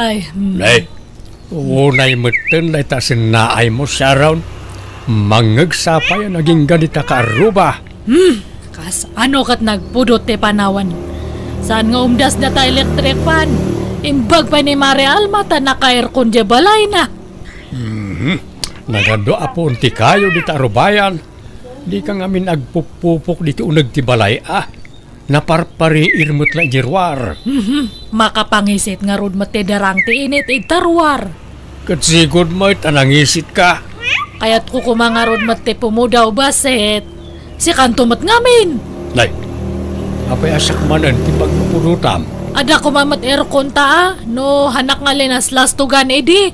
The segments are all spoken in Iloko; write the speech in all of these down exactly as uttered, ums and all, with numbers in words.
Ay, hmm. Nay, unay metten dayta sennaaymo, Sharon. Mangngegsa pay a nagingga dita kaarruba. Hmm, kas ano ket nagpudot ti panawen. Saan nga umdas data electric fan? Imbag pay ni Mare Alma ta naka-aircon diay balayna. Mhm. Nagadu a puon ti kayo dita arubayan. Dika ngamin agpuppupok ditoy uneg ti balay, a. Naparpariir met la idiay ruar. Mhm. Makapangisit ngarud met ti darang ti init ita ruar. Ket sigud met a nangisitka. Kayatko koma ngarud met ti pumudaw, basit sikanto met ngamin. Nay, apay a siak manen ti pagpupudotam? Adda koma met aircon ta, a, no hanak nga linaslastugan idi.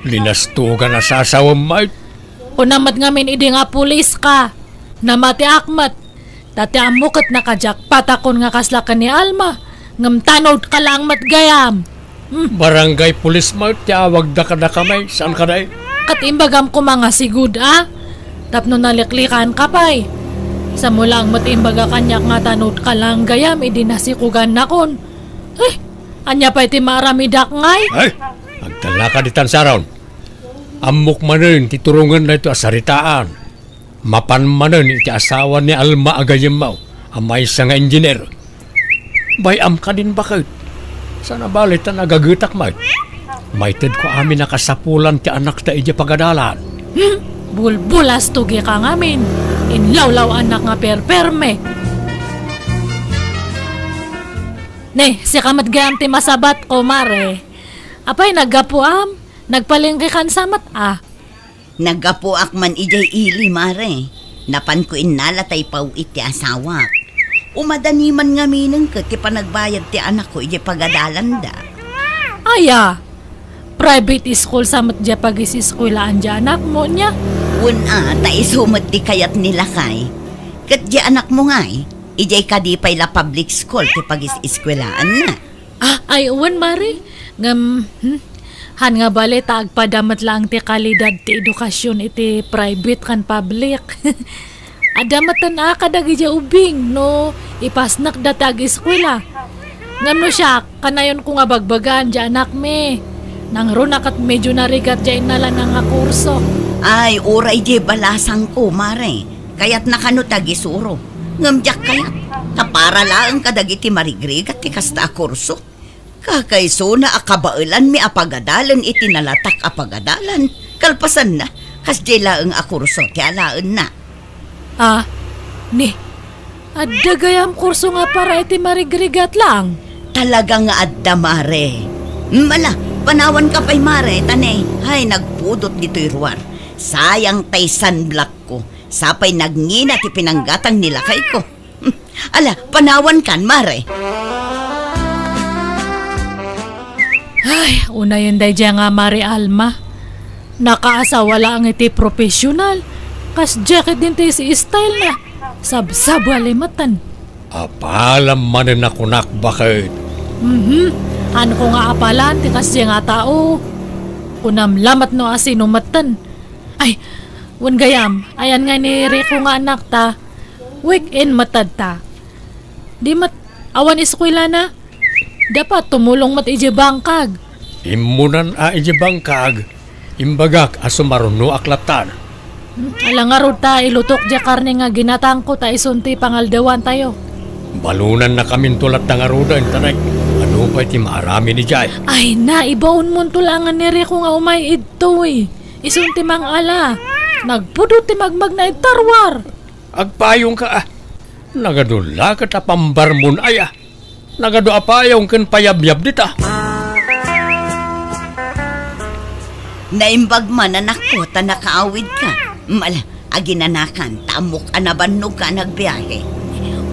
Linastugan a sasawem met? Kunam met ngamin idi nga puliska. Namatiak met. Ta ti ammo ket naka-jackpot akon nga kasla ken ni Alma. Ngem tanodka laeng met gayam. Hmm. Barangay pulis met ti awagda kadakami, saan kadi? Ket imbagam koma nga sigud, a? Tapno naliklikanka pay. Saanmo laeng met imbaga kaniak nga tanodka laeng gayam idi nasikogannakon. Eh, ania pay ti maaramidak ngay? Ay, agtalnaka ditan, Sharon. Ammok manen ti turongen daytoy a saritaan. Mapan manen iti asawa ni Alma a gayyemmo a maysa nga engineer. Bay-am kadin baket. Saan a bale ta nagagetak met. Maited ko amin a kasapulan ti anakta idiay pagadalan. Hmm, bulbulastogi ka ngamin. Inlawlaw-anak nga perperme. Ne, sika met gayam ti masabatko, Mare. Apay, naggapuam? Nagpalengkekan sa met, a? Naggapuak man idiay ili, Mare. Napanko innala ta ipaw-it ti asawak. Umadani man ngaminen ket ti panagbayad ti anakko idiay pagadalanda. Aya, private school sa met diay pagiseskuelaan diay anakmo, nia? Wen a, ta isu met ti kayat ni lakay. Ket diay anakmo ngay, idiay kadi pay la public school ti pagiseskuelaanna. Ah, ay, wen, Mare. Ngem, hmm, han nga bale ta agpada met laeng ti kalidad ti edukasion iti private ken public. Adda metten a kadagidiay ubing no ipasnekda ti ageskuela. Ngem no siak, kanayonko nga bagbagaan diay anakmi. Nangruna ket medio narigat diay innalana nga kurso. Ay, uray diay balasangko, Mare. Kayatna kano ti agisuro. Ngem diak kayat, ta para laeng kadagiti marigrigat ti kasta a kurso. Kakaisuna a kabaelanmi a pagadalen iti nalatak a pagadalan. Kalpasanna, kasdiay laeng a kurso ti alaenna. Ah, ni, adda gayam kurso nga para iti marigrigat laeng? Talaga nga adda, Mare. Mm, ala, panawanka pay, Mare, ta ne, hay, nagpudot ditoy ruar. Sayang tay sunblock ko. Sapay nagngina ti pinanggatang ni lakayko. Hmm. Ala, panawankan, Mare. Ay, unayen daydiay nga Mare Alma. Nakaasawa laeng iti profesional. Kasdiay ket din ti si style na. Sabsabali metten. Apalam manen a kunak, baket. Mhm. Hanko nga apalan ti kasdiay nga tao. Kunam lamet no asino metten. Ay, wen gayam, ayan nga ni Rico nga anakta, weekend met ta. Di met awan eskuelana. Dapat tumulong met idiay bangkag. Immunan a idiay bangkag, imbagak a sumarunoak lattan. Hmm, ala ngarud ta ilutok diay karne nga ginatangko ta isun ti pangaldawantayo. Balonannakaminto latta ngaruden, ta ne, adu pay ti maaramid idiay. Ay na, ibaonmonto laengen ni Rico nga umay idtoy. Isun ti mangala. Nagpudot ti magmagna ita ruar. Agpayongka, a. Nagadu la ket a pambarmon aya. Nagadu a payong ken payabyab dita. Naimbag man, anakko, ta nakaawidka. Mal, aginanakan, ta ammok a nabannogka a nagbiahe.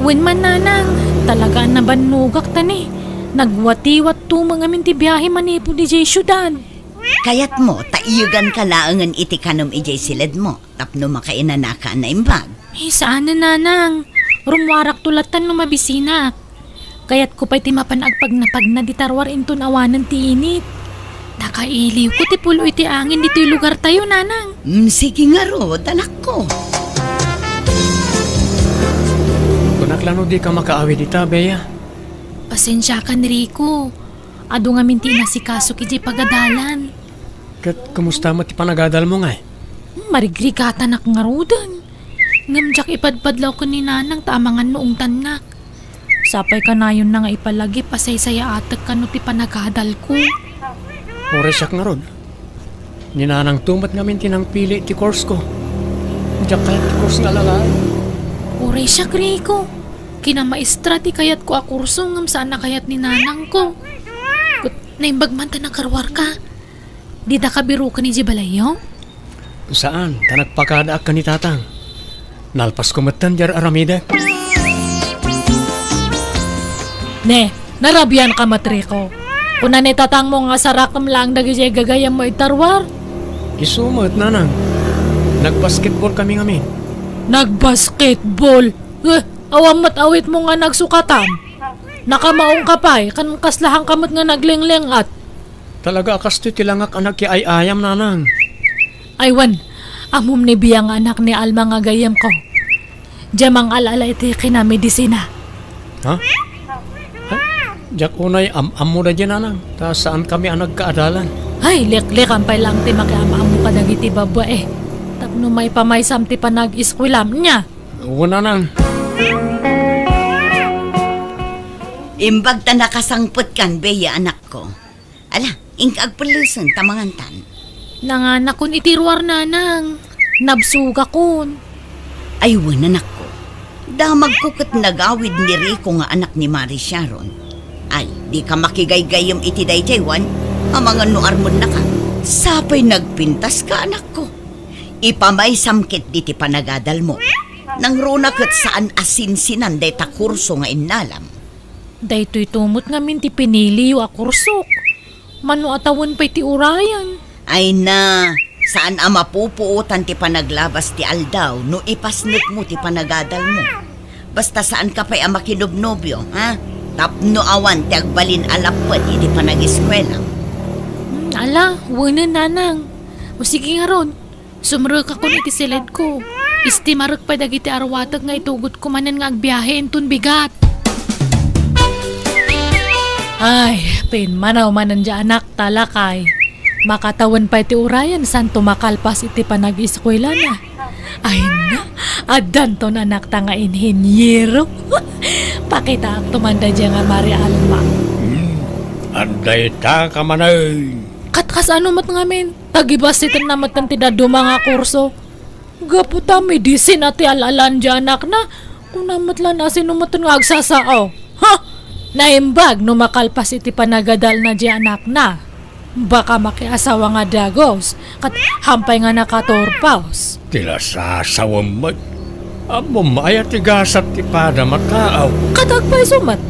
Wen man, nanang, talaga a nabannogak ta ne. Nagwatiwat tumeng amin ti biahe manipud idiay siudad. Kayatmo ta iyeganka laengen iti kanem idiay siledmo tapno makainanaka a naimbag? Eh, saanen, nanang. Rummuarakto lattan no mabisinak. Kayatko pay ti mapan agpagnapagna dita ruar inton awanen ti init. Nakailiwko ti pulo iti angin ditoy lugartayo, nanang. Mm, sige ngarud, anakko. Kunak la no dika makaawid ita, Bea. Pasensiakan, Rico. Adu ngamin ti inasikasok idiay pagadalan. Ket kumusta met ti panagadalmo ngay? Marigrigatanak ngaruden. Ngem diak ipadpadlaw ken ni Nanang ta amangan no ungtannak. Sapay kanayonna nga ipalagip a saysayaatek kano ti panagadalko. Uray siak ngarud. Ni Nanangto met ngamin ti nangpili ti course ko. Diak kayat ti course nga alalaen. Uray siak, Rico. Kinamaestra ti kayatko a kurso ngem saan a kayat ni Nanangko. Ket naimbag man ta nakaruarka. Dida kabiruken idiay balayyo? Saan, ta nagpakadaak ken ni Tatang. Nalpasko metten diay aramidek. Ne, narabianka met, Rico. Kuna ni tatangmo nga sarakem laeng dagidiay gagayyemmo iti ruar. Isu met, Nanang. Nagbasketball kami ngamin. Nagbasketball? Eh, awan met awitmo nga nagsukatam. Nakamaongka pay, ken kaslahanka met nga naglingling-at. Talaga a kastoy ti langak a nagkiay-ayam, Nanang. Ay wen, ammom ni Bia nga anak ni Alma nga gayyemko. Diay mangal-ala iti kinamedisina. Ha? Ay, diak unay am-ammo daydiay, Nanang. Ta saankami a nagkaadalan. Ay, liklikan pay laeng ti makiam-ammo kadagiti babbai. Tapno maipamaysam ti panag-eskuelam, nia? Wen, Nanang. Imbag ta nakasangpetkan, Bea, anakko. Ala, inka agpellesen ta mangantan. Nanganakon iti ruar, Nanang. Nabsogakon. Ay wen, anakko. Damagko ket nagawid ni Rico nga anak ni Mari Sharon. Ay, dika makigaygayyem iti daydiay, wen? Amangan no armennaka. Sapay nagpintaska, anakko. Ipamaysam ketdi ti panagadalmo. Nangruna ket saan a sinsinan dayta kurso nga innalam. Daytoyto met ngamin ti piniliyo a kursok. Mano a tawen pay ti urayen? Ay na, saan a mapupuotan ti panaglabas ti aldaw no ipasnekmo ti panagadalmo. Basta saanka pay a makinobnobio, ha? Tapno awan ti agbalin a lapped iti panageskuela. Hmm, ala, wenen, Nanang. O sige ngarud, sumrekakon iti siledko. Istimarek pay dagiti arwatek nga itugotko manen nga agbiahe inton bigat. Ay, pimmanaw manen diay anakta, lakay. Makatawen pay ti urayen santo makalpas iti panag-eskuelana. Ay na, addanton anakta nga inheniero. Pakitaakto man daydiay nga Mari Alma. Hmm, adda ita ka manen. Kat kasano met ngamin? Tagibassitenna metten ti dadduma nga kurso. Gapu ta medisina ti al-alan diay anakna, kuna met la no sino metten nga agsasao. Ha! Naimbag no makalpas iti panagadalna diay anakna. Baka makiasawa nga dagus, ket hampay nga nakaturpos. Ti lasasawem met. Ammom aya ti gasat ti padam a taaw? Ket agpayso met.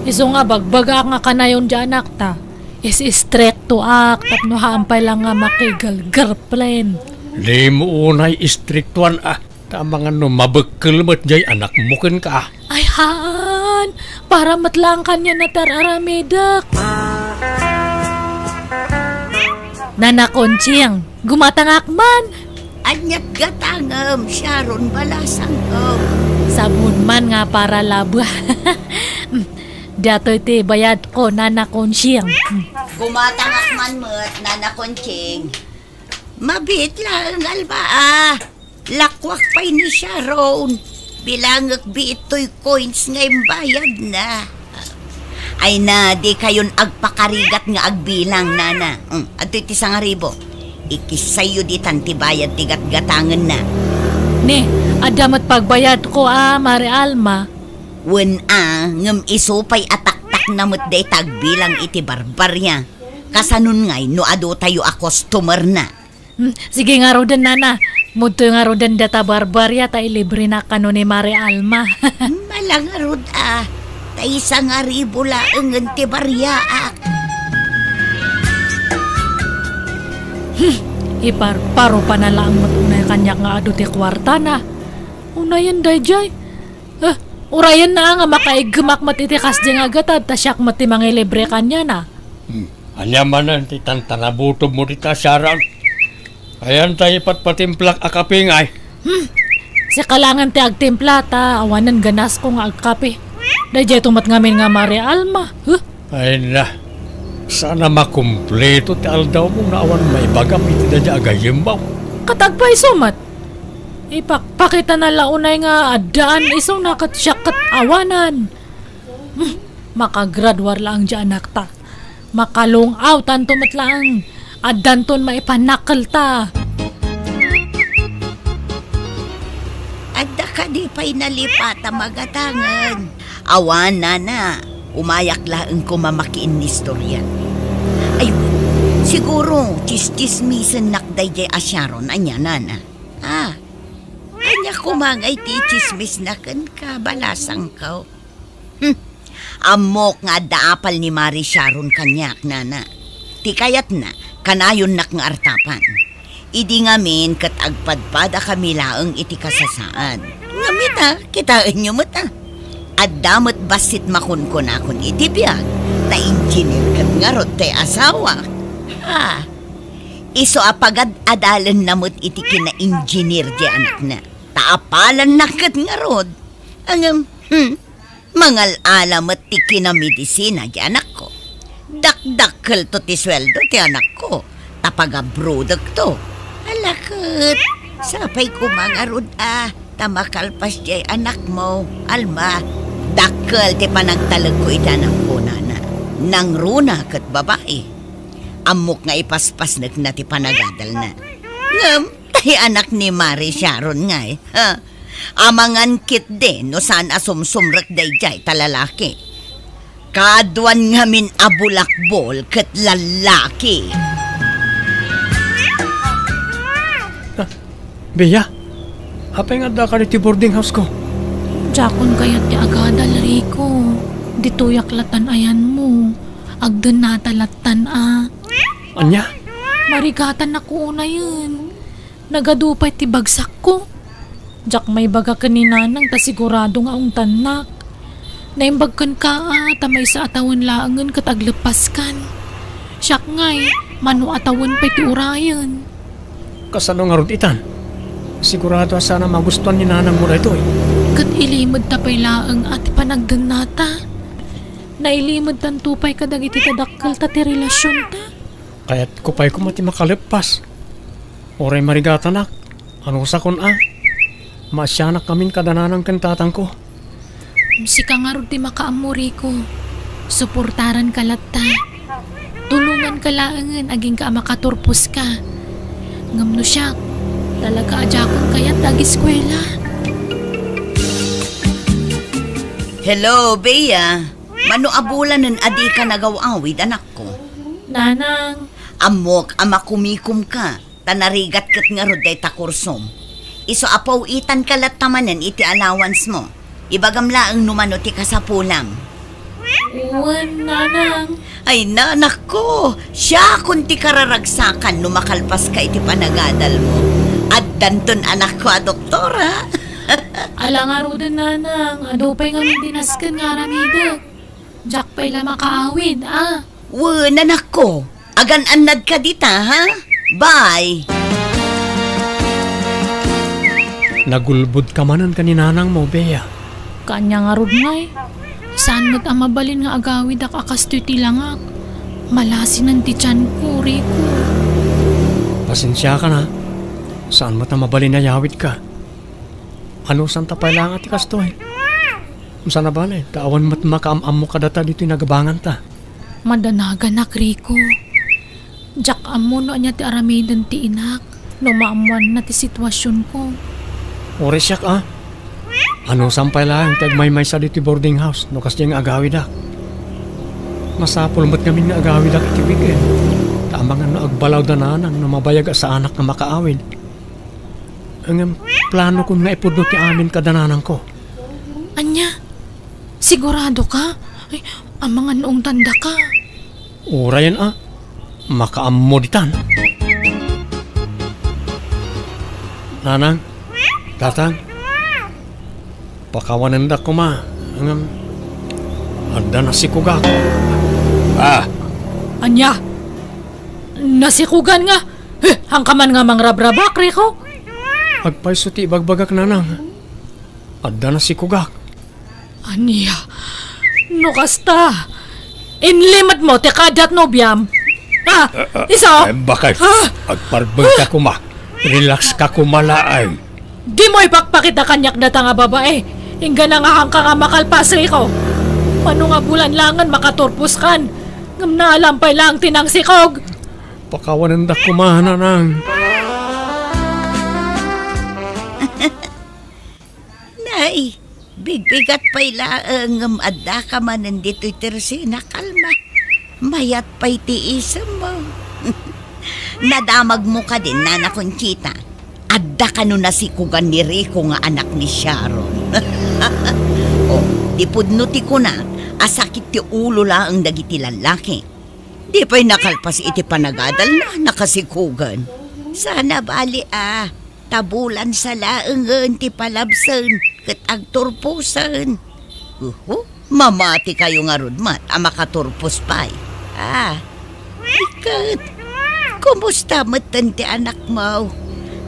Isu nga bagbagaak nga kanayon diay anakta. Is-istriktoak tapno hampay la nga makigirlgirlplen. Dimo unay istriktoan a, ta amangan no mabekkel met diay anakmo kenka. Ay haan, para met laeng kaniana ti ar-aramidek. Nana Conching, gumatangak man. Ania't gatangem, Sharon, balasangko. Sabon man nga para laba. Datoy ti bayadko, Nana Conching. Gumatangak man met, Nana Conching. Mabiit laeng, Alma, a. Lakuak pay ni Sharon. Bilangek biit toy coins nga imbayadna. Ay na, dikayon agpakarigat nga agbilang, Nana. Mm, adtoy ti sangaribu. Ikissayyo ditan ti bayad ti gatgatangenna. Ne, adda met pagbayadko a, Mari Alma. Wen a, ngem isu pay a taktakna met dayta agbilang iti barbaria. Kasanon ngay no adutayo a customerna? Hmm, sige ngaruden, Nana. Mudtoy ngaruden data barbaria ta ilibrenak kano ni Mari Alma. Mala ngarud a, ta isangaribu laengen ti bariaak. Hmm, iparparo pay laeng met unay kaniak nga adu ti kuartana. Unayen daydiay. Eh, urayenna nga makaiggemak met iti kasdi nga agatad ta siak met ti mangilibre kaniana. Hmm. Ania manen ti tantanabutommo dita, Sharon? Ayan ta ipatpatimplak a kape ngay? Hmm. Sika laengen ti agtimpla ta awanen ganasko nga agkape. Daydiay to met ngamin nga Mari Alma. Huh? Ay na. Saan a makumpleto ti aldawmo no awan maibagam iti daydiay a gayyemmo. Ket agpayso met. Ipakpakitana la unay nga addaan isuna ket siak ket awanan. Hmm, makagraduar laeng diay anakta. Makalung-awtanto met laeng. Addanton maipanakkelta. Adda kadi pay nalipat a magatangen? Awan, nana. Umayak laeng koma makiinnistorya. Ay, siguro, tsistsismisennak daydiay a Sharon. Ania, nana? Ah, ania koma nga iti tsismisna kenka, balasangko? Hmm. Ammok nga adda apal ni Mari Sharon kaniak, nana. Ti kayatna, kanayonnak nga artapan. Idi ngamin ket agpadpadakami laeng iti kasasaad. Ngem ita, kitaenyo met a. Adda met bassit makunkunakon iti biag, ta engineer ket ngarud ti asawak. Ha! Isu a pagad-adalenna met iti kina-engineer ti anakna. Ta apalanna ket ngarud. Ngem, hmm, mangal-ala met ti kinamedisina ti anakko. Dakdakkelto ti sueldo ti anakko, ta pagabrodekto. Ala ket, sapay koma ngarud a, ta makalpas diay anakmo, Alma. Dakkel ti panagtalekko iti anakko, nana. Nangruna ket babai. Ammok nga ipaspasnekna ti panagadalna. Ngem, ta ti anak ni Mari Sharon ngay, ha? Amangan ketdi no saan a sumsumrek daydiay ta lalaki. Kaduan ngamin a bulakbol ket lallaki. Ah, Bea, apay nga addaka ditoy boarding house ko? Diakon kayat ti agadal, Rico. Ditoyak latan ayanmo. Agdennata latan a. Ania? Marigatanak unayen. Nagadu pay ti bagsakko. Diak maibaga ken ni Nanang ta sigurado nga ungtannak. Naimbag kenka a ta maysa a tawen laengen ket agleppaskan. Siak ngay, mano a tawen pay ti urayen. Kasano ngarud itan? Sigurado a saan a magustuan ni Nanangmo daytoy. Ket ilimedta pay laeng a ti panagdennata. Nailimedtanto pay kadagiti dadakkelta ti relasionta. Kayatko pay koma ti makaleppas. Uray marigatanak, anusakon a. Maasianak ngamin kada nanang ken tatangko. Sika ngarud ti makaammo, Rico. Suportaranka latta. Tulonganka laengen agingga a makaturposka. Ngem no siak, talaga a diakon kayat ti ageskuela. Hello, Bea. Mano a bulanen a dika nagaw-awid, anakko? Nanang. Ammok a makumikomka, ta narigat ket ngarud dayta kursom. Isu a paw-itanka latta manen iti allowance mo. Ibagam laeng no mano ti kasapulam. Wen, Nanang. Ay, nanakko, siakon ti kararagsakan no makalpaska iti panagadalmo. Addanton anakko a doktora. Ala ngaruden, Nanang, adu pay ngamin ti nasken nga aramidek. Diak pay la makaawid, a. Wen, anakko, agan-annadka dita, ha? Bye! Nagulbodka manen ken ni nanangmo, Bea. Kaanya ngarud ngay. Saan met a mabalin nga agawidak a kastoy ti langak. Malasinen ti tianko, Rico. Pasensiakan a. Saan met a mabalin a yawidka. Anusanta pay laeng a ti kastoy? Saan a bale, ta awan met makaam-ammo kadata ditoy nagabanganta. Madanaganak, Rico. Diak ammo no ania ti aramiden ti inak no maammoanna ti situasionko. Uray siak a. Anusam pay laeng ti agmaymaysa ditoy boarding house no kasdiay nga agawidak. Masapul met ngamin nga agawidak iti weekend, ta amangan no agbalaw da nanang no mabayag a saanak nga makaawid. Ngem planokon nga ipudno ti amin kada nanangko. Ania? Siguradoka? Ay, amangan no ungtandaka. Urayen a, makaammo ditan. Nanang, tatang, pakawanendak koma, ngem adda nasikogak. Ah! Ania? Nasikogan nga? Eh, haanka man nga mangrabrabak, Rico? Agpayso ti ibagbagak, nanang. Adda nasikogak. Ania? No kasta, Inlimedmo ti kaaddat nobiam. Ah, Ah, ah, isu? Ay, bakit? Ah! Agparbeng ka kuma. Relax ka kuma laeng. Dimo ipakpakita kaniak data nga babae. Inggana nga haanka nga makalpas, Rico. Mano nga bulan laengen makaturpos kan. Ngem naalam pay laeng ti nangsikog. Pakawanendak kuma, nanang. Nay, bigbigat pay laeng ngem addaka manen ditoy Tercena, kalma. Mayat pay ti isemmo. Nadamagmo kadin, Nana Conchita. Adda kano nasikogan ni Rico nga anak ni Sharon. Oh, ti pudno ti kunak a sakit ti ulo laeng dagiti lallaki. Di pay nakalpas iti panagadalna, nakasikogan. Sana bali a, ta bulan sa laengen ti palabsen ket agturposen. Uhu, mamati kayo ngarud met a makaturpos pay. Ah, iket, kumusta metten ti anakmo?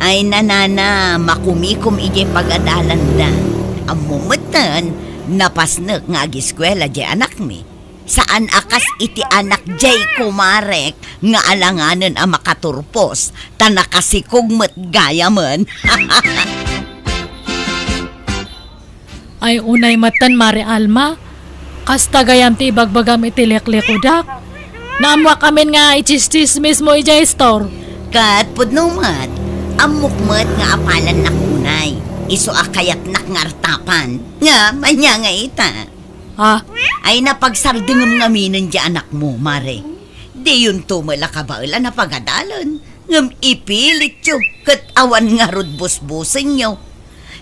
Ay, nanana, makumikom idiay pagadalanda. Ammo metten, napasnek nga agiskuela diay anakmi. Saan a kas iti anak diay kumarek nga alanganen a makaturpos, ta nakasikog met gayamen. Ay, unay metten, Mare Alma. Kasta gayam ti ibagbagam iti liklikudak. Naammoak amin nga itsistsismismo idiay store. Ket pudno met, ammok met nga apalannak unay. Isu a kayatnak nga artapan. Ngem ania nga ita? Ha? Ay, napagsardengem ngaminen diay anakmo, Mare. Diyonto met la kabaelan a pagadalen, ngem ipilityo ket awan ngarud busbusenyo.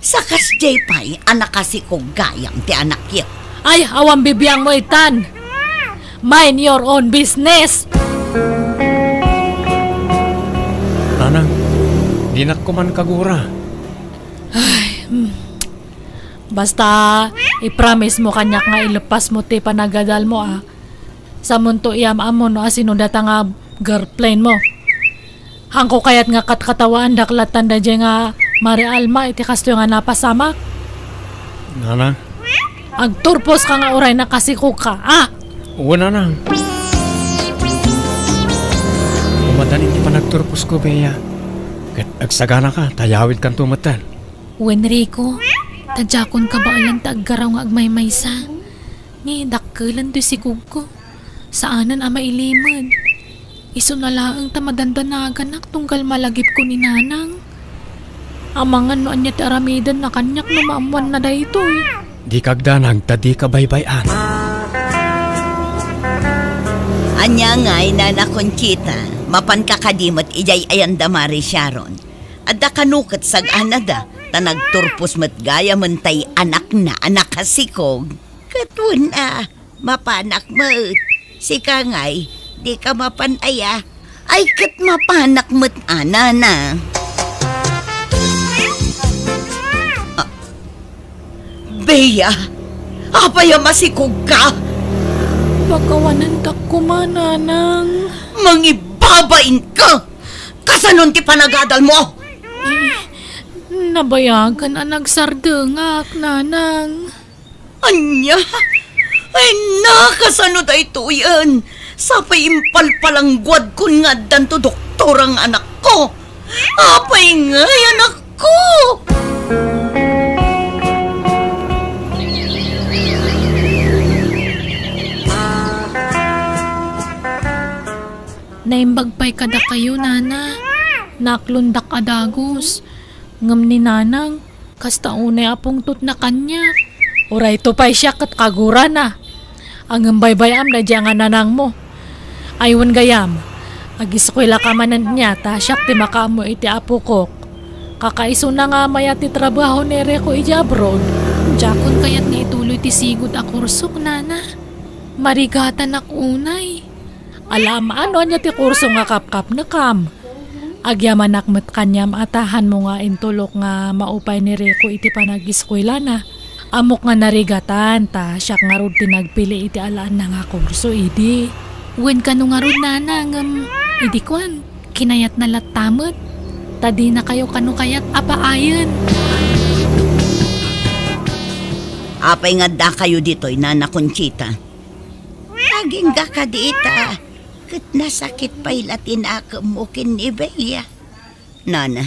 Sa kasdiay pay a nakasikog gayam ti anakyo. Ay, awan bibiangmo itan. Mind your own business. Nanang, dinak koman kagura. Ay, mm. Basta, i-promise mo kaniak nga ileppasmo ti panagadalmo, a. Samonto, iam-ammo no asino data nga girlfriendmo. Haanko kayat nga katkatawaandak latta daydiay nga Mare Alma iti kastoy nga napasamak. Nanang? Agturposka nga uray nakasikogka, a? Wen, nanang. Umadan iti panagturposko, Bea. Ket agsaganaka, ta yawidkanto metten. Wen, Rico, ta diakon kabaelan ti aggaraw nga agmaymaysa. Ni dakkelen ti sikogko. Saanen a mailimed. Isuna laeng ta madandanaganak tunggal malagipko ni Nanang. Amangan no ania ti aramidenna kaniak no maammoanna daytoy. Dika agdanag ta dika baybay-an. Ania ngay, Nana Conchita, mapanka kadi met idiay ayanda Mare Sharon? Adda kano ket sag-anada, ta nagturpos met gayamen tay anakna a nakasikog. Ket wen a, mapanak met. Sika ngay, dika mapan aya? Ay, ket mapanak met a, Nana. Ah, Bea, apay a masikogka? Pakawanentak koma, Nanang. Mangibabainka! Kasanon ti panagadalmo? Eh, nabayagan a nagsardengak, Nanang. Ania? Ay, nakasano daytoyen? Sapay impalpalangguadkon nga addanto doktora nga anakko. Apay ngay, anakko? Naimbag pay kadakayo, Nana. Naaklondak a dagus. Ngem ni Nanang, kasta unay a pungtotna kaniak. Urayto pay siak ket kagurana. Ngem baybay-am daydiay nga nanangmo. Ay wen gayam, agiskuelaka manen nia ta siak ti makaammo iti apokok. Kakaisuna nga mayat ti trabaho ni Rico idiay abroad. Diakon kayat nga ituloy ti sigud a kursok, Nana. Marigatanak unay. Alaam no ania ti kurso nga kapkapnekam. Agyamanak met kaniam a ta hanmo nga intulok nga maupay ni Rico iti panagiskuelana. Ammok nga narigatan ta siak ngarud ti nagpili iti alaanna nga kurso idi. Wen kano ngarud, Nana, ngem idi kuan, kinayatna latta met. Ta dinakayo kano kayat a paayen. Apay nga addakayo ditoy, Nana Conchita? Agingga kadi ita, ket nasakit pay la ti nakemmo ken ni Bea. Nana,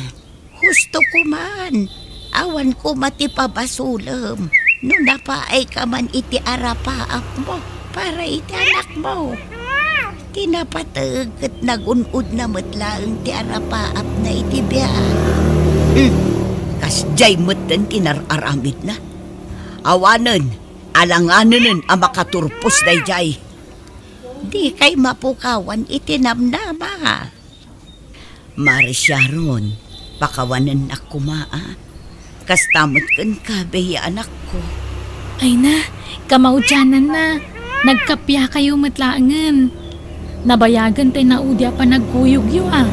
husto koman. Awan koma ti pabasolem no napaayka man iti arapaapmo para iti anakmo. Ti napateg ket nagun-odna met laeng ti arapaapna iti biag. Hmm, kasdiay metten ti nar-aramidna. Awanen, alanganenen a makaturpos daydiay. Dikay mapukawan iti namnama. Mare Sharon, pakawanennak koma, a. Kasta met kenka, Bea, anakko. Ay na, kamaudiananna, nagkappiakayo met laengen. Nabayagen ti naudi a panagkuyogyo, a.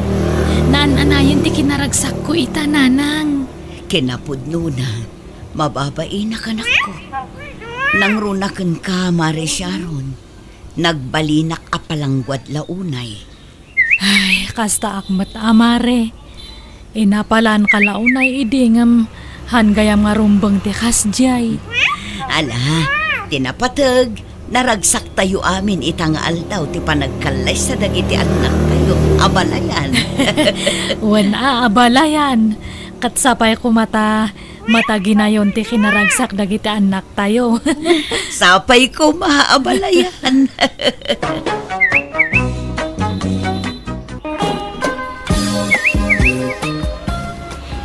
Naan-anayen ti kinaragsakko ita, nanang. Kinapudnona, mababainak, anakko. Nangruna kenka, Mare Sharon. Nagbalinak a palangguad la unay. Ay, kastaak met a, Mare. Inapalanka la unay idi ngem han gayam nga rumbeng ti kasdiay. Ala, ti napateg, naragsaktayo amin ita nga aldaw ti panagkallaysa dagiti annaktayo. Abalayan. Wen a, abalayan. Ket sapay koma ta mataginayon ti kinaragsak dagiti annaktayo. Sapay koma, abalayan.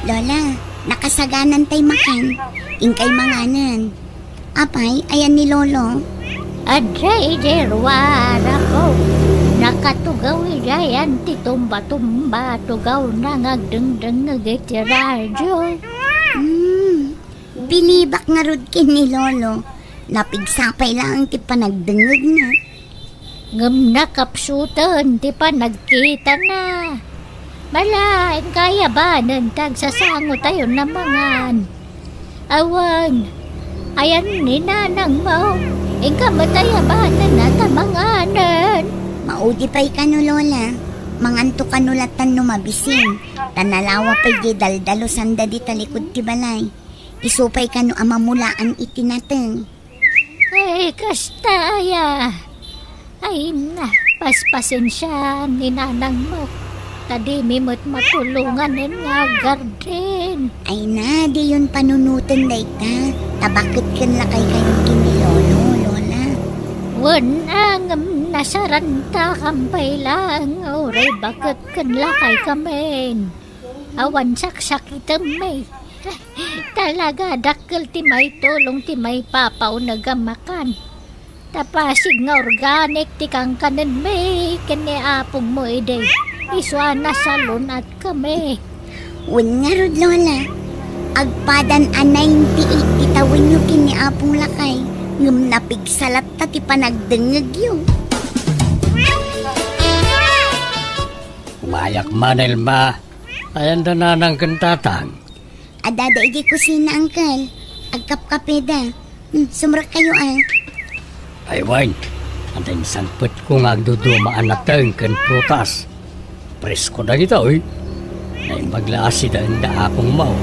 Lola, nakasaganantay makan. Inkay manganen. Apay, ayan ni Lolo? Adda idi ruar, apo. Nakatugaw idiayan ti tumba-tumba, tugawna nga agdengdengngeg iti radio. Hmm, bilibak ngarud ken ni Lolo. Napigsa pay laeng ti panagdengngegna. Ngem nakapsuten ti panagkitana. Mala, inka ayabanen ti agsasangotayon a mangan. Awan, ayan ni nanangmo, inka met ayabanen a ta manganen. Maudi pay kano, Lola. Manganto kano latan no mabisin. Ta nalawa pay di daldalusanda di talikod ti balay. Isu pay kano a mamulaan iti nateng. Ay, kasta aya. Ay na, paspasensiaan ni nanangmo. Ta dimi met matulongan nga aggarden. Ay na, diyon panunoten dayta. Ta baket ken lakay kayon ken ni Lolo, Lola. Wen a, ngem nasarantakan pay laeng, uray baket ken lakay kamin. Awan saksakitem, may. Talaga, dakkel ti maitulong ti maipapauneg a makan. Ta pasig nga organic ti kankanenmi ken ni apongmo idi. Isu a nasalun-at kami. Wen ngarud, Lola, agpadan a ninety-eight ti tawenyo ken ni Apong Lakay, ngem napigsa latta ti panagdengngegyo. Umayak man, Elma. Ayan da nanang ken tatang? Adda da idiay kusina, Uncle. Agkapkapeda. Hmm, sumrekkayo, a. Ay, wen. Adda insangpetko nga agduduma a nateng ken prutas. Presko dagitoy. Naimbag la a sidaenda apongmo.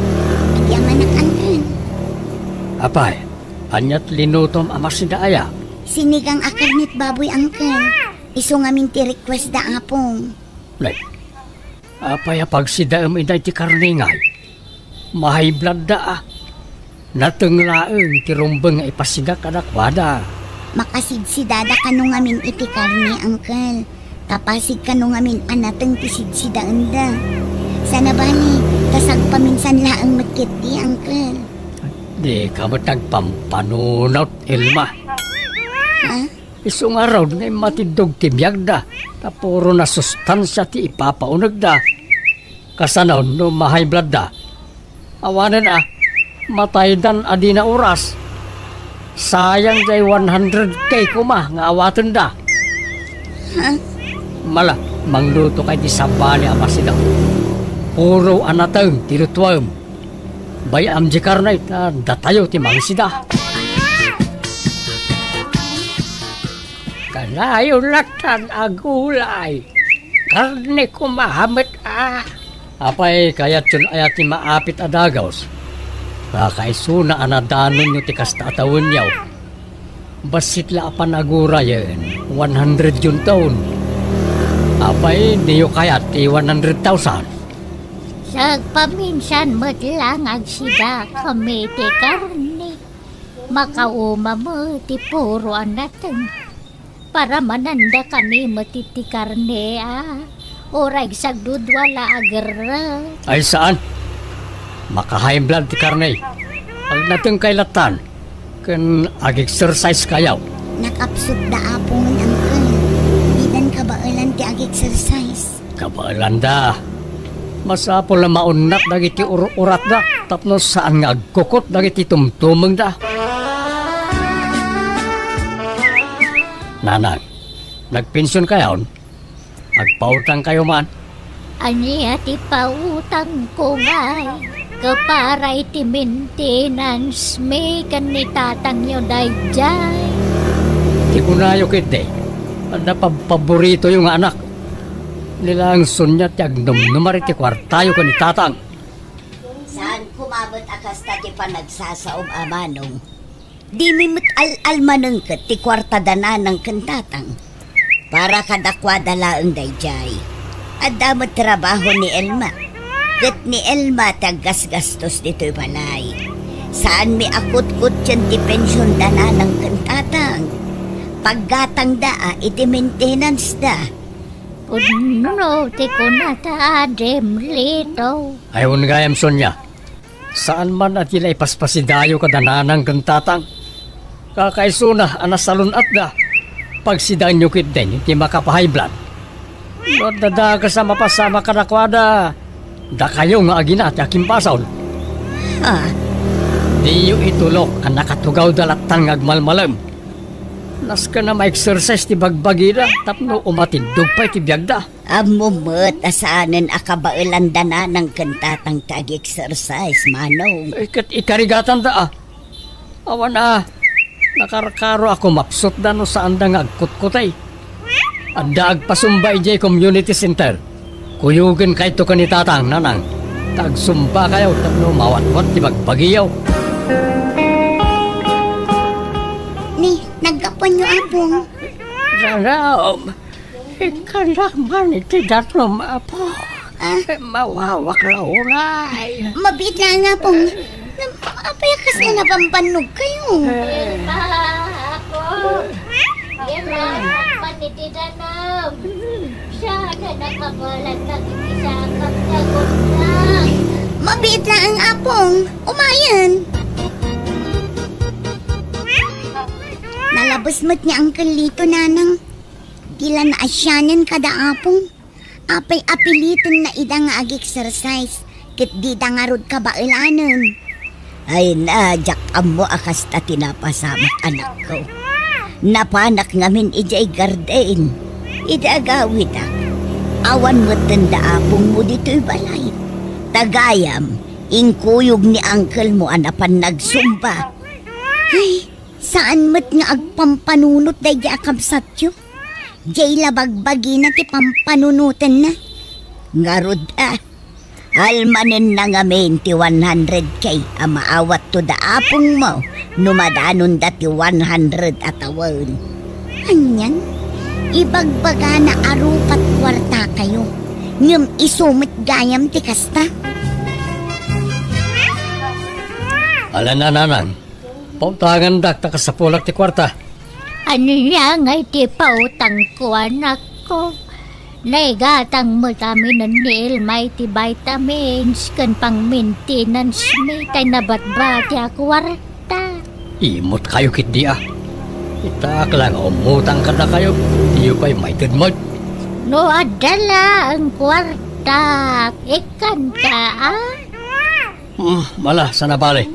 Agyamanak, Uncle. Apay, ania't linutom a masida aya? Sinigang a karne't baboy, Uncle. Isu ngamin ti request da apong. Nay, apay a pagsidaem ida iti karne ngay? Mahaybladda a. Nateng laeng ti rumbeng nga ipasida kadakuada. Makasidsidada kano ngamin iti karne, Uncle. Ta pasig kano ngamin a nateng ti sidsidaenda. Sana bali, ta sagpaminsan laeng met ketdi, Uncle. Dika met agpampanunot, Elma. Ha? Isu ngarud nga immatiddog ti biagda, ta puro nasustansia ti ipapaunegda. Kasano no ma-high blood da? Awanen a, mataydan a dina oras. Sayang jay one hundred K koma nga awatenda. Ha? Mala, mangluto kay ti sabali a masida. Puro a nateng ti lutuem. Bay-am di karne ta datayo ti mangsida. Kanayon latta a gulay. Karne koma met a. Apay, kayatyon aya ti maapit a dagus? Kakaisuna a nadanonyo ti kasta a tawenyo. Bassit la a panagurayen, one hundred yun taon. Apay, diyo kayat ti one hundred thousand? Sagpaminsan met lang agsida kami ti karne. Makauma met ti puro a nateng. Paramananda kami met iti karne, a. Uray sagdudua la a gerrek. Ay, saan. Maka-high blood ti karne. Agnatengkay lattan. Ken ag-exercise kayo. Nakapsut da, Apo, ngem, uncle, didan kabaelan ti ag-exercise. Kabaelanda. Masapul a maunnat dagiti ur-uratda tapno saan nga agkukot dagiti tumtumengda. Nanang, nagpension kayon? Agpautang kayo man? Ania ti pautangko ngay? Ket para iti maintenance mi ken ni tatangyo daydiay. Ti kunayo ketdi, adda pabpaboritoyo nga anak. Ni laeng Sonia ti agnumnumar iti kuartayo ken ni tatang. Saan koma met a kasta ti panagsasaom a manong. Dimi met al-almanen ket ti kuarta da nanang ken tatang. Para kadakuada laeng daydiay. Adda met trabaho ni Elma. Ket ni Elma ti aggasgastos ditoy balay. Saanmi a kutkutten ti pension da nanang ken tatang. Paggatangda a iti maintenance da. Pudno ti kunata, Adim Lito. Ay, wen gayam, Sonia. Saan man a ti la ipaspasidayo kada nanang ken tatang. Kakaisuna a nasalun-atda, pagsidaenyo ketdin ti makapa-high blood. No adda dakes a mapasamak kadakuada, dakayo nga agina ti akimbasol. Ah. Diyo itulok a nakatugawda lattan nga agmalmalem. Nasken a ma-exercise ti bagbagida tapno umatindog pay ti biagda. Ammom met a saanen a kabaelanda nanang ken tatang ti ag-exercise, manong. Eh, ket ikarigatanda, a. Awan, a. Nakarkaro a kumapsutda no saanda nga agkutkutay. Adda agpasumba idiay community center. Kuyogen kayto ken ni tatang, nanang. Ta agsumba kayo tapno mawatwat ti bagbagiyo. Ni, naggapuanyo, Apong. Raraom. Ikkanak man iti danom, Apo. Ah? Mawawak la unay. Mabiit laeng, Apong. Nam-, apay a kasla nabambannog kayo? Eh. Apo. Yan lang, sakpan iti danom. Siya na nakabalag na iti sakap na gutang. Mabiit laeng, Apong. Umayen. Nalabes met ni Uncle Lito, nanang. Di la naasianen kada Apong. Apay a pilitenna ida nga ag-exercise, ket dida ngarud kabaelanen. Ay na, diak ammo a kasta ti napasamak, anakko. Napanak ngamin idiay garden. Idi agawidak, awan metten da Apongmo ditoy balay. Ta gayam, inkuyog ni uncle mo a napan nagsumba. Ay, saan met nga agpampanunot daydi a kabsatyo? Diay la bagbagina ti pampanunotenna. Ngarud a, almanenna ngamin ti one hundred K a maawatto da Apongmo no madanonda ti one hundred a tawen. Anian? Ibagbagana a rupat kuartakayo, ngem isu met gayam ti kasta? Ala, nanang, pautangandak ta kasapulak ti kuarta. Ania ngay ti pautangko, anakko? Naigatang met aminen ni Elma iti vitamins ken pang-maintenance mi tay nabatbati a kuarta. Imut kayo ketdi a. Itaak la nga umutang kadakayo, diyo pay maited met. No adda laeng kuartak, ikkanka, a? Hmm, ala, saan a bale.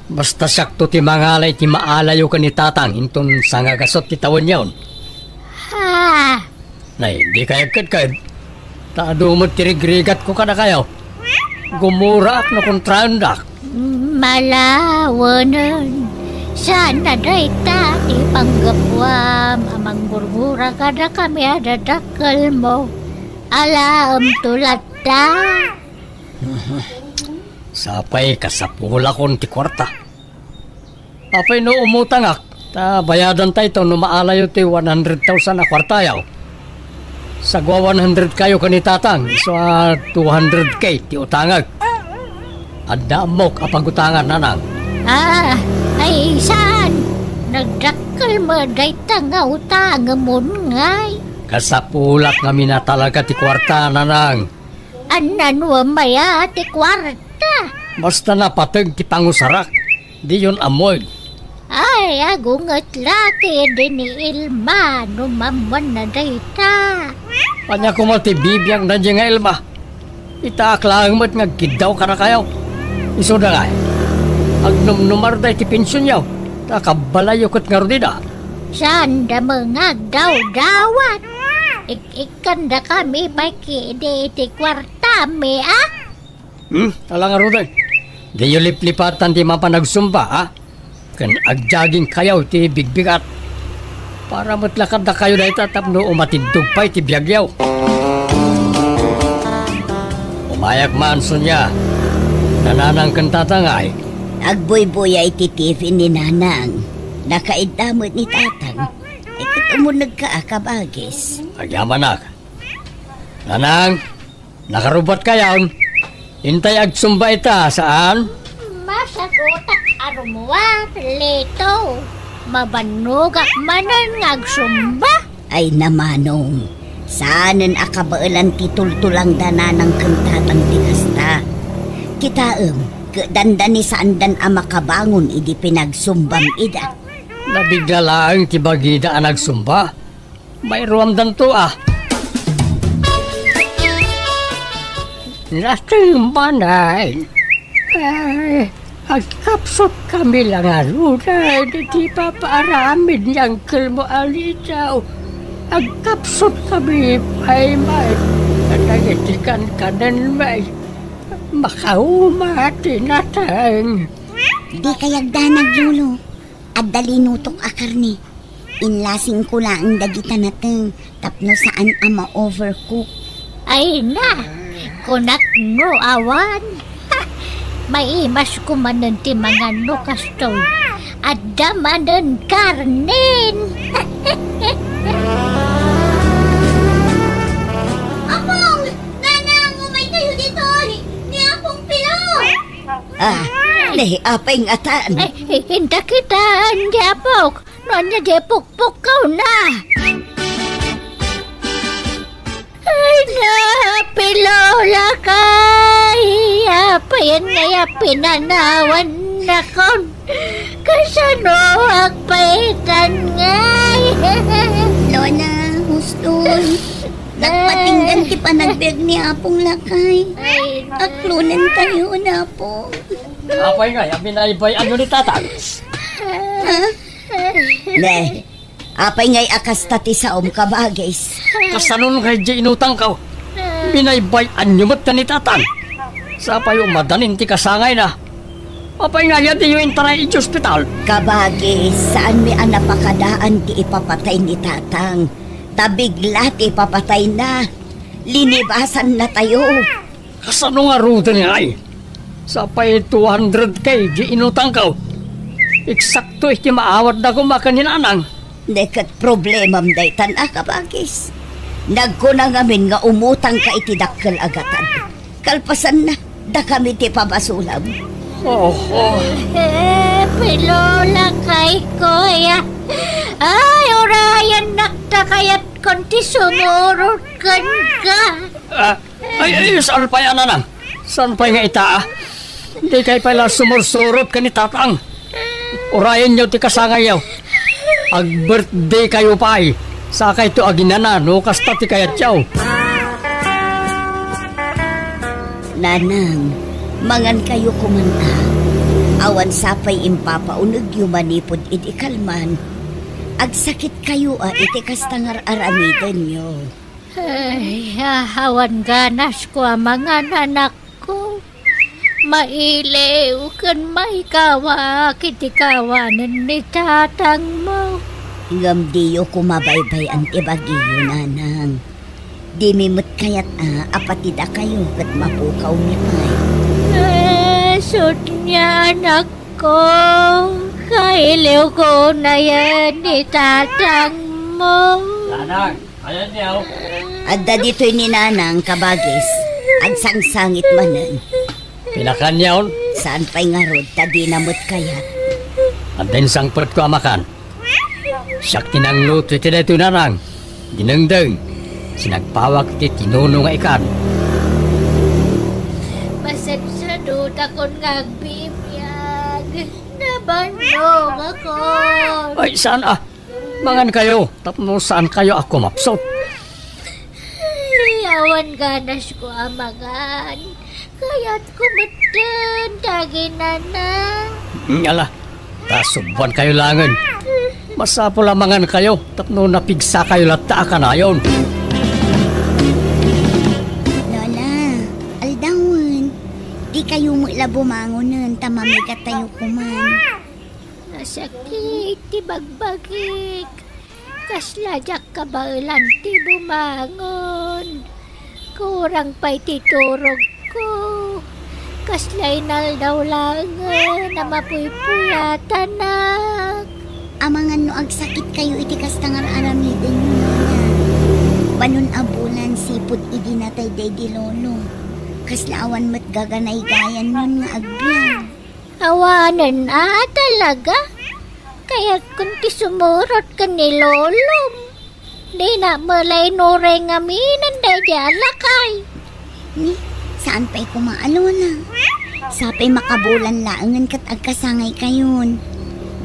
Basta siakto ti mangala iti maalayo ken ni tatang inton sangagasut ti tawenyon. Ha? Nay, di kay agkedked. Ta adu met ti rigrigatko kadakayo. Gumuraak no kontraendak. Malawenen. Saan a dayta ti panggapuam a manggurgura kadakami a dadakkelmo. Alaemto latta. Sapay kasapulakon ti kuarta. Apay no umutangak, Ta bayadan tayo no maalayo ti one hundred thousand a kuartayo. Sagwa one hundred kayo ken ni Tatang, isu a two hundred K ti utangek. Adda ammok a pagutangan, Nanang. Ah, ay saan? Nagdakkel met dayta nga utangemon ngay. Kasapulat ngamin a talaga ti kuarta, Nanang. Annanwem aya ti kuarta? Basta napateg ti pangusarak, diyon ammoen. Ay, agunget la ti idi ni Ilma no maammuanna dayta. Ania koma ti bibiag daydiay nga Ilma? Itaak laeng met nga agkiddaw kadakayo. Isuda ngay, agnumnumarda iti pensionyo, ta kabbalayyo ket ngarud ida. Saanda met nga agdawdawat. Ik-ikkandakami pay ketdi iti kuartami, a? Hmm? Ala ngaruden, diyo liplipatan ti mapan agsumba, a? Ken agjagingkayo ti bigbigat. Para met la kadakayo dayta tapno umatindog pay ti biagyo. Umayak man, Sonia. Nanang ken Tatang ay? Agbuybuya iti T V ni Nanang. Nakaidda met ni Tatang. Iket umunegka a kabagis. Agyamanak. Nanang, nakarubat kayon? Intay agsumba ita, saan? Masagutak a rummuar, Lito. Mabannogak manen nga agsumba. Ay, namanong, saanen a kabaelan ti tultulangda Nanang ken Tatang ti kasta. Kitaem, ket dandani saandan a makabangon idi pinagsumbam ida. Nabigla laeng ti bagida a nagsumba. Mairuamdanto, a. Nateng manen. Ay, agkapsutkami la ngaruden iti papaaramid ni Angkelmo a Lito. Agkapsutkami pay met kadagiti kankanenmi. Makauma ti nateng. Dikay agdanag, Lolo. Adda linutok a karne. Inlasingko laeng dagita nateng tapno saan a ma-overcook. Ay na, kunakno awan. Maimasko manen ti mangan no kastoy. Adda manen karnen. Apong! Nanang, umaykayo ditoy! Ni Apong Pilo! Ah, ni apay ngatan? Ay, inda kita, ni Apok. No ania di pukpukawna? Ay, napilolakay! Apayen ngay a pinanawannakon? Kasano agpaitan ngay? Lona, hustoy. Nagpatinggan ti panagbiag ni Apong Lakay. Ay, aklonentayo, Apo. Apay ngay a binaybay-anyo ni Tatang? Ha? Ne, apay ngay a kasta ti saom, kabagis? Kasano ngay di inutangko? Binaybay-anyo met ni Tatang. Sapayo madanin ti kasangayna. Apay ngay a diyo intaray iti ospital? Kabagis, saanmi a napakadaan ti ipapatay ni Tatang. Ta bigla ti ipapatayna. Linibasannatayo. Kasano ngaruden ngay? Sapay two hundred K di inutangko. Eksakto iti maawatda koma ken ni Nanang. Deket problemam daytan a, kabagis. Nagkuna ngamin nga umutangka iti dakkel a gatad. Kalpasanna, dakami ti pabasulam. Oho. Eh, pilolakay, kuya. Ay, urayannak ta kayatkon ti sumurot kenka. Ah, Ay, ay, saan pay a, Nanang? Saan pay nga ita, a? Dikay pay la sumursurot ken ni Tatang. Urayenyo ti kasangayyo. Ag-birthday kayo pay. Sakayto aginana no kasta ti kayatyo. Nanang, mangan kayo koman a. Awan sapay impapaunegyo manipud idi kalman. Agsakit kayo a iti kasta nga ar-aramidenyo. Ay, awan ganasko a mangan, anakko. Mailiw ken maikawak iti kawanen ni tatangmo. Ngem diyo koma baybay-an ti bagiyo, nanang. Dimi met kayat a, a pati dakayo ket mapukawmi pay. Eh, sut nga, anakko. Kailiwko nayen ni tatangmo. Nanang, ayan niya, oh. Adda ditoy ni Nanang, kabagis. Agsangsangit manen. Pinakan niya, on? Saan pay ngarud, ta dina met kayat. Adda insangpetko a makan. Siak ti nangluto iti daytoy, Nanang. Dinengdeng, sinagpawak iti tinuno nga ikan. Masensenudakon nga agbibiag. Nabannogakon. Ay, saan a? Mangan kayo, tapno saan kayo a kumapsut. Ay, awan ganasko a mangan. Kayatko metten dagiti Nanang. Mm, ala, ta subuan kayo langen. Masapul a mangan kayo, tapno napigsa kayo latta a kanayon. Lola, aldawen, di kayo met la bumangonen, ta mamigat tayo kuman. Nasakit ti bagbagik. Kasla diak kabaelan ti bumangon. Kurang pay ti turogko. Kasla inaldaw laengen a mapuypuyatanak. Amangan no agsakit kayo iti kasta nga ar-aramiden, Lola. Banon a bulan sipud idi natay daydi lolo. Kasla awan met gaganaygayanyon nga agbiag. Awanen a talaga. Kayatkon ti sumurot ken ni Lolom. Dina met la inuray ngamin daydi a lakay. Ni, saan pay koma a Lola? Sapay makabulan laengen ket agkasangay kayon.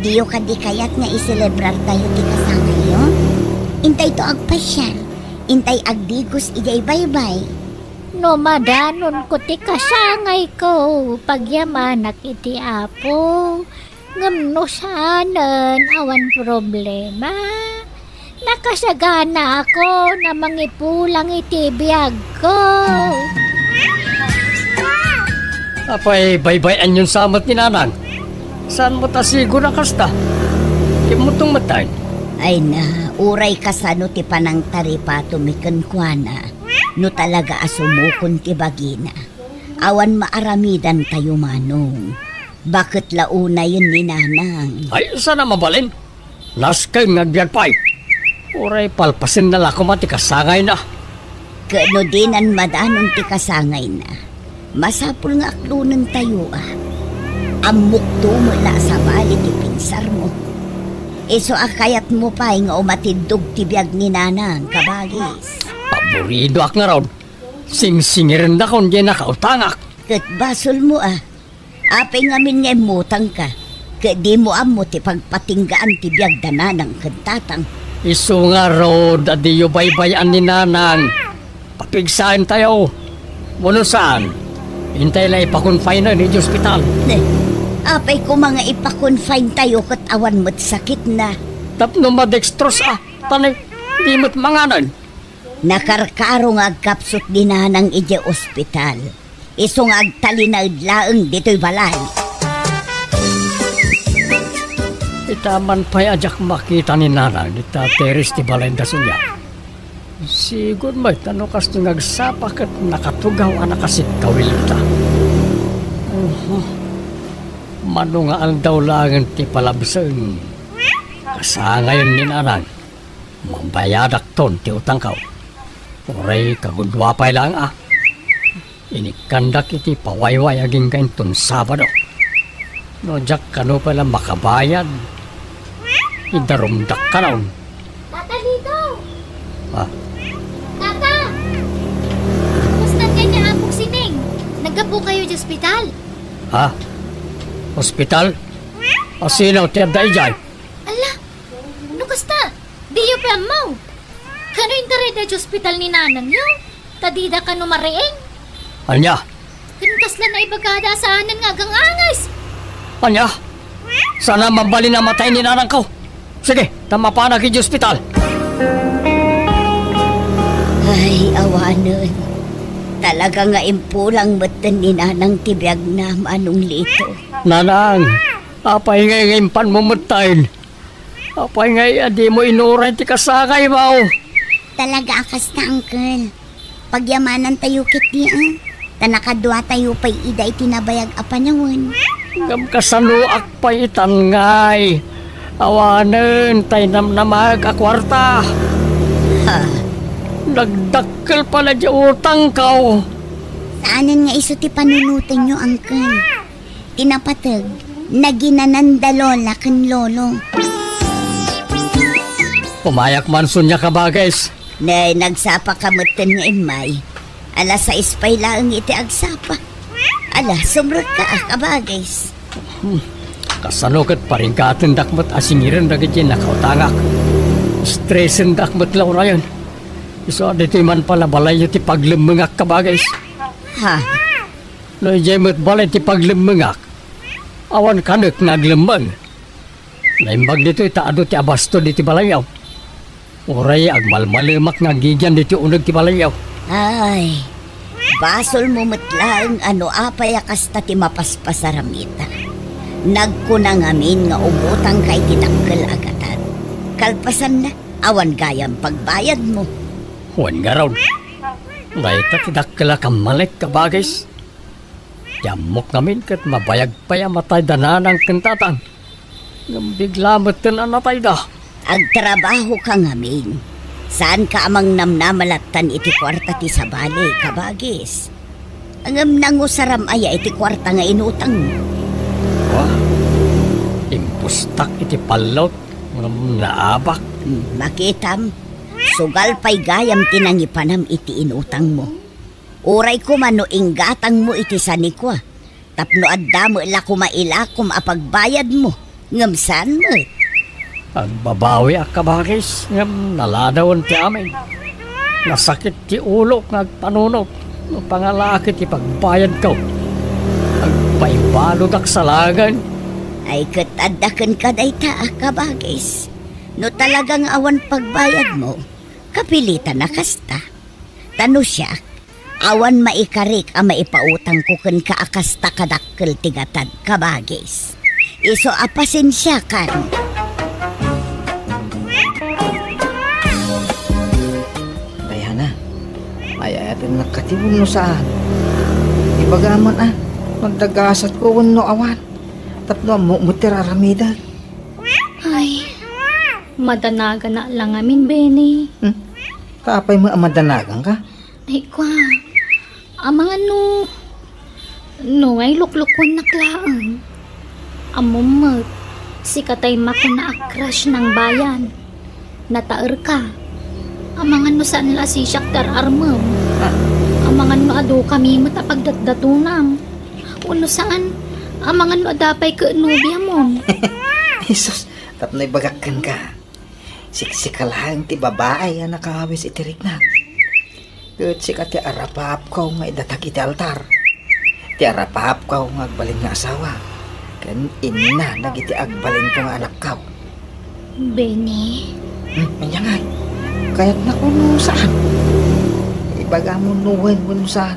Diyo kadi kayat nga iselebrar tayo ti kasangayyo? Intayto agpasiar, intay agdigos idiay baybay. No madanonko ti kasangayko, pagyamanak iti Apo. Ngem no saanen, awan problema. Nakasaganaakon a mangipulang iti biagko. Apay, baybay-anyon sa met ni Nanang? Saan met a siguro a kasta? Kimmutong met tayo. Ay na, uray kasano ti panangtaripatomi kenkuana. No talaga a sumukon ti bagina, awan maaramidantayo, Manong. Baket la unayen ni Nanang. Ay, saan a mabalin? Nasken nga agbiag pay. Uray palpasenna la koma ti kasangayna. Ket no dinan madanon ti kasangayna, masapul nga aklonentayo a. Ammokto met la a sabali ti pinsarmo. Isu a kayatmo pay nga umatiddog ti biag ni Nanang, kabagis. Aburidoak ngarud. Singsingirendakon diay nakautangak. Ket basolmo a. Apay ngamin nga immutangka, ket dimo ammo ti pagpatinggaan ti biag da Nanang ken Tatang. Isu ngarud a diyo baybay-an ni Nanang. Papigsaentayo. Wenno saan? Intay la ipa-confine-en idiay ospital. Ne, apay koma nga ipa-confine-tayo ket awan met sakitna? Tapno ma-dextrose a, ta ne, di met manganen. Nakarkaro nga agkapsut ni Nanang idiay ospital. Isu nga agtalinaed laeng ditoy balay. Ita man pay a diak makita ni Nanang dita teres ti balayda, Sonia. Sigud met ta no kastoy nga agsapa ket nakatugaw a nakasikkawil ita. Uhu. Mano nga aldaw laengen ti palabsen. Kasangayen ni Nanang. Mabayadakton ti utangko. Uray kagudua pay laeng a. Inikkandak iti pawayway agingga inton Sabado. No diak kano pay la makabayad, idarumdak kanon. Tata Lito! Ah. Tata! Kumusta ka ni Apong Sining? Naggapu kayo di ospital? Ha? Ospital? Asino ti adda idiay? Ala, no kasta, diyo pay ammo. Kano intaray da di ospital ni nanangyo? Ta dida kano mariing? Ania? Ken kasla naibagada a saanen nga agang-anges. Ania? Saan a mabalin a matay ni nanangko? Sige, ta mapanak idiay ospital. Ay, awanen. Talaga nga impulang metten ni nanang ti biagna, Manong Lito. Nanang, apay ngay nga impanmo metten? Apay ngay a dimo inuray ti kasangaymo? Talaga a kasta, Uncle. Pagyamanantayo ketdi, a. Ta nakaduatayo pay ida iti nabayag a panawen. Ngem kasanoak pay itan ngay? Awanen tay namnamaek a kuarta. Ha? Nagdakkel pay la diay utangko. Saanen nga isu ti panunotenyo, Uncle. Ti napateg, naginananda Lola ken Lolo. Umayak man, Sonia, kabagis. Nay, nagsapaka metten nga immay. Alas sais pay laeng iti agsapa. Ala, sumrekka, a, kabagis. Hmm. Kasano ket paringgatendak met a singiren dagiti nakautangak? Estresendak met la unayen. Isu a ditoy man pay la balayyo ti paglemmengak, kabagis. Ha? No idiay met balay ti paglemmengak, awan kanek nga aglemmeng. Naimbag ditoy ta adu ti abasto ditoy balayyo. Uray agmalmalemak nga agigian ditoy uneg ti balayyo. Ay, basolmo met laeng a no apay a kasta ti mapaspasaramita. Nagkuna ngamin nga umutangka iti dakkel a gatad. Kalpasanna, awan gayam pagbayadmo. Wen ngarud, dayta ti dakkel a kammalek, kabagis. Ti ammok ngamin ket mabayag pay a matayda nanang ken tatang. Ngem bigla metten a natayda. Agtrabahoka ngamin. Saanka a mangnamnama lattan iti kuarta ti sabali, kabagis. Ngem nangusaram aya iti kuarta nga inutangmo? Wa, impustak iti pallot ngem naabak. Hmm, makitam, sugal pay gayam ti nangipanam iti inutangmo. Uray koma no inggatangmo iti sanikua, tapno adda met la koma ilakom a pagbayadmo, ngem saan met. Agbabawiak, kabagis, ngem naladawen ti amin. Nasakit ti ulok nga agpanunot no pangalaak iti pagbayadko. Agpaibalodak salagen. Ay, ket adda kenka dayta a kabagis. No talaga nga awan pagbayadmo, kapilitan a kasta. Ta no siak, awan maikarik a maipautangko kenka a kasta kadakkel ti gatad, kabagis. Isu a pasensiakan. Diana, ay-ayatennak kadi wenno saan? Ibagam man a, no adda gasatko wenno awan. Tapno ammok met ti ar-aramidek. Ay, madanaganak la ngamin, Benny. Hmm? Ta apay met a madanaganka? Ay, kua. Amangan no, no ngay luklukuennak laeng. Ammom met, sika tay makuna a crush nang bayan. Nataerka. Amangan no saan la a sisiak ti ar-armem. Ah. Amangan no adukami met a pagdatdatonam. Wenno saan, amangan no adda pay ket nobiamon. Jesus, tapno ibagak kenka. Siksika laeng ti babai a nakawis iti riknak. Ket sika ti arapaapko nga idatag iti altar. Ti arapaapko nga agbalin nga asawa, ken inna dagiti agbalinko nga anakko. Benny? Hmm, ania ngay? Kayatnak wenno saan? Ibagam no wen wenno saan,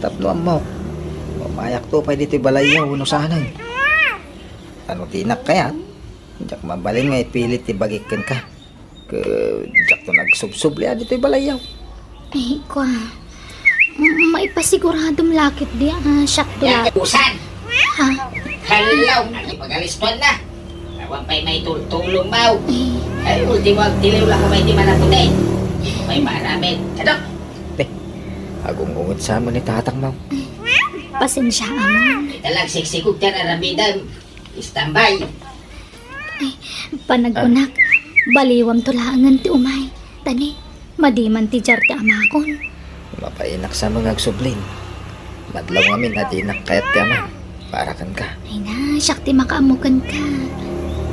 tapno ammok. Mamayakto pay ditoy balayyo wenno saanen. Ta no dinak kayat, diak mabalin nga ipilit ti bagik kenka. Ket diakto nagsubsubli a ditoy balayyo. Ay, kua. M-, maipasiguradom la ketdi a siakto la. Yan, usan! Ha? Hello! Ipagalistuan na! Awan pay maitultulong, Mau. Eh. Ay, ultimo, agtiliw lang ko may di manaputi. May maramit. Ano? Eh, agung-unget sa mo ni tatang, Mau. Pasensiaam. Ita lang siksikog ti ar-aramidem. Standby. Ay, panagkunak, baliwamto laengen ti umay. Ta ni, madi man ti diar ti amakon. Mapainak sa mga agsubling. Madlaw ngamin a dinak kayat ti amam. Para kenka. Ay na, siak ti makaammo kenka.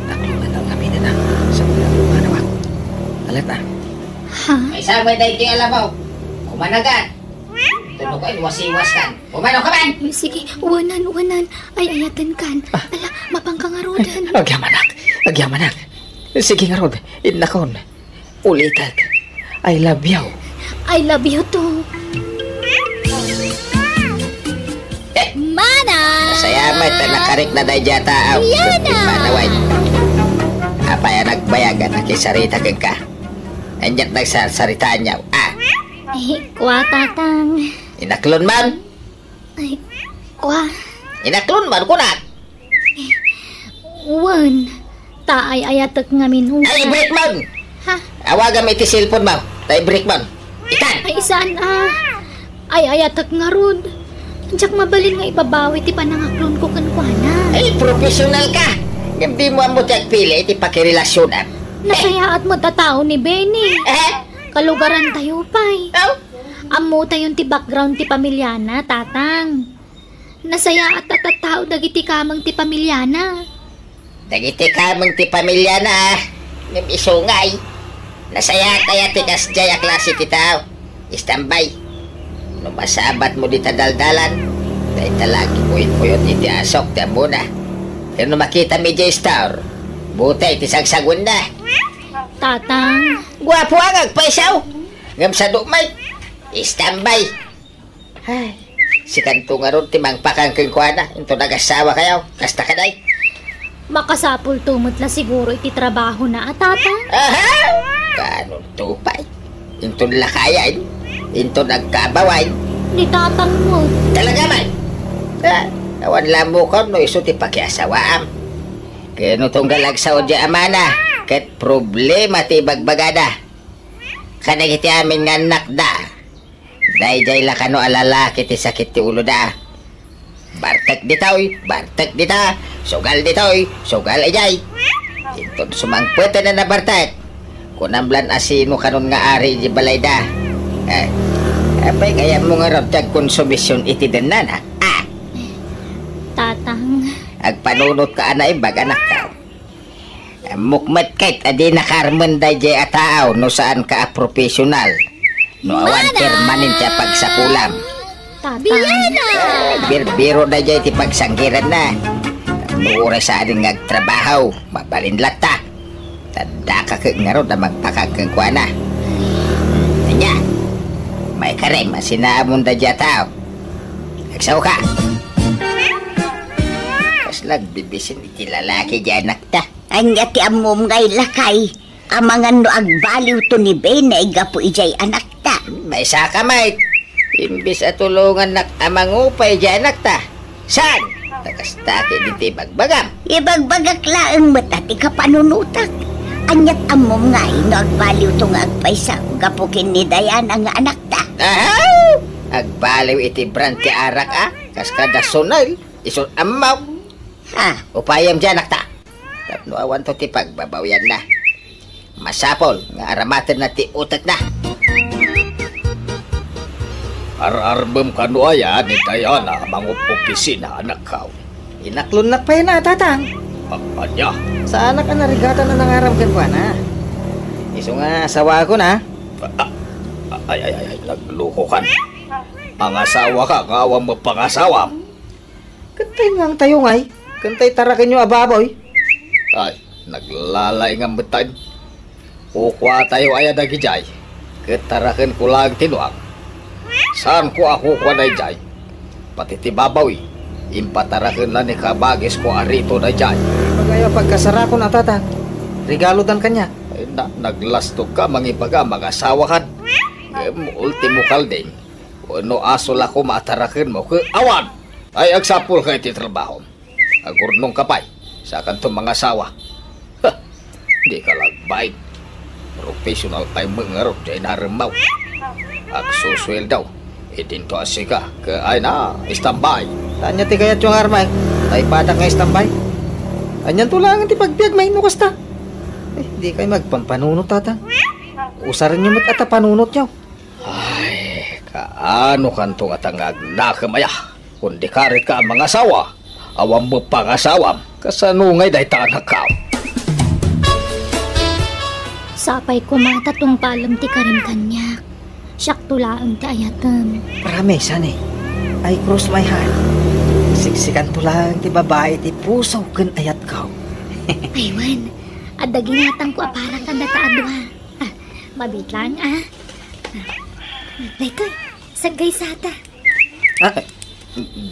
Naklona na ngamin na. Sa mga manawak. Alat na. Ha? Ay, sa may dahil ti alam mo. Kumanagan. Tuno ko, iwas-iwas kan. Umano ka man! Sige, uwanan, uwanan. Ay, ayaten kan. Ah. Ala, mapangka ngaruden. Agyamanak, agyamanak. Sige ngarud, innakon. Ulitek. I love you. I love you too. Mana! Masaya met ta nakarik na day diata, aw. Yana! Manaway. Apay a nagbayag a nakisarita kenka? Andiak nagsasaritaan niya, ah. Eh, kua, tatang. Inaklon man. Ay, kua. Inaklon man, kunak. Wen, ta ay-ayatek ngamin unay. Ay, break mo! Ha? Awagam iti cellphone mo. Ta i-break mo. Itan! Ay, saan a? Ay-ayatek ngarud. Diak mabalin nga ibabawi ti panangaklonko kenkuana. Ay, professional ka. Ngem dimo ammo ti agpili iti pakirelasionam. Nasayaat met a tao ni Benny. Eh? Kalugarantayo pay. Oh? Ammotayon ti background ti pamiliana, Tatang. Nasayaat a tattao dagiti kameng ti pamiliana. Dagiti kameng ti pamiliana, ngem isu ngay. Nasayaat aya ti kasdiay a klase ti tao? Istambay. No masabatmo dita daldalan, dayta la agikuyot-kuyot iti asok ti ammona. Ken no makitam idiay store, butay ti sagsaguenna. Tatang. Guapo nga agpaysaw. Ngem sadu met. Istambay. Ay, sikanto ngarud ti mangpakan kenkuana, inton agasawakayo. Kasta kadi? Makasapulto met la siguro iti trabahona a, Tatang. Aha! Kaanonto pay? Inton lakayan, inton agkabawan. Ni Tatang met. Talaga man! Ah, awan la ammokan no isu ti pakiasawaam. Ken no tunggal agsao diay amana, ket problema ti ibagbagada kadagiti amin nga annakda. Daydiay la kano a lalaki ti sakit ti uloda. Bartek ditoy, bartek dita, sugal ditoy, sugal idiay. Inton sumangpeten a nabartek, kunam lan a sino kanon nga ari idiay balayda. Eh, apay gayammo ngarud ti agkonsumision iti dennana? Ah! Tatang. Agpanunotka a naimbag, anakko. Ammok met ket a dinaka armen daydiay a tao no saanka a professional. No awan permanente a pagsapulam. Tatang. Eh, birbiro daydiay ti pagsanggiranna. No uray saanen nga agtrabaho, mabalin latta. Ta daka ket ngarud a mangpakan kenkuana. Ania, maikarem a sinaamon daydiay a tao. Agsaoka. Kasla agbibisin iti lalaki diay anakta. Ania ti ammom nga lakay? Amangan no agbaliwto ni Benny gapu idiay anakta. Maisaka met. Imbes a tulongannak a mangupay idiay anakta. Saan? Ta kasta ket iti ibagbagam. Ibagbagak laeng met a ti kapanunotak. Aniat ammom ngay no agbaliwto nga agpaysa gapu ken ni Diana nga anakta? Aha! Agbaliw iti brand ti arak a, kas kada Sonel, isu ammok. Ha? Upayem diay anakta. Tapno awanto ti pagbabawianna. Masapul nga aramatenna ti utekna. Ar-arbem kano aya ni Diana a mangup-opisina, anakko? Inaklonnak pay na, Tatang. A-, ania? Saanak a narigatan a nangaram kenkuana. Isu nga asawaakon. Ah, ah, ay, ay, ay, ay, naglukokan. Mangasawaka nga awan met pangasawam. Ket tay nuangtayo ngay, ken tay tarakenyo a baboy? Ay, naglalaingam metten. Kukuatayo aya dagidiay, ket tarakenko laeng ti nuang. Saanko a kukua daydiay. Pati ti baboy, impatarakenna ni kabagisko a Rito daydiay. Ibagayo a pagkasarakon a, Tatang. Regalodan kaniak. Ay, na-, naglastogka mangibaga a mangasawakan. Ngem ultimo kalding, wenno aso la koma a tarakenmo ket awan! Ay, agsapulka iti trabahom. Agurnongka pay, saakanto mangasawa. Ha! Dika la agbain. Professional pay met ngarud diay naremmaw. Agsusueldo. Idinto a sika, ket ay na, istambay. Ania ti kayatyo nga armek? Tay padak nga istambay? Anianto laengen ti pagbiagmi no kasta? Eh, dikay agpampanunot, Tatang. Usarenyo met a ta panunotyo. Ay, kaano kanto ngata nga agnakem aya? Kundi karit ka a mangasawa, awan met pangasawam. Kasano ngay dayta, anakko? Sapay koma ta tungpalem ti karim kaniak. Siakto laeng ti ayatem. Promise, honey. I cross my heart. Siksikanto laeng ti babai ti puso ken ayatko. Ay, wen. Adda ginatangko a para kadata a dua. Ah, mabiit laeng, ah. Ah, daytoy, saggaysata. Ah,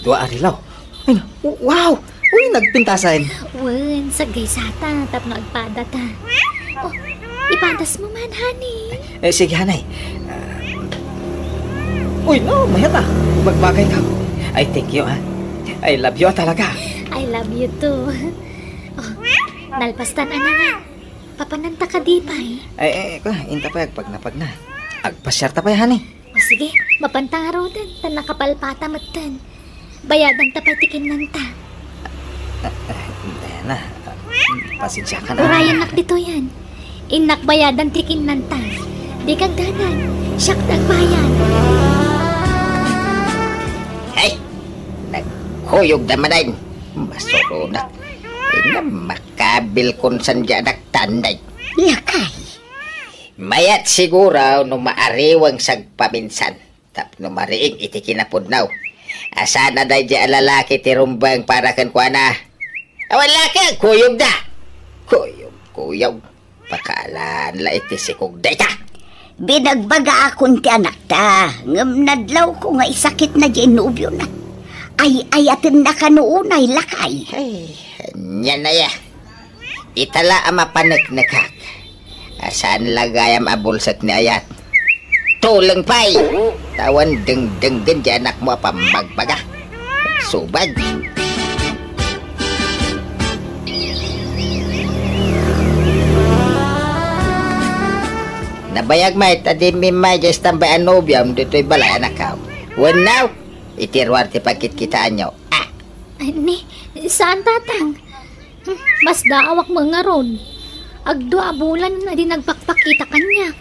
dua a relo. Ay, wow! Uy, nagpintasen. Wen, saggaysata, tapno agpadata. Oh, ipadas mo man, honey. Eh, sige, honey. Ah, uy, no, mayat a. Bagbagay ka. Ay, thank you, ha. I love you, ah, talaga. I love you too. Oh, nalpastan, anak. Papananta kadi pay? Ay, ay, ay, inta pay agpagnapagna. Agpasiarta pay, honey. O sige, mapanta ngaruden, ta nakapalpata metten. Bayadanta pay ti kinnanta. Ah, ah, Diana, ah, pasensiakan, ah. Urayennak ditoyen. Innak bayadan ti kinnanta. Dika agdanag, siak ti agbayad. Ay, nagkuyogda manen. Masuronak. Ay, na makabilkon san diay anakta, anay. Lakay. Mayat siguro no maariweng sagpaminsan. Tapno mariing iti kinapudno. Asana daydiay a lalaki ti rumbeng para kenkuana. Awan la ket kuyogda. Kuyog, kuyog. Pakaalan la iti sikog dayta. Binagbagaakon ti anakta, ngem nadlawko nga isakitna diay nobiona. Ay-ayatenna kano unay, lakay. Ay, ania aya. Ita la a mapaneknekak. A saan la gayam a bulsek ni ayat. Tuleng pay! Awan dengdenggen diay anakmo a pammagbaga. Subag. Nabayag met a dimmi immay diay estambay a nobiom ditoy balay, anakko. Wenno, iti ruar ti pagkitkitaanyo. Ah! Ay, ni, saan, Tatang? Hmm, masdaawak met ngarud. Agdua a bulan a di nagpakpakita kaniak.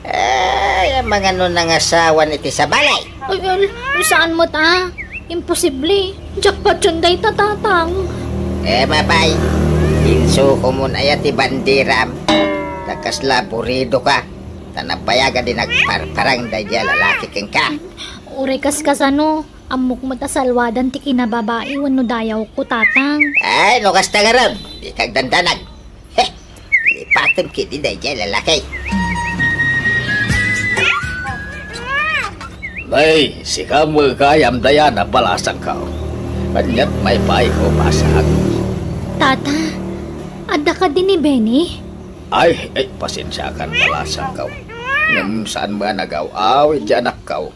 Ay, amangan no nangasawan iti sabali. Ay, ay, saan met a? Imposible. Diak patien dayta, Tatang. Eh, mapay. Insukomon aya ti banderam. Ta kasla aburidoka. Ta nabayag a di nagparparang daydiay a lalaki kenka. Uray kaskasano. Ammok met a salwadan ti kinababai wenno dayawko, Tatang. Ay, no kasta ngarud, dika agdandanag. Heh, lipatem ketdi daydiay a lalaki. Nay, sika met gayam, Diana, balasangko. Aniat maypay ko, basak. Tata, adda kadi ni Benny? Ay, ay, pasensiakan, balasangko. Ngem saan met a nagaw-awid diay anakko.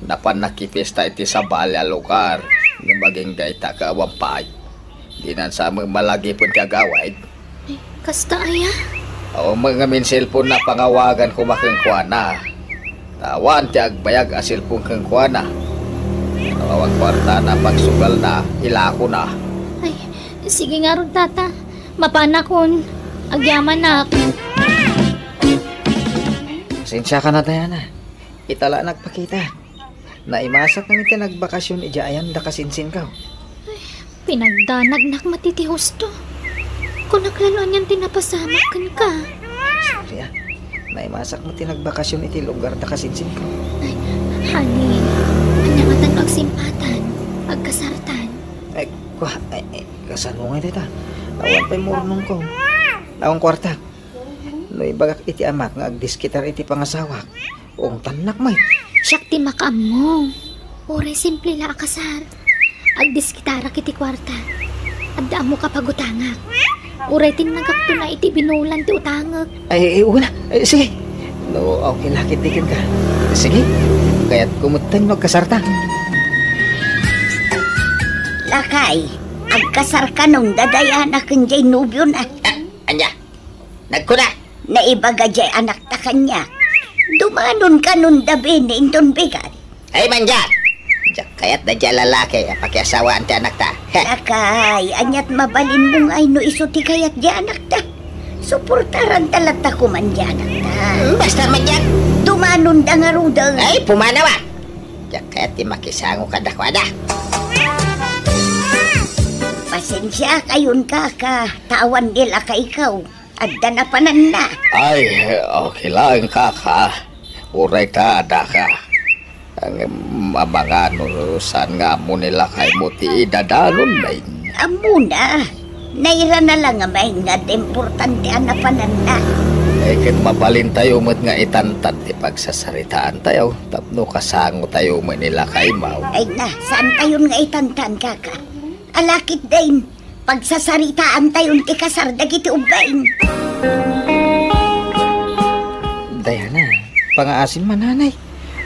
Napan nakipiesta iti sabali a lugar, ngem agingga ita ket awan pay. Dinan sa met malagipen ti agawid. Ay, kasta aya? Awan met ngamin cellphone-na a pangawagan koma kenkuana. Ta awan ti agbayag a cellphone kenkuana. No awan kuartana, pagsugalna, ilakona. Ay, sige ngarud, Tata. Mapanakon. Agyamanak. Pasensiakan, Diana. Ita la a nagpakita. Naimasak ngamin ti nagbakasyon idiay ayan da kasinsinko. Ay, pinagdanagnak met iti husto. Kunak la no anian ti napasamak kenka. Sorry, ah. Naimasak met ti nagbakasyon iti lugar da kasinsinko. Ay, honey, ania ngatan no agsimpatan, agkasartan? Ay, kua, ay, ay, kasano ngay dayta? Awan pay murnongko. Awan kuarta. No ibagak iti amak nga agdiskitar iti pangasawak, ungtannak met. Siak ti makaammo. Uray simple la a kasar. Agdiskitarak iti kuarta. Adda ammok a pagutangak. Uray tinnagakto na iti binulan ti utangek. Ay, ay, una. Ay, sige. No, okay la ketdi kenka. Sige. Kayatko metten no agkasarta. Lakay, agkasarka ngarud, Diana, ken diay nobiona. Ah, ania? Nagkuna. Naibaga diay anakta kaniak. Dumanon kanon da Benny inton bigat. Ay, man diay. Diak kayat daydiay a lalaki a pakiasawaan ti anakta. Heh. Lakay, aniat mabalinmo ngay no isu ti kayat diay anakta? Suportaranta latta koma diay anakta. Hmm, basta man diay. Dumanon da ngaruden. Ay, pumanaw a. Diak kayat ti makisango kadakuada. Pasensiakayon, kaka, ta awan ni lakayko. Adda napananna. Ay, okay laeng, kaka. Uray ta adda ka. Ngem amangan no saan nga ammo ni lakaymo ti idadanon, main. Ammona. Nairana la nga main nga adda importante a napananna. Ay, ket mabalintayo met nga itantan ti pagsasaritaantayo tapno kasangotayo met ni lakaymo. Ay na, saantayon nga itantan, kaka. Ala ketdin, pagsasaritaantayon ti kasar dagiti ubbain. Diana, pangaasim man, nanay.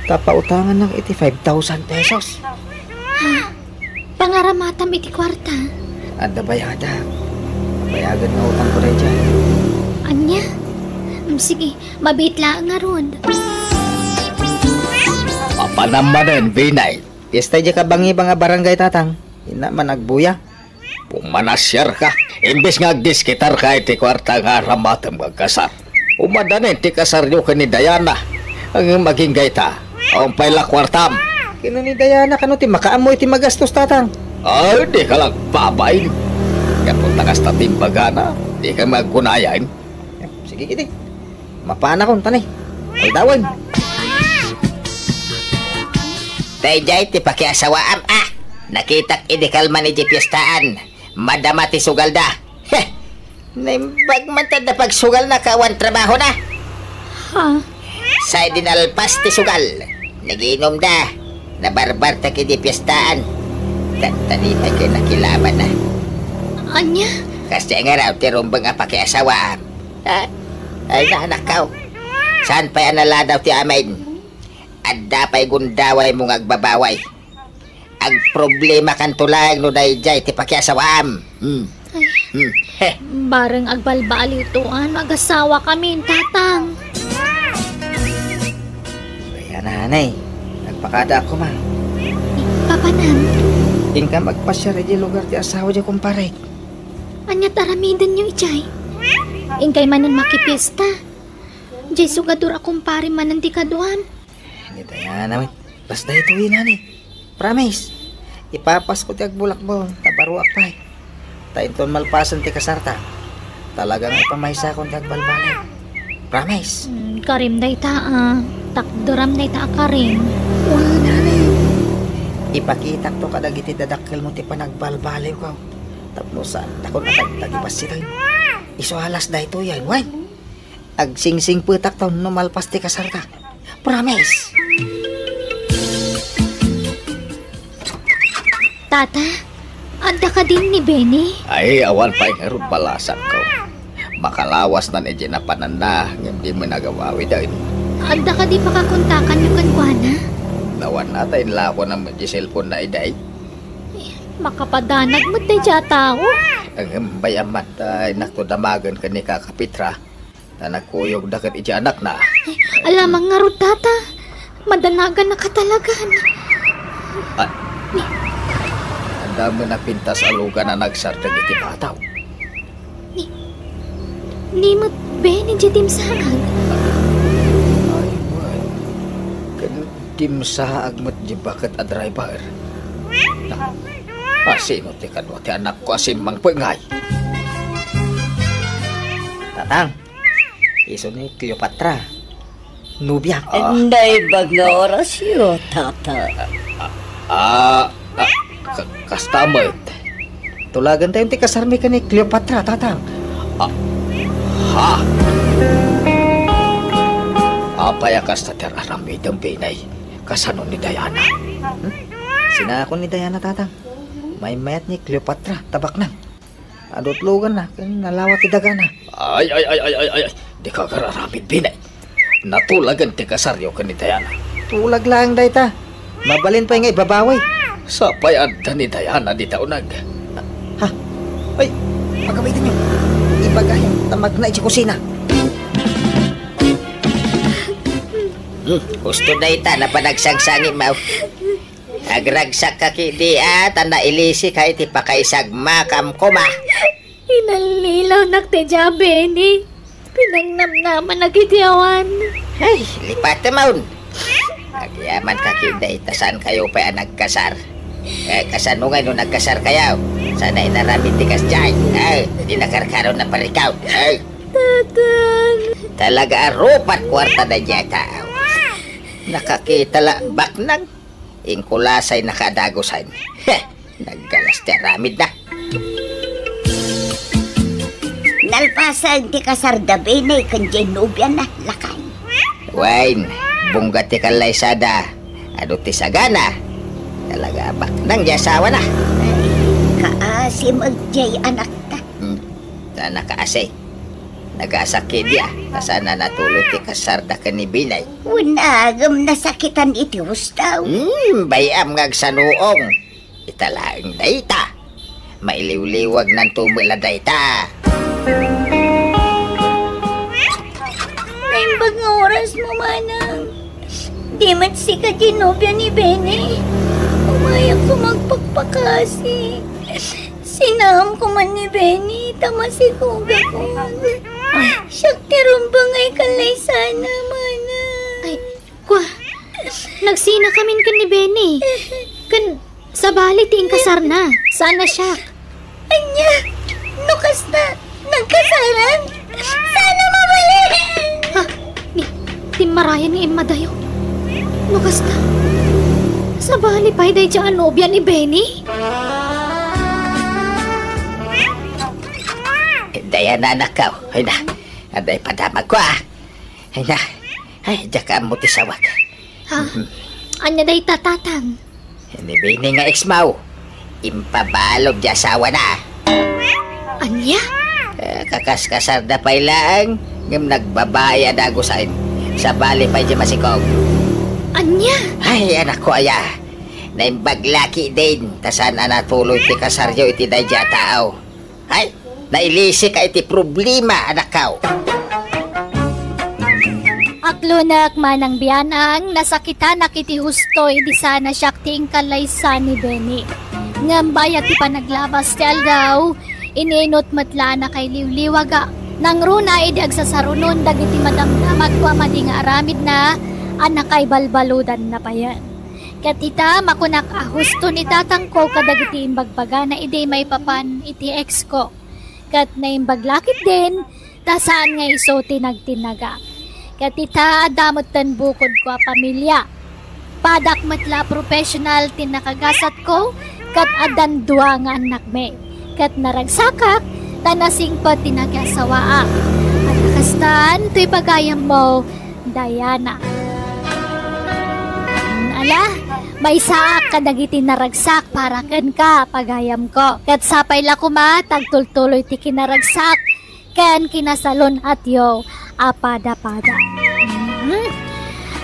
Ta pautangannak iti five thousand pesos. Ha? Pangaramatam iti kuarta? Adda bayada. Bayagen nga utangko daydiay. Ania? Mm, sige, mabiit laeng ngarud. Mapanam manen, Binay. Fiesta idiay kabangiba nga barangay, Tatang. Inna man agbuya. Pumanasiarka, imbes nga agdiskitarka iti kuarta nga aramatem nga agkasar. Umadanen ti kasaryo ken ni Diana. Ngem agingga ita, awan pay la kuartam. Kano ni Diana, kano ti makaammo iti magastos, Tatang? Ay, dika la agbabain. Gapu ta kasta ti imbagana, dika aggunayan. Sige, kiti. Mapanakon, tani. Aldawen. Daydiay ti pakiasawaam, a. Nakitak idi kalman idiay piestaan. Madama ti sugalda. Heh. Naimbag man ta adda pagsugalna ket awan trabahona. Ha? Sa idi nalpas ti sugal, nagiinumda. Nabarbartek idiay piestaan. Tatta dita ket nakilabanna. Ania? Kasdiay ngarud ti rumbeng a pakiasawaam. Ha? Ay, nanakkaw. Saan pay a naladaw ti amin? Adda pay gundawaymo nga agbabaway. Agproblemakanto laeng no daydiay ti pakiasawaam. Hmm. Hmm. Heh. Bareng agbalbaliwto no agasawakamin, Tatang. Kaya, nanay, nagpakadaak koma. Papanam? Inka agpasiar idiay lugar ti asawa diay kumparek. Ania ti aramidenyo idiay? Inkay manen makipiesta. Diay sugador a kumpare manen ti kaduam. Ni Diana met, kas daytoy, nani. Promise. Ipapasko ti agbulakbon, ta baruak pay. Ta inton malpasen ti kasarta, talaga nga ipamaysakon ti agbalbaliw. Promise. Hmm, karim dayta, a. Takderam dayta a karim. Wen, nani. Ipakitakto kadagiti dadakkelmo ti panagbalbaliwko. Tapno saantakon a tagtagibassiten. Isu a las daytoyen, wen. Agsingsingpetakto no malpas ti kasarta. Promise. Tata, adda kadin ni Benny? Ay, awan pay ngarud balasangko. Makalawasnan idiay napananna, ngem di met agawawiden. Adda kadi pakakontakanyo kenkuana? Awan, a, ta inlako na met di cellphone na idiay. Makapadanag met daydiay a tao. Ngem bay-am man ta innak to damagen ken ni Kaka Petra. Ta nagkuyogda ket iti anakna. Ay, alamang ngarud, Tata. Madanagannaka talagan. Ah, adda met napintas a lugan a nagsardeng iti bataw. Ni, ni met Benny diay dimsaag. Ay, wen. Ken dimsaag met diay baket a driver. Asino ti kadua ti anakko a simmangpet ngay? Tatang, isu ni Cleopatra. Nobiak. Ah. Naimbag nga orasyo, Tata. Ah, ah, ka-, kasta met. Tulagentayon ti kasarmi ken ni Cleopatra, Tatang. Ah, ha? Apay a kasta ti ar-aramidem, Benny? Kasano ni Diana? Hmm? Sinakon ni Diana, Tatang. Maymayat ni Cleopatra, ta baknang. Adu ti luganna, ken nalawa ti dagana. Ay, ay, ay, ay, ay, ay, ay. Dika agar-aramid, Benny. Natulagen ti kasaryo ken ni Diana. Tulag laeng dayta. Mabalin pay nga ibabawi. Sapay adda ni Diana dita uneg. Ha? Ay, pagawidennyo. Ibagayo ta magna iti kusina. Hmm, husto dayta, napan agsangsangit, maw. Agragsak ka kidi a, ta nailisika iti pakaisagmakam koma. Inallilawnak ti dia, Benny. Pinangnamnamanak iti awan. Ay, lipatem, awn. Agyaman ka kidi ta saan kayo pay a nagkasar. Eh, kasano ngay no nagkasar kayo? Sana inaramid ti kasdiay. Ay, di nakarkaro na parikaw. Ay. Tatang. Talaga a rupat kuarta daydiay a tao. Nakakita la, baknang. Inkulasay nakadagusan. Heh, naggalas ti aramidna. Nalpasen ti kasarda, Benny, ken diay nobiana, lakay. Wen, bungga ti kallaysada. Adu ti sagana. Talaga a baknang diay asawana. Ay, kaasi met diay anakta. Hmm, ta nakaasi. Nagasakit dia, ta saan a natuloy ti kasarda ken ni Benny. Wen, ngem nasakitan iti husto. Hmm, bay-am nga agsanuong. Ita laeng dayta. Mailiwliwagnanto met la dayta. Naimbag nga orasmo, manang. Di met sika ti nobia ni Benny. Umayakto agpakpakasi. Sinaamko man ni Benny, ta masikogakon. Siak ti rumbeng a ikalaysana, manang. Ay, kua, nagsinakamin ken ni Benny. Ken sabali ti inkasarna. Saan a siak. Ania? No kasta, nagkasaran? Saan a mabali? Ha? Ni, timmarayan nga immadayo. No kasta, sabali pay daydiay a nobia ni Benny? Dayana, anakko. Ay na, adda ipadamagko, a. Ay na, ay, diak ammo ti sawag. Ha? Mhm. Ania dayta, tatang? Ni Benny nga ex-mo, impabalud ti asawana. Ania? Eh, kakaskasarda pay laeng, ngem nagbabayi a dagusen. Sabali pay diay masikog. Ania? Ay, anakko aya. Naimbag la ketdin, ta saan a natuloy ti kasaryo iti daydiay a tao. Ay, nailisika iti problema, anakko. Aklonek, manang Bianang, nasakitanak iti husto idi saan a siak ti inkalaysa ni Benny. Ngem bayat ti panaglabas ti aldaw, ininut met la a nakailiwliwag a nangruna idi agsasarunon dagiti madamdamagko a madi nga aramidna a nakaibalbaludanna payen. Ket ita, makunak a husto ni tatangko kadagiti imbagbagana idi maipapan iti ex-ko. Ket naimbag la ketdin, ta saan nga isu ti nagtinnaga. Ket ita, adda metten bukodko a pamilia. Padak met la a professional ti nakagasatko, ket addan dua nga annakmi. Ket naragsakak, ta nasingpet ti nakiasawaak. Ket kastan, toy pagayammo, Diana. Ala, maysaak kadagiti naragsak para kenka, pagayamko. Ket sapay la koma ta agtultuloy ti kinaragsak ken kinasalun-at yo a pada-pada. Mhm.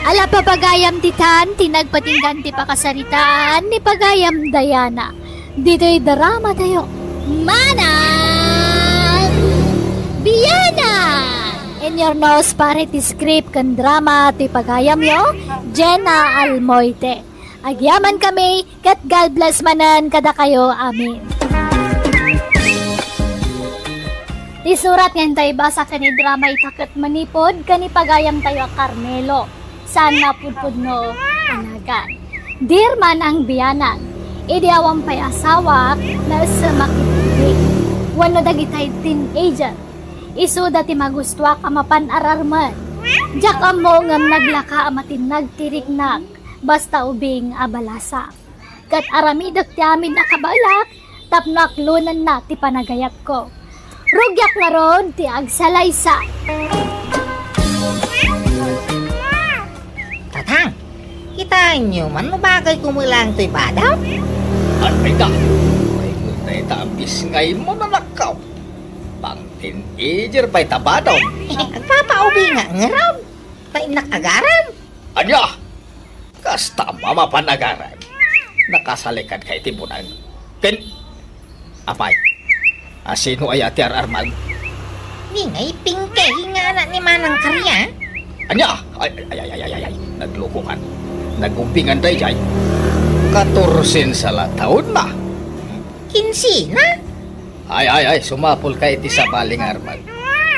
Ala, pagayam, ditan ti nagpatinggan ti pakasaritaan ni pagayam Diana. Ditoy drama tayo. Manang Biana! In your nose, pare ti script ken drama ti pagayamyo, Jenna Almoite. Agyamankami, ket God bless manen kadakayo. Amen. Ti surat nga inta ibasa ken idrama ita ket manipud ken ni pagayamtayo a Carmelo. Saan a pudpudno a nagan. Dear Manang Bianang, idi awan pay asawak, naessemak iti biag. Wenno dagitay teenager. Isuda ti magustuak a mapan ararmen. Diak ammo ngem naglaka a matinnag ti riknak, basta ubing a balasa. Ket aramidek ti amin a kabaelak tapno aklonenna ti panagayatko. Rugiak ngarud ti agsalaysa. Tatang, kitaenyo man no bagay ko met laeng toy badaw? Ay, ay, da. Ay, dayta a bisngaymo, anakko. Pang-teenager pay ta badaw. Agpapaubingak ngarud. Ta innak agarem. Ania? Kasta a mapan agarem. Nakasalikanka iti buneng. Ken, apay, a sino aya ti ar-armem? Ni nga ipingkay nga anak ni Manang Karya? Ania? Ay, ay, ay, ay, ay, ay, ay. Naglukokan. Nag-umbingan daydiay. Katorsensa la taonna. Kinsena? Ay, ay, ay, sumapulka iti sabali nga armem.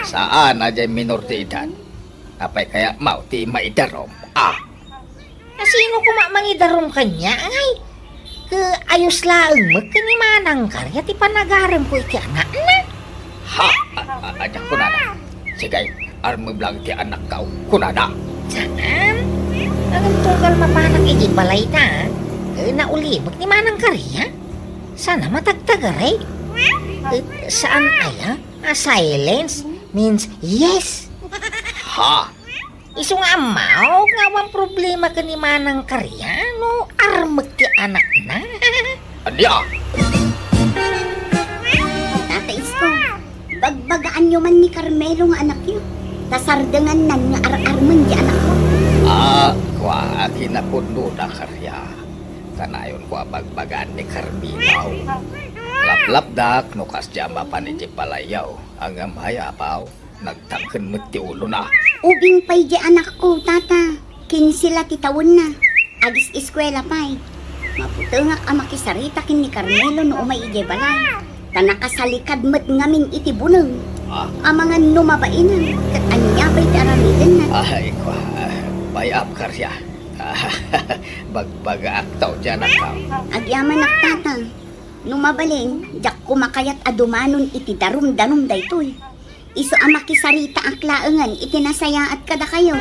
Saan a diay minor ti edad. Apay kayatmo ti maidarom? Ah. Asino koma mangidarom kaniak, ngay? Ket ayos laeng met ken ni Manang Karya ti panagaremko iti anakna. Ha? A, a, ania kunana? Sige, armem laeng ti anakko, kunana. Saan? Ngem tunggal mapanak iti balayta, ket naulimek ni Manang Karya. Saan a matagtagari. Ket saan aya a silence means yes. Ha? Isu nga ammo nga awan problema ken ni Manang Karya no armek ti anakna. Ania? Tata Isko, bagbagaanyo man ni Carmelo nga anakyo. Ta sardengannan nga ar-armen ti anakko. Ah, kua, kinapudnona, Karya. Kanayonko a bagbagaan ni Carmelo. Laplapdak no kasdiay a mapan idiay balayyo, ngem hay, apaw, nagtangken met ti ulona. Ubing pay diay anakko, tata. Kinse la ti tawenna. Agis-eskuela pay. Mabutengak a makisarita ken ni Carmelo no umay idiay balay. Ta nakasalikad met ngamin iti buneng. Ah. Amangan no mabainna, ket ania pay ti aramidenna? Ay, kua, bayam, Karia. Bagbagaak ta diay anakko. Agyamanak, tata. No mabalin, diak koma kayat a dumanon iti darumdarum daytoy. Isu a makisaritaak laengen iti nasayaat kadakayo.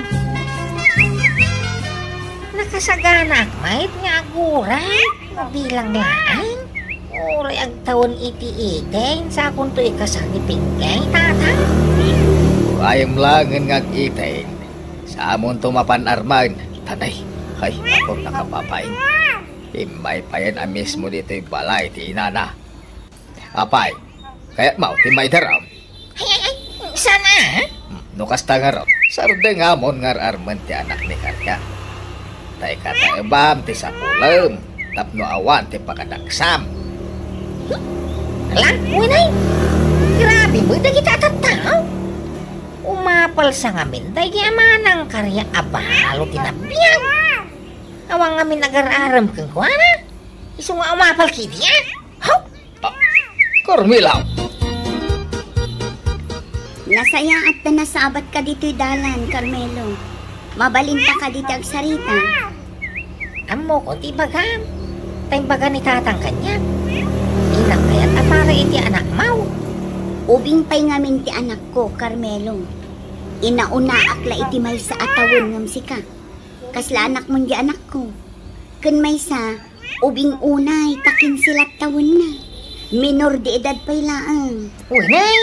Nakasaganaak met nga aguray, mabilang laeng. Uray agtawen iti iten, sakonto ikasar ni Pinggay, tata. Uray laengen nga ag-iten, samonto mapan armen. Tanay, hay, ako nakapapain. Immay payen a mismo ditoy balay ti inana. Apay, kayatmo ti maidaram? Ay, ay, ay, saan a? Hmm, no kasta ngarud, sardengam nga ar-armen ti anak ni Karia. Ta ikataebam ti sapulem tapno awan ti pakadaksam. Ala, uy, nay. Grabe met dagiti a tattao. Umapalsa ngamin dagiti a manang Karia a balo ti nabiag. Awan ngamin agar-arem kenkuana. Isu nga umapal ketdi, a? Haw! Ah, Carmelo! Nasayaat ta nasabatka ditoy dalan, Carmelo. Mabalinta kadi ti agsarita? Ammok ti ibagam. Ta imbaga ni tatang kaniak. Innak kayat a para iti anakmo. Ubing pay ngamin ti anakko, Carmelo. Inaunaak la iti maysa a tawen ngem sika. Kasla anakmon diay anakko. Ken maysa, ubing unay ta kinse la ti tawenna. Minor de edad pay laeng. Unay!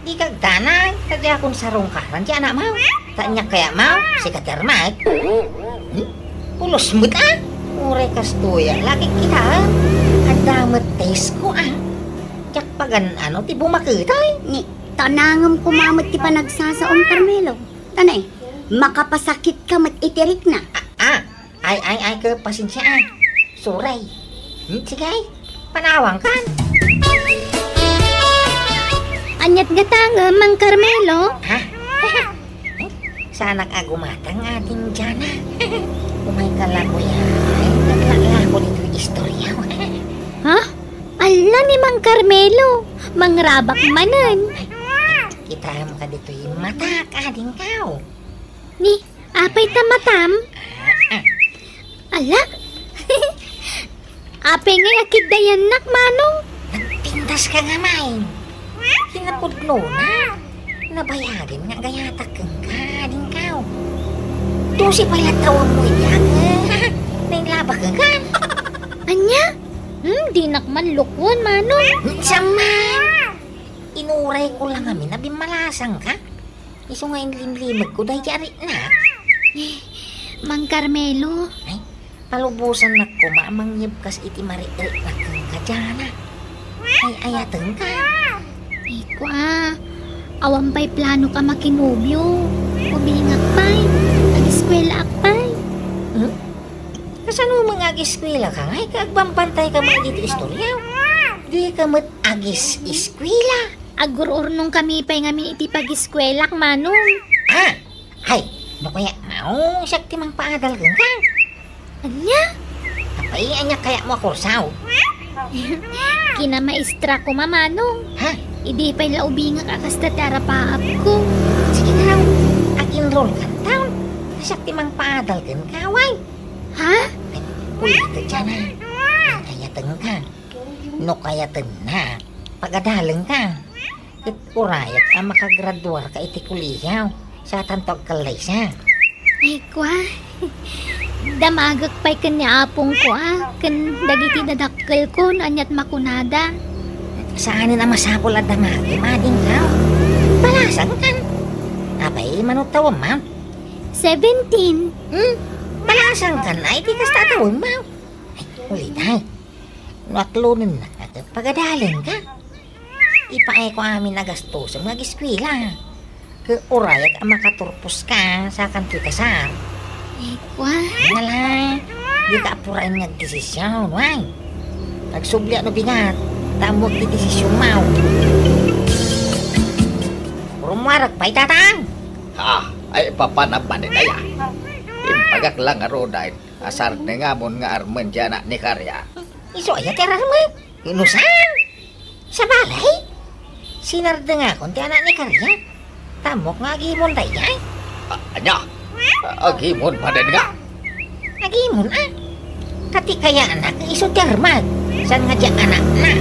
Dika agdanag, ta diakon sarungkaran diay anakmo. Ta ania kayatmo, sika ti armek? Hmm? Pulos met, a? Uray kastoy a, lakek kitaen. Adda met test ko, a. Diak pagan-ano ti bumaketay. Ni, tanangem koma met ti panagsasaom, Carmelo. Tanay, makapasakitka met iti rikna. A, a, ay, ay, ay, ket pasensia, a. Sorry. Hmm, sige, panawangkan. Aniat gatangem, Mang Carmelo? Ha? Saanak a gumatang, Ading Jana. Umayka la, kuya. Ay, naglalako ditoy istorya. Ha? Ala ni Mang Carmelo, mangrabak manen. Kitaem kaditoy matak, Adingko. Ni, apay ta matam? Ah, ah. Ala? Apay ngay a kiddayannak, Manong? Nagpintas ka nga, May. Kinapudnona. Nabayagen nga agayatak kenka, Adingko. Dose pay la tawenmo idi nailabak kenka. Ania? Hmm, dinak man lukwen, Manong. Saan man? Inurayko la ngamin a bimmalasangka. Isu nga inlimlimegko daydi a riknak. Eh, Mang Carmelo. Ay, palubosannak koma a mangyebkas iti marik-riknak kenka, Jana. Ay-ayatenka. Eh, kua, awan pay planok a makinobio. Ubingak pay. Ageskuelaak pay. Hmm? Kasano man nga ageskuelaka ngay ket agbambantayka met iti istorya? Dika met agis-eskuela. Agur-urnongkami pay ngamin iti pageskuelak, Manong. Ah! Ay, no kayatmo, siak ti mangpaadal kenka. Ania? Apay, ania kayatmo a kurso? Kinamaestra koma, Manong. Ha? Idi pay la ubingak a kasta ti arapaapko. Sige nga, ag-enrollkanton. Siak ti mangpaadal kenka, way. Ha? Ay, ulitek, Jana. Ay, ayatenka. No kayatenna, pagadalenka. Ket urayak a makagraduarka iti kolehiyo, satanto agkallaysa. Ay, kua. Damagek pay ken ni apongko a, ken dagiti dadakkelko no aniat makunada. Saanen a masapul a damagem, Adingko. Balasangkan. Apay, mano tawenmo? Seventeen. Hmm? Balasangkan, ay, ti kasta a tawenmo. Ay, ulitek. No aklonennak, pagadalenka. Ipaayko amin a gastosem nga ageskuela. Ket urayak a makaturposka, sakanto ikasar. Ay, kua. Ngala, dika apuraen nga agdesision, way. Agsubli a no bigat. ta ammok ti desisionmo. Rummuarek pay, Tatang. Ha? Ay, papanam manen aya? Imbagak la ngaruden a sardengam nga armen ti anak ni Karia. Isu aya ti ararmek? Inusan? Sabali? Sinardengakon ti anak ni Karia? Ta ammok nga agimon daydiay? A-, ania? A-, agimon manen nga? Agimon, a? Ta ti kayatna isu ti armek, saan nga diak anakna.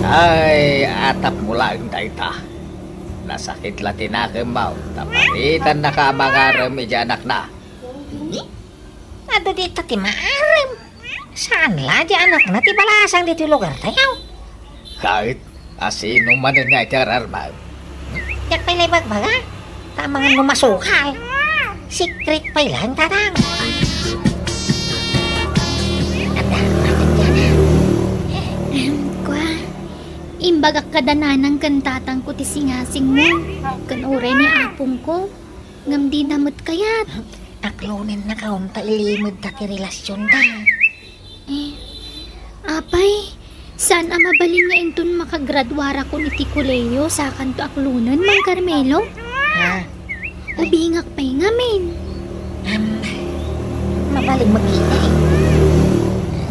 Ay, atapmo laeng dayta. Nasakit la ti nakemmo, ta paritannaka a mangarem iti anakna. Hmm? Adu dita ti maarem. Saan la ti anakna ti balasang ditoy lugartayo? Ket, asino manen nga iti ararmek? Diak pay la ibagbaga. Ta amangan no masukal. Secret pay laeng, Tatang. Adda, adda, Diana. Em, kua, imbagak kada nanang ken tatangko ti singasingmo, ken uray ni apongko. Ngem dida met kayat. Aklonennaka unta ilimedda ti relasionda. Eh, apay, saan a mabalin nga inton makagraduarakon iti kolehiyo, sakanto aklonen, Mang Carmelo? Ha? Ubingak pay ngamin. Am, mabalin met ketdi.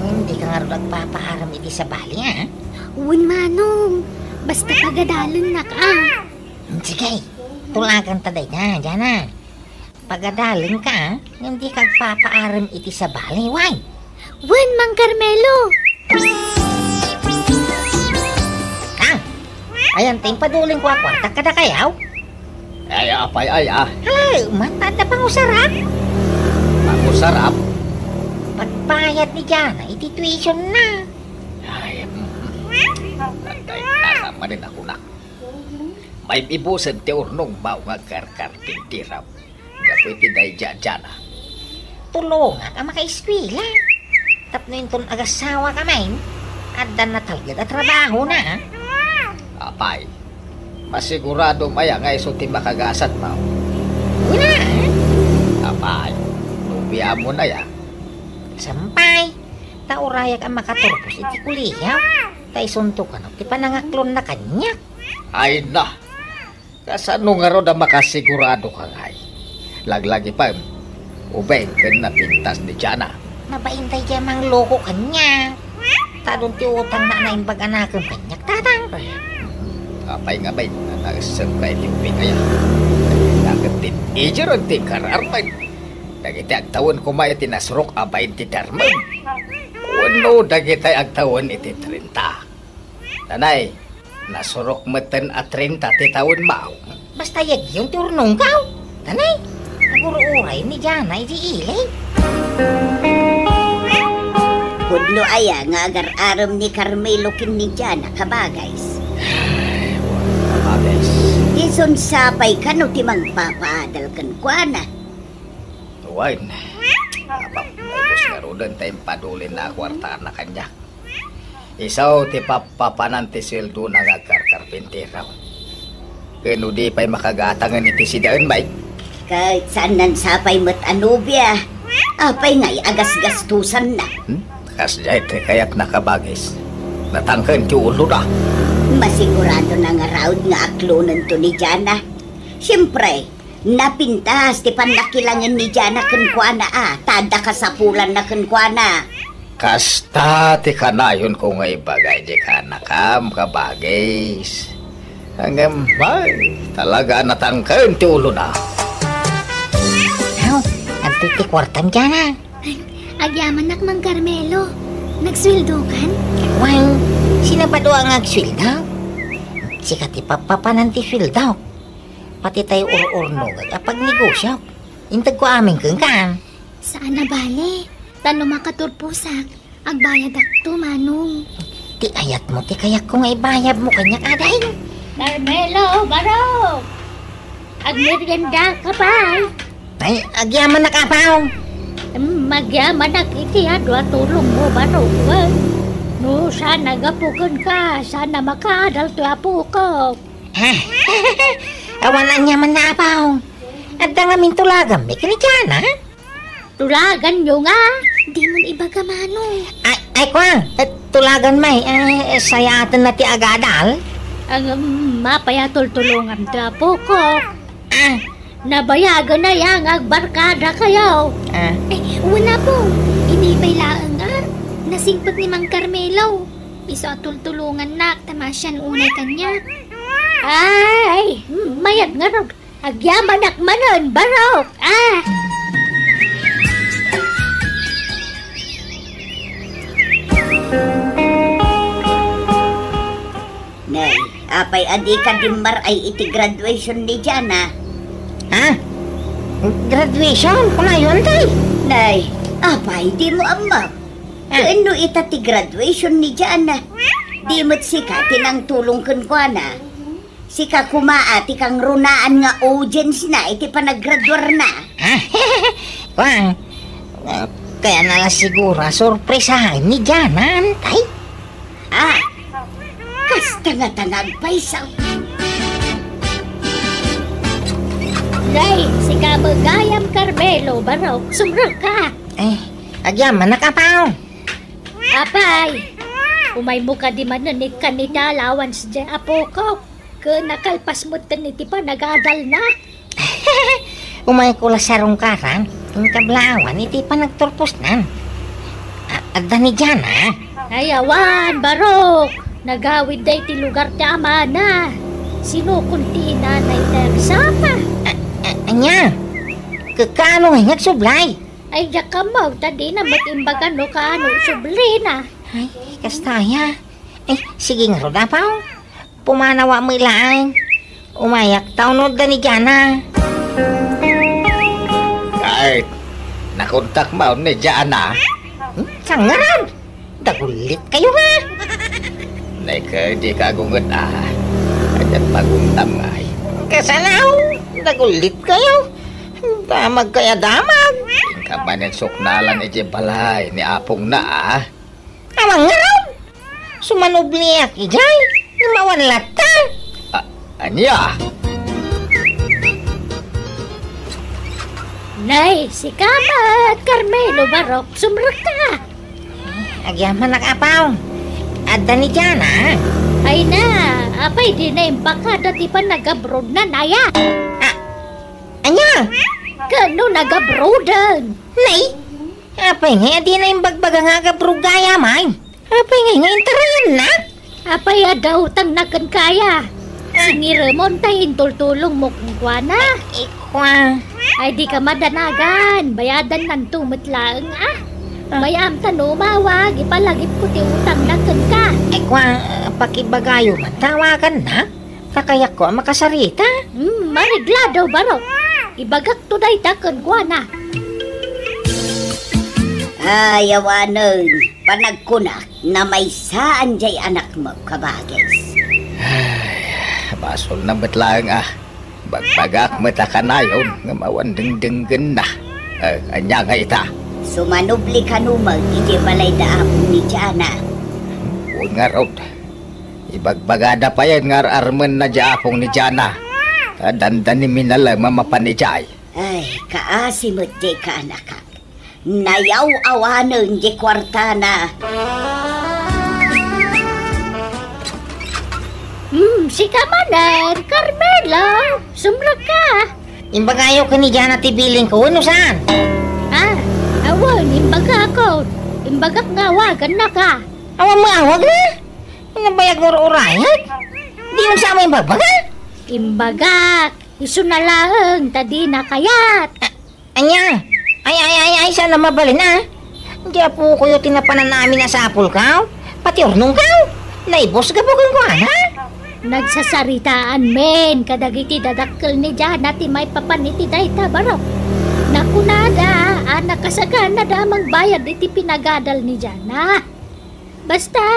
Ngem dika ngarud agpapaarem iti sabali, a? Wen, Manong. Basta pagadalennak, a. Sige, tulaganta dayta, Diana. Pagadalenka, a, ngem dika agpapaarem iti sabali, wen? Wen, Mang Carmelo! Kang, ayan ti impadulinko a kuarta kadakayo? Ay, apay, ay, a? Hala, mata adda pangusarap. Pangusarap? Pagbayad ni Diana iti tuitionna. Ay, mm. Atay, nasa manen ako na. Maibibusen ti urnongmo nga agkarkarpintiro gapu iti daydiay a Diana. Tulongak a makaeskuela. Tapno inton agasawaka manen, adda natalged a trabahona. Apay, masiguradom aya nga isu ti makagasatmo? Wen a. Apay, nobiamon aya? Saan pay, ta urayak a makaturpos iti kolehiyo, ta isunto kano ti panangaklonna kaniak. Ay na! Kasano ngarud a makasiguradoka ngay? Laglagipem, ubing ken napintas ni Diana. Mabain daydiay a mangloko kaniak. Ta adun ti utangna a naimbag a nakem kaniak, Tatang. Ay, apay ngamin a naessemka iti ubing aya? Naket ti idiren ti inkararmen. Dagiti agtawen koma iti nasurok a bain ti termen. Wenno dagiti agtawen iti trenta. Nanay, nasurok metten a trenta ti tawenmo. Basta yagyon ti urnongko. Nanay, agur-uray ni Diana iti ili. Pudno aya nga agar-arem ni Carmelo ken ni Diana, kabagays? Ay, wen, kabagays. Isun sapay kano ti mangpapaadal kenkuana? Wen, apay, maibus ngaruden ta impadulinna a kuartana kaniak. Isu ti pappapanan ti sueldona nga agkarkarpintiro. Ken no di pay makagatangen iti sidaen, Mike? Ket saan a sapay met a nobia. Apay ngay a gasgastosanna? Hmm? Kasdiay ti kayatna, kabagis. Natangken ti ulona. Masiguradona ngarud nga aklonento ni Diana. Siempre, napintas ti pannakilangen ni Diana kenkuana a, ta adda kasapulanna kenkuana. Kasta ti kanayonko nga ibaga iti kaanakam, kabagis. Ngem, ay, talaga a natangken ti ulona. Aw, adtoy ti kuartam, Diana. Agyamanak, Mang Carmelo. Nagsueldokan? Wen, sino pay a agsueldo? Sika ti pappapanan ti sueldo. Pati tay ur-urnongek a pagnegosio, integko amin kenka. Saan a bale, ta no makaturposak, agbayadakto, Manong. Ti ayatmo ti kayatko nga ibayadmo kaniak, ading. Carmelo, Barok! Agmeriendaka pay? Ay, agyamanak, Apo. Mm, agyamanak iti adu a tulongmo, Barok. Wen, no saan a gapu kenka, saan a makaadal ti apok. Awan aniaman nga, Apo. Adda ngamin tulaganmi ken ni Diana. Tulaganyo nga? Dimon ibaga, Manong. Ay, ay, kua, eh, Tulagan may, eh, sayaten na ti agadal? Ang, um, mapay a tultulongam ti apoko. Ah. Nabayagan na ya nga agbarkada kayo. Ah. Ay, wala po. Inipay laeng, ah. Nasingpet ni Mang Carmelo. Isu a tultulongannak, ta masian unay kaniak. Ay, mayat ngarud. Agyamanak manen, barok! Ah! Nay, apay a dika dimmar-ay iti graduation ni Jana? Ha? Graduation? Kunayon, tay? Nay, apay, dimo ammo? Ah. Ken no ita ti graduation ni Jana, di met sika ti nangtulong kenkuana. Sika koma a ti kangrunaan nga audience na iti panaggraduarna. Ah, kuan, ah, kayatna la siguro a sorpresahan ni Jana, tay? Ah, kasta nga ta nagpayso. Nay, sika met gayam, Carmelo, barok, sumrekka. Eh, agyamanak, apo. Apay, umaymo kadi manen ikkan iti allowance diay apoko. Ken nakalpas metten iti panagadalna. Umayko la sarungkaran, inkablawan iti panagturposnan. A-, adda ni Jana? Ay, awan, barok. Nagawidda iti lugar ti amana. Sinukon ti inana iti agsapa. A-, a-, ania? Kakaano ngay nga agsublay? Ay, diak ammo, ta dina met imbaga no kaano sublina. Ay, kasta aya. Eh, sige ngarud, apo. Pumanawa met laeng. Umayak ta unay adda ni Jana. Kait, nakontak manen ni Jana? Hmm, saan ngarud? Dagullit kayo nga. Nay, ket dika agunget a. Adda pagundam ngay. Kasano? Dagullit kayo. Damag kaya damag. Inka manen suknalan iti balay ni apongna a. Awan ngarud. Sumanubliak idiay. Ngem awan latta. A-, ania? Nay, sika met, Carmelo, barok, sumrekka. Agyamanak, apo. Adda ni Jana? Ay na, apay dina imbagada ti panagabrodna, aya? A-, ania? Ken no nagabroden? Nay, apay ngay a dina imbagbaga nga agabrod gayam? Apay ngay nga intarayanna? Apay adda utangna kenka aya? Ah. Singiremon ta intultulongmo kenkuana. Ikua. Ay, dika madanagan. Bayadannanto met laeng, a. Ah. Mayam ta no umawag, ipalagipko ti utangna kenka. Ikua, pakibagayo man, tawaganna. Ta kayatko a makasarita. Hmm, mareglado, barok. Ibagakto dayta kenkuana. Ay, awanen, panagkunak, namaysaan jay anakmo, kabagis. Ay, basolna met laeng a. Bagbagak met a kanayon nga awan dengdenggenna. Eh, ania ngay ita? Sumanubli kano met idiay balay da Apong ni Jana. Wen ngarud. Ibagbagada payen nga ar-armenna di Apong ni Jana. Ta dandani minalem a mapan idiay. Ay, kaasi met diay kaanakak. Nayaw-awanen di kuartana. Hmm, sika manen, Carmelo. Sumrekka. Imbagayo ken ni Jana ti bilin ko, wenno saan? Ah, awan, imbagakon. Imbagak nga awagannaka. Awan maawag na? Nabayag nga ur-urayag? Di mo sa mo imbabaga? Imbagak, isuna laeng ta dina kayat. A-, ania? Ay, ay, ay, ay, saan na mabalin, a? Di apokoyo ti napanan amin a sapulkaw? Pati urnongkaw? Naibus gapu kenkuana? Nagsasaritaan men kadagiti dadakkel ni Jana ti maipapan iti dayta barok. Nakunada a nakasaganada a mangbayad iti pinagadal ni Jana. Basta,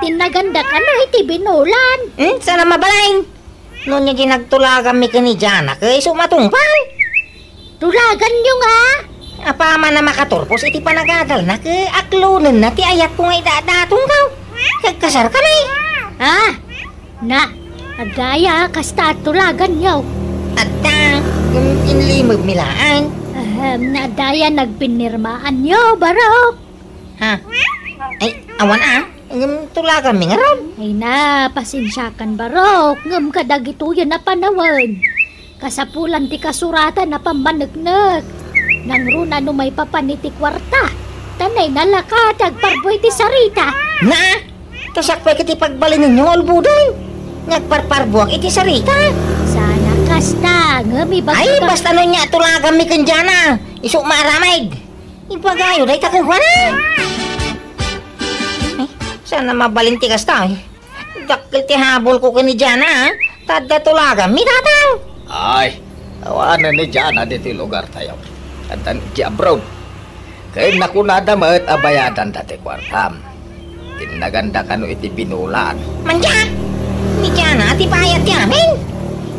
tinnagandak kano iti binulan. Hmm, saan a mabalin? No nia di nagtulaganmi ken ni Jana, ket isu matungpal. Tulaganyo nga? Apaman a makaturpos iti panagadalna, ket aklonenna ti ayatko nga idadatongkaw. Kagkasarkami. Ah, na, adda aya kasta a tulaganyo? Adda, in-, inlimebmi laeng. Ahem, na adda aya nagpinirmaanyo, barok? Ha? Ay, awan a. Ngem tulaganmi ngarud. Ay na, pasensiakan, Barok, ngem kadagitoyen a panawen, kasapulan ti kasuratan a pammaneknek. Nangruna no maipapan iti kuarta, ta nainalaka ti agparbo iti sarita. Na! Ta siak pay ket ti pagbalinenyo, ulboden. Nga agparparbuak iti sarita. Saan a kasta, ngem ibagak. Ay, basta no ania tulaganmi ken Diana, isu maaramid. Ibagayo dayta kenkuana. Ay, saan a mabalin ti kasta, eh. Dakkel ti habulko ken ni Diana, ah. Ta adda tulaganmi, Tatang. Ay, awanen ni Diana ditoy lugartayo. Adda iti abroad. Ken nakunada met a bayadanda ti kuartam. Tinnaganda kano iti binulan. Manja! Ni Diana ti bayad ti amin?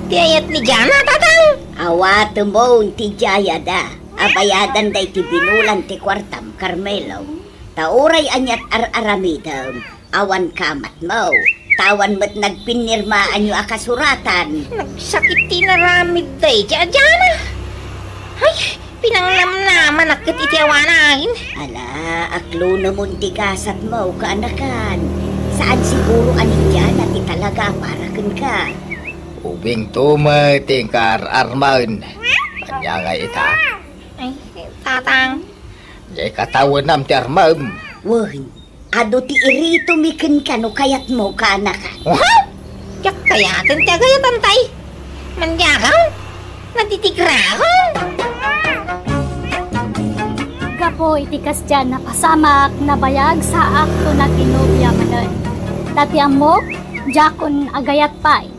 Ti ayat ni Diana, Tatang? Awatemon ti diayada a bayadanda iti binulan ti kuartam, Carmelo. Ta uray aniat ar-aramidem, awan kamatmo. Ta awan met nagpinnirmaanyo a kasuratan. Nagsakit ti inaramid daydi a Diana. Ay, pinangnamnamanak ket iti awanen. Ala, aklonemon ti gasatmo, kaanakan. Saan siguro a ni Diana ti talaga a para kenka. Ubingto met ti inkaar-armen. Ania nga ita? Ay, Tatang. Diay katawenam ti armem. Wen, adu ti iritomi kenka no kayatmo, kaanakan. Oha? Diak kayaten ti agayatan tay. Mandiagaw? Natitigrakon? Gapu iti kasdiay a napasamak, nabayagsaak ken nakinobia manen. Ta ti ammok, diakon agayat pay.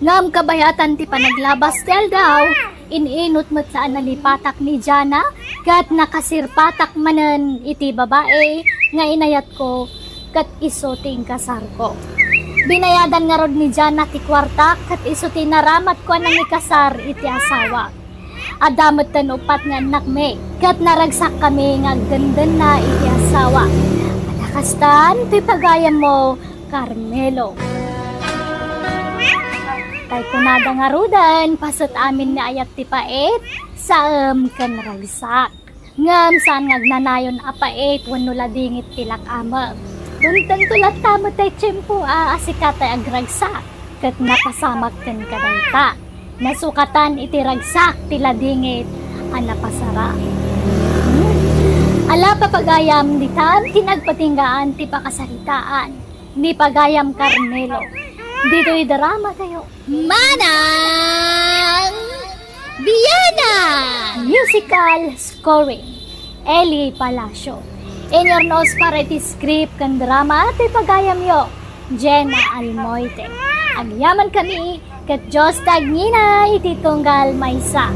Ngem kabayatan ti panaglabas ti aldaw, in-inut met la a nalipatak ni Diana, ket nakasirpatak manen iti babai nga inayatko, ket isu ti inkasarko. Binayadan ngarud ni Diana ti kuartak, ket isu ti naramatko a nangikasar iti asawak. Adda metten uppat nga annakmi, ket naragsakkami nga agdendenna iti asawak. Adda kastan ti pagayammo, Carmelo. Tay kunada ngaruden, paset amin nga ayat ti pait, saem ken ragsak. Ngem saan nga agnanayon a pait wenno ladingit ti lak-amem. Duntengto latta met tay tiempo a, a sika tay agragsak, ket napasamak kenka dayta. Nasukatan iti ragsak ti ladingit a napasara. Hmm. Ala, papagayam, ditan ti nagpatinggaan ti pakasaritaan ni pagayam Carmelo. Ditoy drama tayo. Manang Biana! Musical scoring, Eli Palacio. Inyurnos para iti script ken drama ti pagayamyo, Jenna Almoite. Agyamankami, ket Dios ti agngina iti tunggal maysa.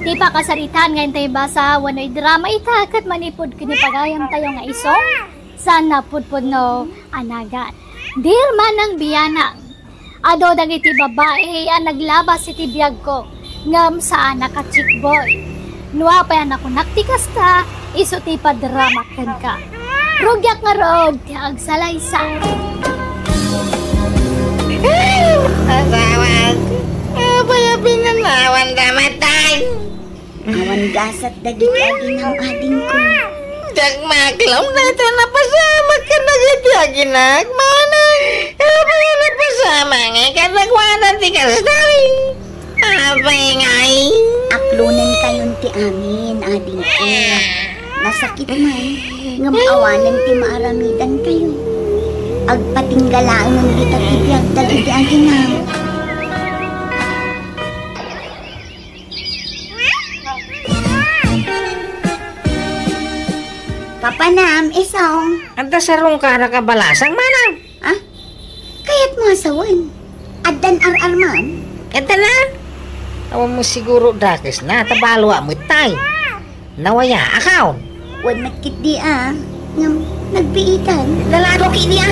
Ti pakasaritaan nga intay basa wenno idrama ita ket manipud ken ni pagayamtayo nga isu, saan a pudpudno a nagan. Dear Manang Bianang, adu dagiti babai a naglabas iti biagko, ngem saan a ka-chick boy. No apay a nakunak ti kasta, isu ti ipadramak kenka. Rugiak ngarud ti agsalaysay. Asawan, apay a pinanawanda met tay? Awan gasat dagiti aginam, adingko. Diak maklon dayta a napasamak kadagiti aginak, manang. Apay a napasamak nga kadakuada ti kasta? Apay ngay? Aklonentayon ti amin, adingko. Nasakit man, ngem awanen ti maaramidantayo. Agpatinggalaengen dita ti biag dagiti aginam. Papanam, isong. Adda sarungkarak a balasang, manang. Ah? Kayatmo a sawen? Addan ar-armam? Adda na. Awan mo siguro dakes na, ta balo a met tay. Nawaya, akaw. Wen met ketdi a, ngem nagbiitan. Lalado ketdi a.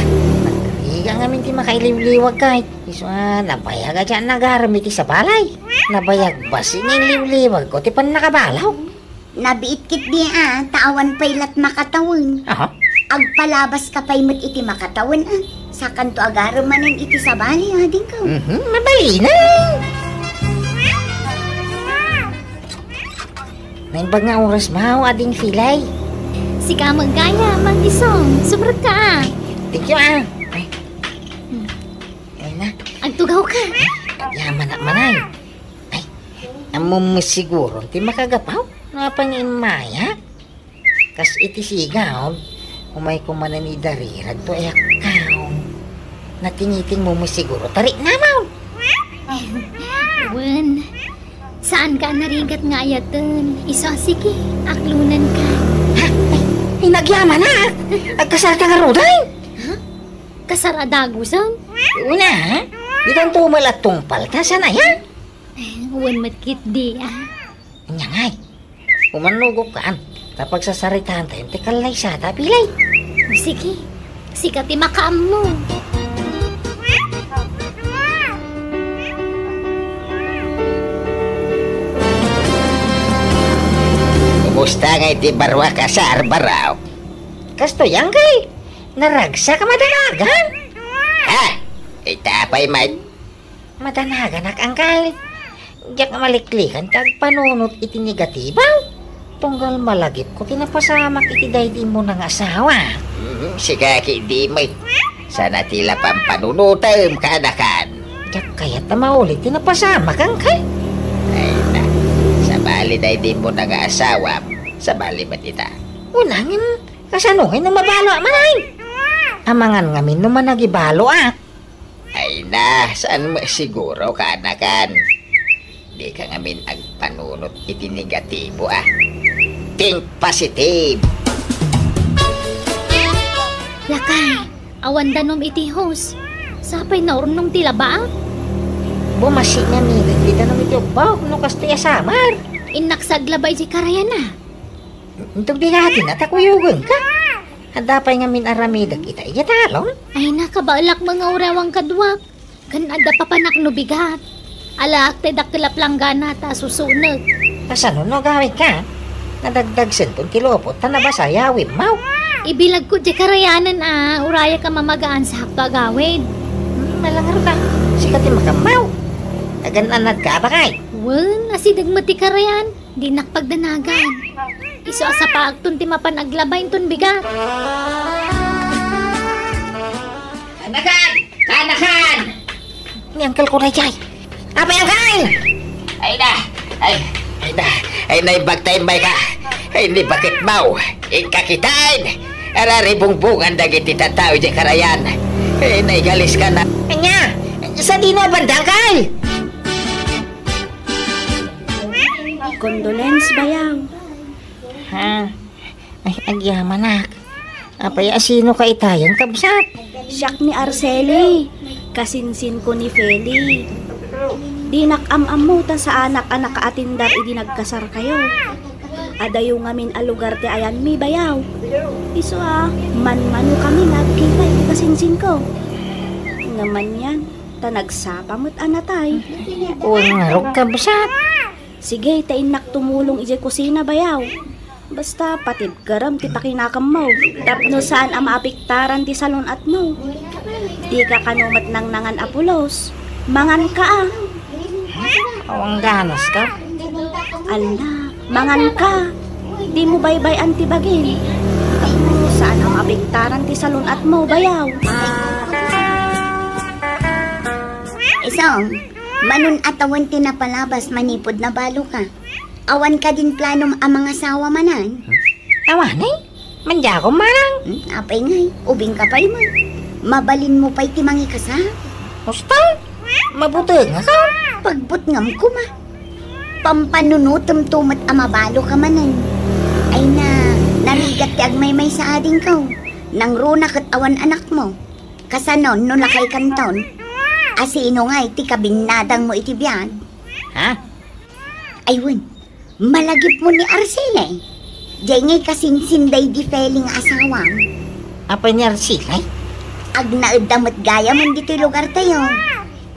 Iga ngamin ti makailiwliwag kay. Isu a, nabayag a diak nagarem iti sabali. Nabayag basi nga iliwliwagko ti pannakabalaw. Nabiit ketdi a, ta awan pay lat makatawen. Aha. Agpalabas ka pay met iti makatawen a. Sakanto agarem manen iti sabali, adingko. Mhm, mabalin. Naimbag nga oras maw, ading Filay. Sika met gayam, Mang Isong. Sumrekka, a. Thank you, a. Ay. Hmm. Ay na. Agtugawka. Agyaman a manay. Ay, ammom met siguro ti makagapu no apay nga immaya? Kas iti sigaw, umayko manen idarirag to ay akkaw. Natingitingmo met siguro, ta riknamon. Wen, saanka a narigat nga ayaten. Isu a sige, aklonenka. Ha? Ay, ay, nagyamanak! Agkasarka ngaruden? Ha? Kasar a dagusen? Una, ha? Ditan tumal a tungpalta, saan aya? Wen met ketdi, a. Ania ngay? Umannogokkan, ta pagsasaritaentayon ti kallaysada a bilay. O sige, sika ti makaammo. Kumusta ngay ti barua, kasar, barok? Kastoy, angkel. Naragsak a madanagan. Ha? Ita pay met. Madanaganak, angkel. Diak maliklikan ti agpanunot iti negatibo. Tunggal malagipko ti napasamak iti daydi immuna nga asawa. Mm, sika ketdi met. Saan a ti la pampanunotem, kaanakan. Diak kayat a maulit ti napasamak, angkel. Ay na, sabali daydi immuna nga asawam. Sabali met ita. Una ngem, kasano ngay no mabalo a manay? Amangan ngamin no managibalo a. Ay na, saan met siguro, kaanakan? Dika ngamin agpanunot iti negatibo a. Think positive! Lakay, awan danum iti hose. Sapay naurnong ti laba a. Bumasi ngamin ti danum iti ubbog no kastoy a summer. Innak sa aglaba idiay karayan a. Inton bigatina ta kuyogenka. Adda pay ngamin aramidek ita idiay talon? Ay, nakabaelak nga uray awan kaduak. Ken adda papanak no bigat. Alaak ti dakkel a planggana ta susunek. Kasano no agawidka? Nadagdagsenton ti lupot ta nabasa yawimmo. Ibilagko diay karayanen a, urayak a mamagaan sa hakto agawid. Hmm, malangarda. Sika ti makammo. Agan-anadka a bakay. Wen, asideg met ti karayan. Dinak pagdanagan. Isu a sapaakton ti mapan aglaba inton bigat. Kaanakan! Kaanakan! Ni angkelko daydiay. Apay, angkel! Ay na! Ay, ay na! Ay, naimbag ta immayka! Ay, ni baketmo! Inka kitaen! Araribungbongan dagiti tattao idiay karayan! Ay, naigaliska na! Ania? Sadino a banda, angkel? Condolence, bayaw. Ha? Ay, agyamanak. Apay, asinoka itayen, kabsat? Siak ni Arceli. Kasinsinko ni Feli. Dinak am-ammo ta saanak a nakaatindar idi nagkasarkayo. Adayo ngamin a lugar ti ayanmi, bayaw. Isu a, manmanokami nga agkita iti kasinsinko. Ngem anian, ta nagsapa met a natay. Wen ngarud, kabsat. Sige, ta innak tumulong idiay kusina, bayaw. Basta, patibkerem ti pakinakemmo tapno saan a maapektaran ti salun-atmo. Dika kano met nangnangan a pulos. Manganka a. Awan ganaska. Ala, manganka. Dimo baybay-an ti bagim. Tapno saan a maapektaran ti salun-atmo, bayaw. Isong, manun-atawen ti napalabas manipud nabaloka. Awan kadin planom a mangasawa manen? Awan, eh. Mandiakon manang. Hmm, apay ngay, ubingka pay man. Mabalinmo pay ti mangikasa. Husto? Mabutengakon. Pagbutngam koma. Pampanunotemto met a mabaloka manen. Ay na, narigat ti agmaymaysa adingko. Nangruna ket awan anakmo. Kasano no lakaykanton? Asino ngay ti kabinnadangmo iti biag? Ha? Ay wen, malagipmo ni Arceli. Diay ngay kasinsin daydi Feli nga asawam. Apay ni Arceli? Agnaedda met gayamen ditoy lugartayo.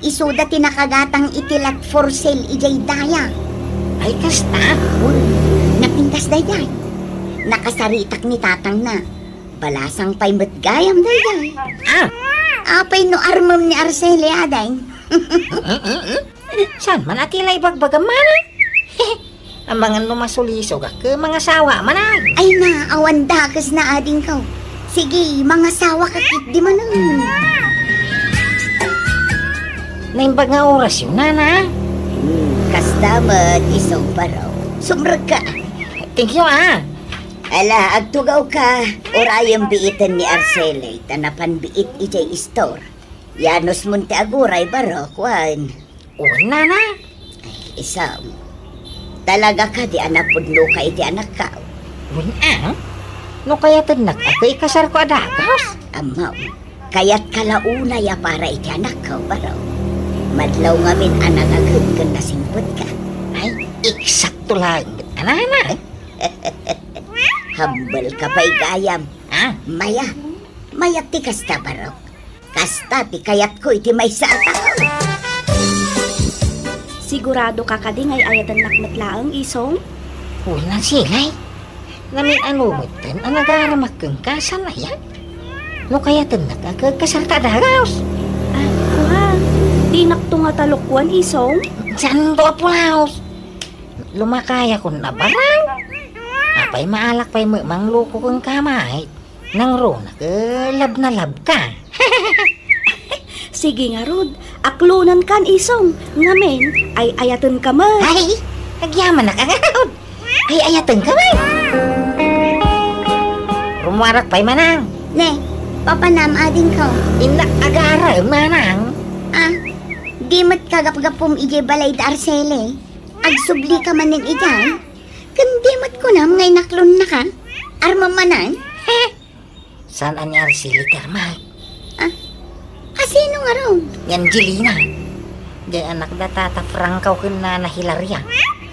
Isuda ti nakagatang iti lot for sale idiay daya. Ay, kasta? Wen, napintas daydiay. Nakasaritak ni tatangna. Balasang pay met gayam daydiay. Ah! Apay no armem ni Arceli, ading? Saan man a ti la ibagbagam, manang? Amangan no masulisogak, ket mangasawa manen. Ay na, awan dakes na, adingko. Sige, mangasawa ka ketdi manen. Naimbag nga orasyo, nana. Hmm, kasta met, isong baro. Sumrekka. Thank you, ah. Ala, agtugaw ka. Urayem biiten ni Arceli, ta napan biit idiay istor. Yanos mon ti aguray, baro, kuan. Wen, nana. Ay, isam. Talaga kadi a napudnoka iti anakko? Wen, a? No kayatennak a ket ikasarko a dagus? Ammo, kayatka la unay a para iti anakko, baro. Madlaw ngamin a nagaged ken nasingpetka. Ay, eksakto laeng met, a, nana. Hambelka pay gayam. A? Mayat. Mayat ti kasta, baro. Kasta ti kayatko iti maysa a tao. Siguradoka kadi nga ay-ayatennak met laeng, isong? Wen, Arceli. Ngamin, ania metten a nagaramak kenka, saan aya? No kayatennak a ket ikasarka a dagus? A, kuan. Dinakto nga talukwan, isong? Saanto a pulaos? Lumakayakon a baro. Apay, maalak pay met mangluko kenka, may? Nangruna ket love na love ka. Sige ngarud, aklonenkan, isong. Ngamin, ay-ayatenka met. Ay, agyamanak a ngarud. Ay-ayatenka met. Rummuarak pay, manang. Ne, papanam, adingko. Innak agarem, manang. A, di met kagapgapum idiay balay da Arceli. Agsublika manen idiay. Ken di met kunam nga inaklonnaka? Armem manen? Saan a ni Arceli ti armak? A, a, sino ngarud? Ni Angelina. Diay anak da Tata Franco ken Nana Hilaria.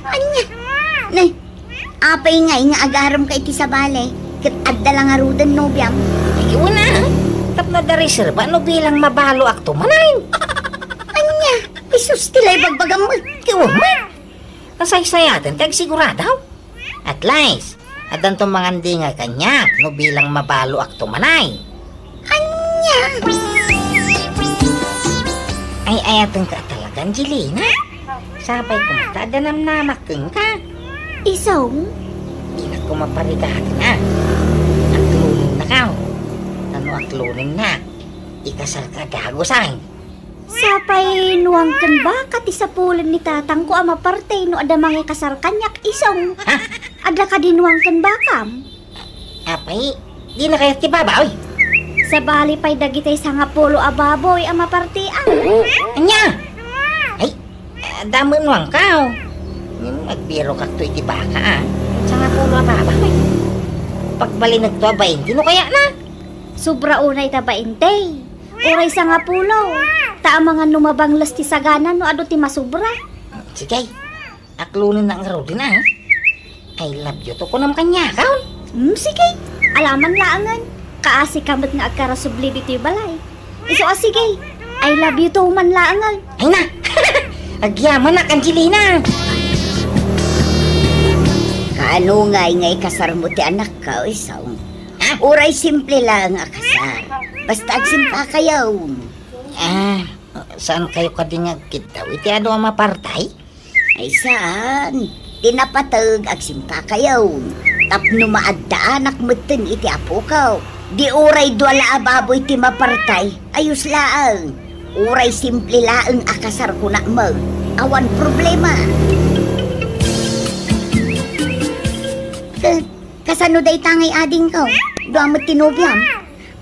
Ania? Ne, apay ngay nga agaremka iti sabali ket adda la ngaruden nobiam? Ay, wen a. Tapno adda reserba no bilang mabaluakto manen. Ania? Jesus, ti la ibagbagam met. Ket wen met. Kasaysayaten ti agsigurado. At least, addanto mangandingay kaniak no bilang mabaluakto manen. Ania? Ay-ayatenka talaga, Angelina. Sapay koma ta adda namnamak kenka. Isong? Dinak koma parigaten a. Aklonennaka. Ta no aklonennak, ikasarka a dagus, ay. Sapay nuang ken baka ti sapulen ni tatangko a maparte no adda mangikasar kaniak, isong. Ha? Adda kadi nuang ken bakam? Apay, dina kayat ti baboy? Sabali pay dagiti sangapulo a baboy a mapartean. Ania? Ay, adda met nuangko. Ngem agbirokakto iti baka, a. Sangapulo a baboy. Pagbalinekto a bainte no kayatna. Sobra unay ta bainte. Uray sangapulo. Ta amangan no mabangles ti sagana no adu ti masobra. Sige. Aklonennak ngaruden a. I love you to kunam kaniakon. Hmm, sige. Alaman laengen. Kaasika met nga agkarasubli ditoy balay. Isu a sige. I love you to man laengen. Ay na! Agyamanak, Angelina! Kaano ngay nga ikasarmo ti anakko, isong? Ha? Uray simple laeng a kasar. Basta agsimpakayon. A, saankayo kadi nga agkiddaw iti adu a mapartay? Ay, saan. Ti napateg, agsimpakayon. Tapno maaddaanak metten iti apoko. Di uray dua la a baboy ti mapartay. Ayos laeng. Uray simple laeng a kasar, kunak met. Awan problema. Ka-, kasano dayta ngay, adingko? Dua met ti nobiam.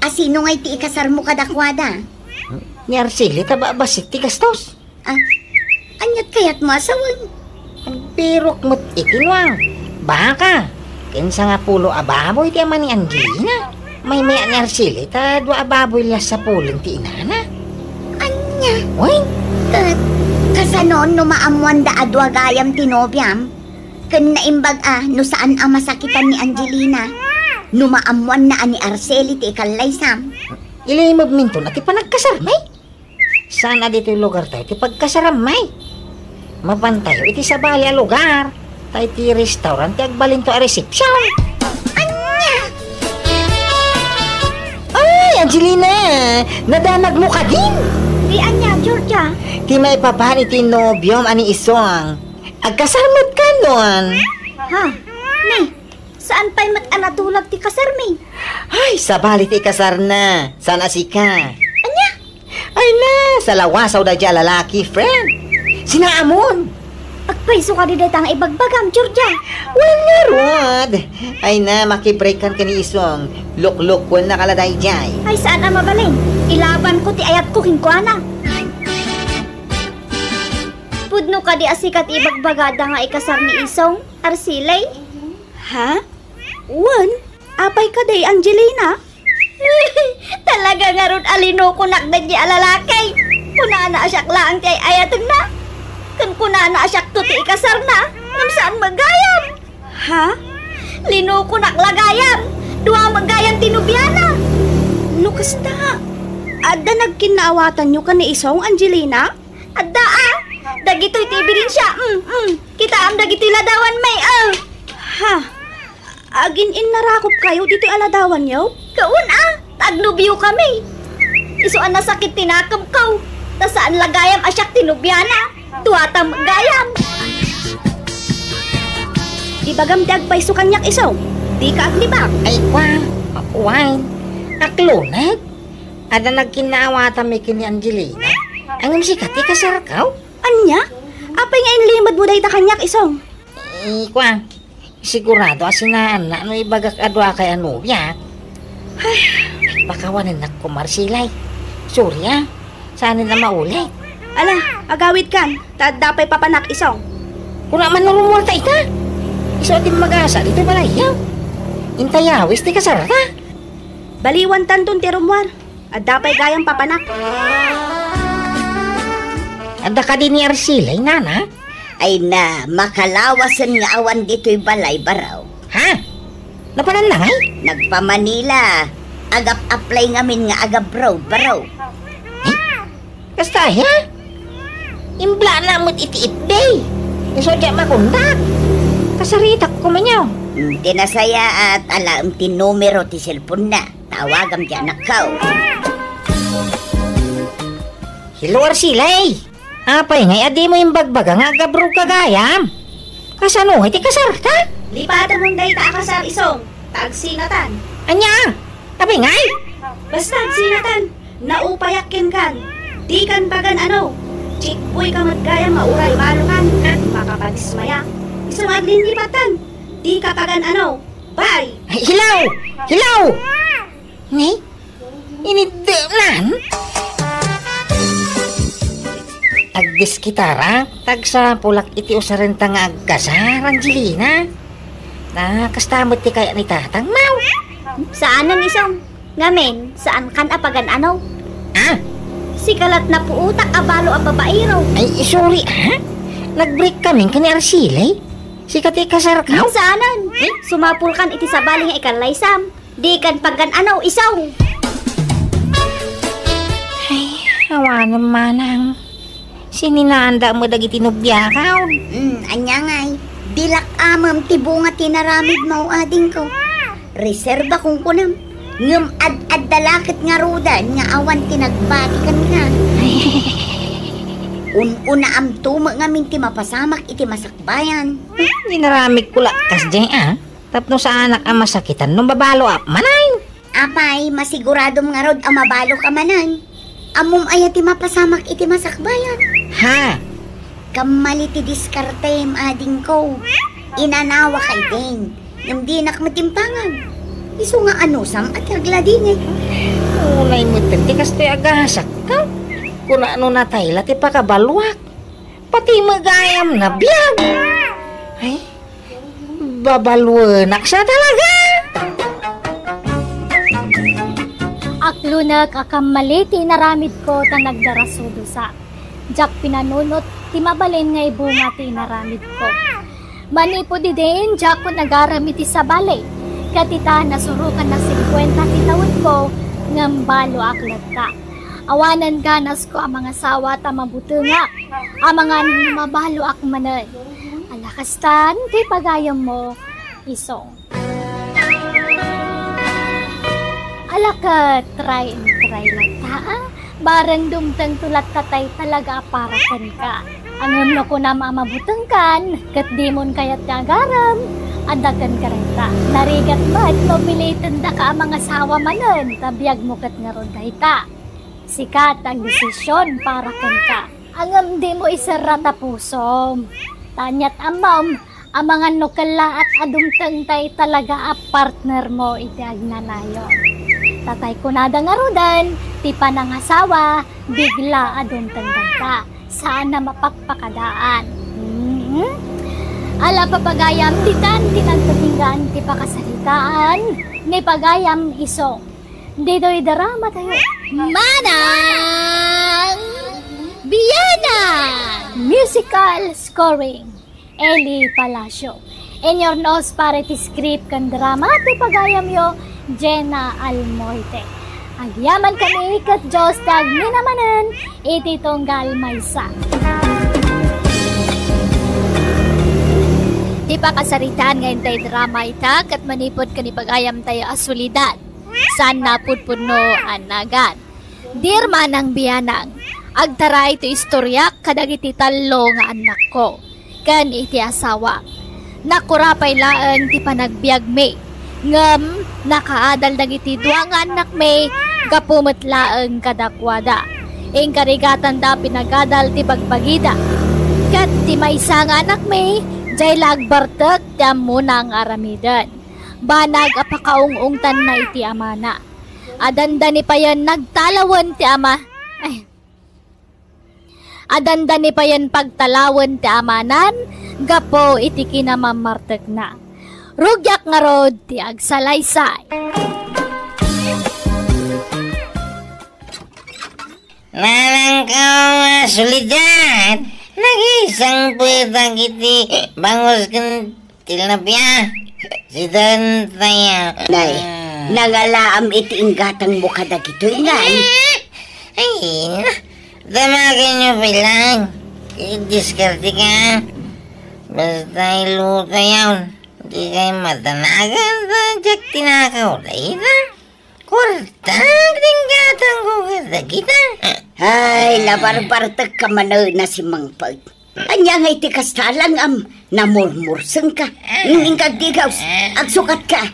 A, sino ngay ti ikasarmo kadakuada? Ni Arceli ta ba-, bassit ti gastos. A, aniat kayatmo a sawen? Agbirok met iti nuang. Baka. Ken sangapulo a baboy ti ama ni Angelina. Maymayat ni Arceli ta dua a baboy la sapulen ti inana. Ania? Wen? Ket kasano no maammoanda a dua gayam ti nobiam? Ken naimbag a no saan a masakitan ni Angelina no maammoanna a ni Arceli ti ikallaysam? Ilimebminton a ti panagkasarmi? Saan a ditoy lugartayo ti pagkasarammi? Mapantayo iti sabali a lugar, ta iti restaurant ti agbalinto a resepsiyon. Ania? Ay, Angelina! Nadanagmo kadin? Ti ania, Georgia? Ti maipapan iti nobiom a ni Isong. Agkasar met kan, Luan? Ha? Ne, saan pay met a natulag ti kasarmi? Ay, sabali ti ikasarna. Saan a sika? Ania? Ay na, salawasaw daydiay a lalaki, friend. Sinaamon. Agpayso kadi dayta nga ibagbagam, Georgia. Wen ngarud. Ay na, makibreak kan ken ni Isong. Luklukkuennaka la daydiay. Ay, saan a mabalin. Ilabanko ti ayatko kenkuana. Pudno kadi a sika ti ibagbagada nga ikasar ni Isong, Arcilay? Ha? Wen, apay kadi, Angelina? Talaga ngarud a linukonak daydiay a lalaki. Kunana a siak laeng ti ay-ayatenna. Ken kunana a siakto ti ikasarna. Ngem saan met gayam. Ha? Linukonak la gayam. Dua met gayam ti nobiana. No kasta, adda nagkinnaawatanyo ken ni Isong, Angelina? Adda a. Dagitoy ti ebidensia. Mm, mm. Kitaem dagitoy ladawanmi, ah. Ha? Agin-innarakopkayo ditoy a ladawanyo? Kaun a, agnobiokami. Isu a nasakit ti nakemko, ta saan la gayam a siak ti nobiana. Duata met gayam. Ibagam ti agpayso kaniak, Isong. Dika aglibak. Ay, kua, wen. Akloneg. Adda nagkinnaawatanmi ken ni Angelina. Ngem sika ti kasarko? Ania? Apay nga inlimedmo dayta kaniak, Isong? Eh, kua, sigurado a sinaanna no ibagak a duakay a nobiak. Ay, pakawanennak koma, Arcilay. Sorry, ah. Saanen a maulit. Ala, agawidkan, ta adda pay papanak, Isong. Kuna man no rummuarta ita. Isu a timmagasa ditoy balayyo. Inta yawis ti kasarta. Baliwantanton ti rummuar. Adda pay gayam papanak. Adda kadi ni Arcilay, nana? Ay na, makalawasen nga awan ditoy balay, baro. Ha? Napananna ngay? Nagpa-Manila. Agap-apply ngamin nga aga-abroad, baro. Eh? Kasta aya? Imblana met iti F B. Isu diak makontak. Kasaritak koma, nyo. Hmm, ti nasayaat, alaem ti numero ti cellphone na. Tawagam ti anakko. Hello, Arcilay. Apay ngay a dimo imbagbaga nga agabrog ka gayam? Kasano ngay ti kasarta? Lipatamon dayta a kasar, Isong, ta agsinatan. Ania? Apay ngay? Basta agsinatan, naupayak kenkan. Dikan pagan-ano. Chickboy ka met gayam nga uray balokan. Makapadismaya. Isu nga aglinlipatan. Dika pagan-ano. Bye! Ay, hello! Hello! Ni? Iniddelan? Agdiskitarak, ta agsapulak iti usarenta nga agkasar, Angelina. Na, kasta met ti kayat ni tatang, maw? Saanen, Isong. Ngamin, saankan a pagan-ano? Ah? Sika la't napuotak a balo a babaero. Ay, sorry, ha? Nag-break kami ken ni Arcilay. Sika ti kasarko? Saanen. Sumapulkan iti sabali nga ikallaysam. Dikan pagan-ano, Isong. Ay, awanen manang. Sininaanda met dagiti nobiakaw. Hmm, ania ngay? Dilak amem ti bunga ti naramidmo, adingko. Reserba kunkunam. Ngem ad-adda la ket ngaruden nga awan ti nagbati kenka. Un-unaamto met ngamin ti mapasamak iti masakbayan. Hmm, inaramidko la kasdiay, a. Tapno saanak a masakitan no mabaloak manen. Apay, masiguradom ngarud a mabaloka manen? Ammom aya ti mapasamak iti masakbayan? Ha? Kammali ti diskartem, adingko. Inanawaka idin, ngem dinak met impangan. Isu nga anusam a ti agladingit. Unay met ti kastoy a gasakko. Kuna no natay la ti pakabaloak. Pati met gayam nabiag. Ay, babaluenak sa talaga. Aklonek a kammali ti inaramidko ta nagdarasudosak. Diak pinanunot ti mabalin nga ibunga ti inaramidko. Manipud idin, diakon agarem iti sabali. Ket ita, nasurokan a singkuenta ti tawenko, ngem baloak latta. Awanen ganasko a mangasawa ta mabutengak. Amangan no mabaloak manen. Ala kastan ti pagayammo, Isong. Ala ket, try and try latta, a. Bareng dumtengto latta tay talaga a para kenka. Ngem no kunam a mabutengkan, ket dimon kayat ti agarem, adda kenka dayta. Narigat met no pilitendaka a mangasawa manen, ta biagmo ket ngarud dayta. Sika ti agdesision para kenka. Ngem dimo iserra ta pusom. Ta aniat ammom, amangan no kellaat a dumteng tay talaga a partnermo iti agnanayon. Ta tay kunada ngaruden, ti panangasawa, bigla a dumteng dayta. Saan a mapakpakadaan. Mhm. Ala, papagayam, ditan ti nagpapinggan ti pakasaritaan ni pagayam iso. Ditoy drama tayo. Manang Bianang! Musical scoring, Eli Palacio. Inurnos para iti script ken drama ti pagayamyo, Jenna Almoite. Agyaman kami ket Dios ti agminamanen iti tunggal maysa. Ti pakasaritaan nga intay drama ita ket manipud ken ni pagayam tayo a Soledad. Saan a pudpudno a nagan. Dear Manang Bianang, agtaray ti istoriak kadagiti tallo nga annakko ken iti asawak. Nakurapay laeng ti panagbiagmi, ngem nakaadal dagiti dua nga annakmi gapu met laeng kadakuada. Inkarigatanda pinagadal ti bagbagida. Ket ti maysa nga annakmi, diay la agbartek ti ammona nga aramiden. Banag a pakaung-ungtanna iti amana. Adanda ni payen nagtalawen ti ama-, ay. Adanda ni payen pagtalawen ti amanan gapu iti kinamammartekna. Rugiak ngarud ti agsalaysay. Nanangko a Soledad, nagisangpetak iti bangus ken tilapia. Sida tayo. Nay, ah, nangalaam iti inggatangmo kadagitoy, ngay. Ay, damagenyo pay laeng. Diskarte ka. Basta iluto yaon. Di kay matanagan, ta diak tinakaw dayta. Kuarta, ti inggatangko kadagita. Ay, nabarbartek ka manen a simmangpet. Ania ngay ti kasta, langam, namurmursengka. Ingka agdigaws, agsukatka.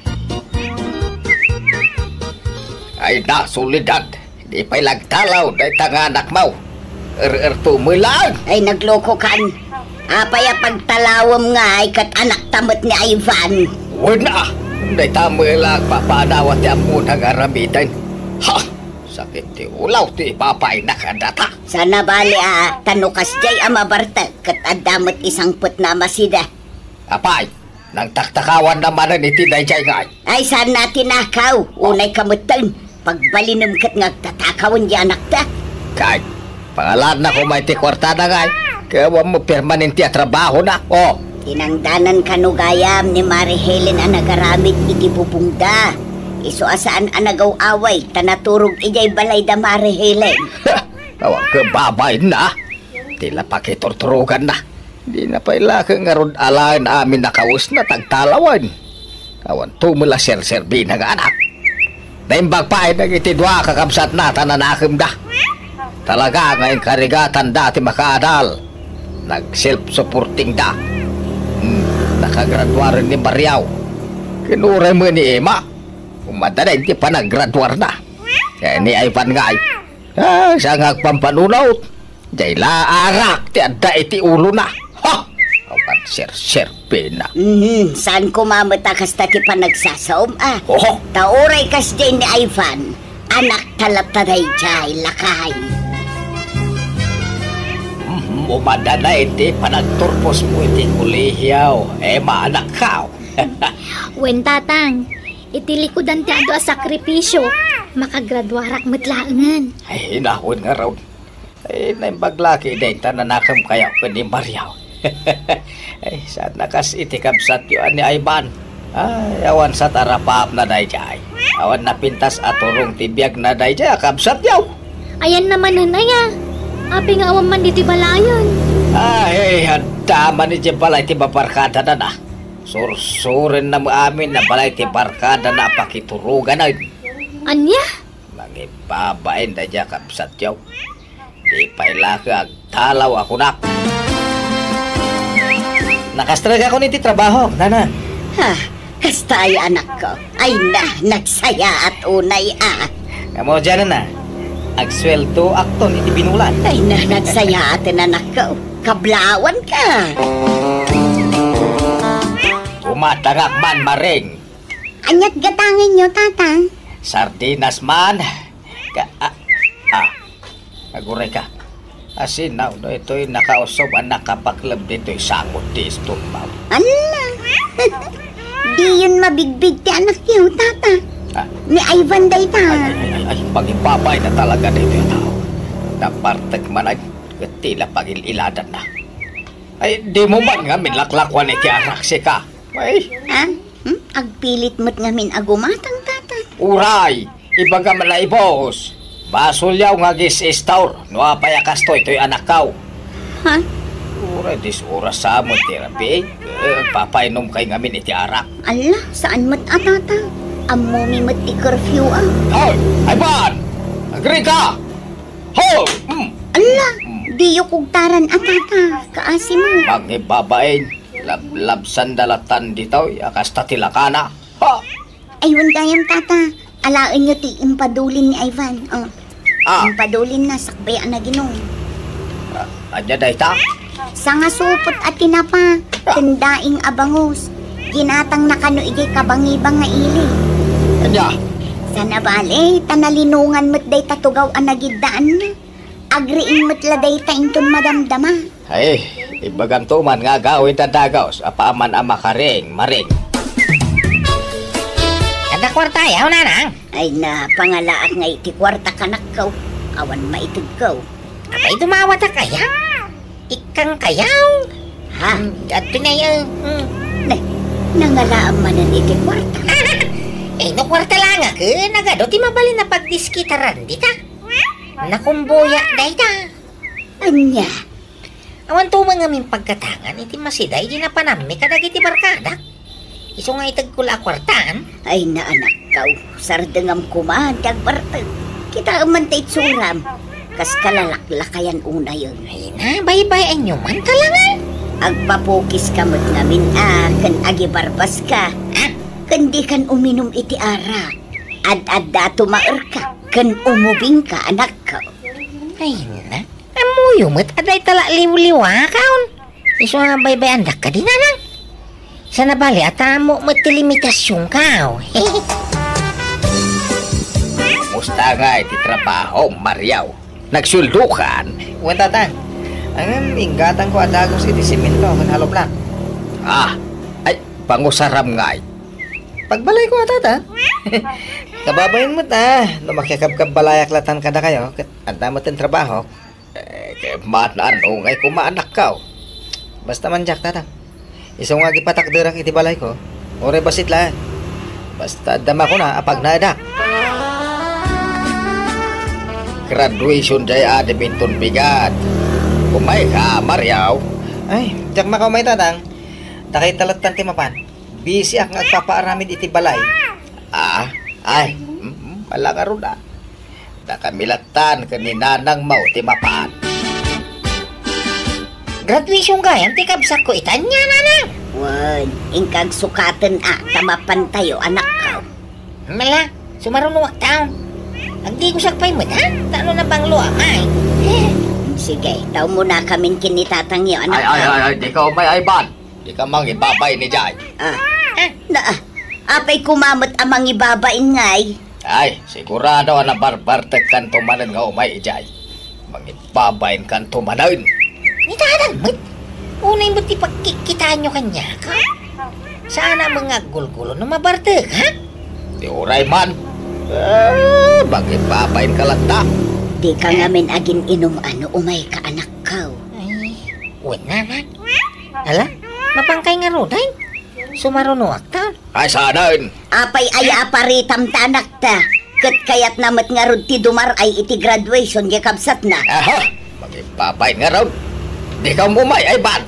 Ay, na, Soledad, di pay la agtalaw dayta nga anakmo. Er-erto met laeng. Ay, naglokokan. Apay a pagtalawem ngay ket anakta met ni Ivan? Wen a, dayta met la agpapaanawa ti ammona nga aramiden. Ha! Sakit ti ulaw ti ipapayna kadata. Saan a bali a, ta no kasdiay a mabartek, ket adda met isangpetna a masida. Apay, nagtaktakawanna manen iti daydiay ngay. Ay, saanna a tinakaw, unay ka metten. Pagbalinem ket nga agtatakawen di anakta. Kay, pangalaanna koma iti kuartada ngay, ket awan met permanente a trabahona. Oh. Tinangdanan kano gayam ni Mari Helen a nagaramid iti bubongda. Isu a saan a nagaw-away ta naturog idiay balay da Mari Helen. Awan ket babainna. Ti la pakiturturoganna. Dina pay la ket ngarud alaen amin a kawesna ti agtalawen. Awan to met la serserbina nga anak. Naimbag pay dagiti dua a kakabsatna ta nanakemda. Talaga nga inkarigatanda ti makaadal. Nag-self-supportingda. Hmm, nakagraduaren ni Mariaw. Ken uray met ni Emma. Umadda daydi panagraduarna. Ken ni Ivan ngay. Ah, saan nga agpampanunot. Diay la arak ti adda iti ulona. Ha! Awan serserbina. Mhm, saan koma met a kasta ti panagsasaom, a? Oho. Ta uray kasdiay ni Ivan, anakta latta daydiay, lakay. Mhm, umadda daydi panagturposmo iti kolehio, Emma, anakko. Wen, Tatang, iti likudan ti adu a sakripisio, makagraduarak met laengen. Ay, na, wen ngarud. Ay, naimbag la ket dayta nanakemkayo ken ni Mariaw. Ay, saan a kas iti kabsatyo a ni Ivan. Ay, awan sa tarapapna daydiay. Awan napintas a turong ti biagna daydiay a kabsatyo. Ayanna manen aya. Apay nga awan man ditoy balayen? Ay, adda man idiay balay ti babarkadana. Sursurenna met amin a balay ti barkadana a pakituroganen. Ania? Mangibabain daydiay a kabsatyo. Di pay la ket agtalaw a kunak. Nakastrek ako iti trabaho, nana. Ha, kasta ay, anakko. Ay na, nagsayaat unay, a. Ngem diay, nana, agsueldoakton iti binulan. Ay na, nagsayaaten, anakko. Kablawan ka. Gumatangak man, Maring. Aniat gatangenyo, tata? Sardinas man. Ka, ah, ah. Aguray ka. Asinaw no itoy nakausog a nakapakleb ditoy sangot ti isturbaw. Ala! Diyon mabigbig ti anakyo, tata. Ah. Ni Ivan dayta. Ay, ay, ay, ay, ay, pangibabay na talaga ditoy a tao. Napartek man ay ket tila pagil-iladanna. Ay, dimo man ngamin laklakuan iti arak, sika. Ay. Ah? Hmm? Agpilit met ngamin a gumatang, tata. Uray, ibagam a naibus. Basolyaw nga agis-istor no apay a kastoy toy anakkaw. Ha? Uray, dis oras sa amo ti rabii. Eh, agpapainom kay ngamin iti arak. Ala, saan met a, tata? Ammomi met ti curfew, a. Hoy, Ivan! Agrika! Ho! Hmm. Ala, hmm, diyo kugtaran a, tata. Kaasi mo. Pangibabain. Lablabsanda latan ditoy a kasta ti lakana. Ha? Ay, wen gayam, tata. Alaenyo ti impadulin ni Ivan. Oh. Ah. Impadulin na, sakbay a naginom. Ah, ania dayta? Sangasupot a tinapa, ah, ken daing a bangus. Ginatangna kano idiay kabangibang nga ili. Ania? Sana bale, ta nalinongan met dayta tugaw a nagiddaanna. Agriing met la dayta inton madamdama. Ay, ibaganto man nga agawid a dagus, apaman a makaring, Maring. Adda kuartayaw, nanang? Ay, napangalaak nga iti kuarta, kanakko. Awan maitegko. Apay dumawatak aya? Ikkang kayaw? Ha? Hmm, adto na yan. Hmm. Ne, nangalaam manen iti kuarta. Eh, no kuarta lang, a, ken nagadu ti mabalin a pagdiskitaran dita. Nakumboya dayta. Ania? Awan to man ngamin pagkatangan iti masida idi napanammi kadagiti barkadak. Isu nga itegko la a kuartaan. Ay, naanakkaw, sardengam koma ti agbartek. Kitaem man ta itsuram. Kas kalalaklakayan unayen. Ay na, baybay-anyo man, talangan. Agpapukiska met ngamin a ken agibarbaska. Ah? Ken dikan uminum iti arak. Ad-adda tumaerka ken umubingka, anakko. Ay na, ammoyo met a dayta la liwliwakaon. Isu nga baybay-andak kadi, nanang. Sana bale a tammo met ti limitasionkaw. Kumusta ngay ti trabaho, Mariaw? Nagsueldokan? Wen, tata. Ngem inggatangko a dagus iti semento ken hollow block. Ah, ay, pangusaram ngay. Pagbalayko a, tata. Kababain met a, no makikabkabbalayak latan kadakayo, ket adda met ti trabahok. Eh, ket maano ngay koma, anakko. Basta man diak, tata. Isu nga agipatakderak iti balayko. Uray bassit laeng. Basta adda makuna a pagnaedak. Graduation diay adda inton bigat. Umayka, Mariaw. Ay, diak makaumay, tatang. Dakayta lattan ti mapan. Bisiak nga agpapaaramid iti balay. Ah, ay, mm, ala ngarud a. Dakami lattan ken ni nanangmo ti mapan. Graduation gayam ti kabsatko ita, ania, nanang? Wen, inka agsukaten a, ta mapantayo, anakko. Mala, sumarunoak taon. Agdigosak pay met, ha? Ta no nabanglo, amay. Sige, ta umunakamin ken ni tatangyo, anakko. Ay, ay, ay, ay, dika umay, Ivan. Dika mangibabain idiay. Ah. Ah. Na, apay koma met a mangibabain ngay? Ay, sigurado a nabarbartekkanto manen nga umay idiay. Mangibabainkanto manen. Ni tatang met? Unay met ti pagkikkitaanyo kaniak, a? Saan a met nga aggulgulo no mabartek, ha? Ti uray man. Ah, mangibabainka latta. Dika ngamin agin-inum a no umayka, anakko. Ay, wen, nanang. Ala, mapankay ngaruden? Sumarunoak taon. Ay, saanen? Apay aya a paritam ta anakta? Ket kayatna met ngarud ti dumar-ay iti graduation diay kabsatna. Aha! Mangibabain ngarud. Dika umay, Ivan.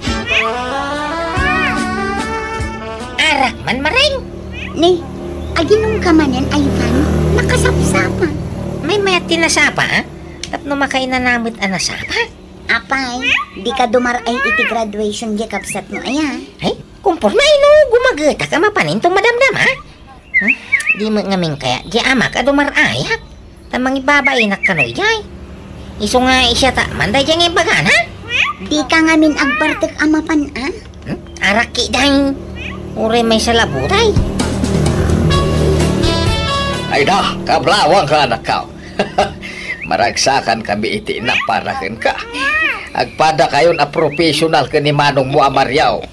Arak man, Maring. Ni, aginumka manen, Ivan? Nakasapsapa. Maymayat ti nasapa, a? Tapno makainana met a nasapa? Apay, dika dumar-ay iti graduation diay kabsatmo aya? Ay, kumporme no gumagetak a mapanen ti madamdama. Hmm? Di met ngamin kayat diay amak a dumar-ayak. Ta mangibabainak kano idiay. Isu nga isiatak man daydiay nga ibagana. Dika ngamin agbartek a mapan a? Hmm? Arak ketdin. Uray maysa labuta. Ay da, kablawangko, anakko. Maragsakan kami iti innak para kenka. Agpadakayon a professional ken ni manongmo a Mario.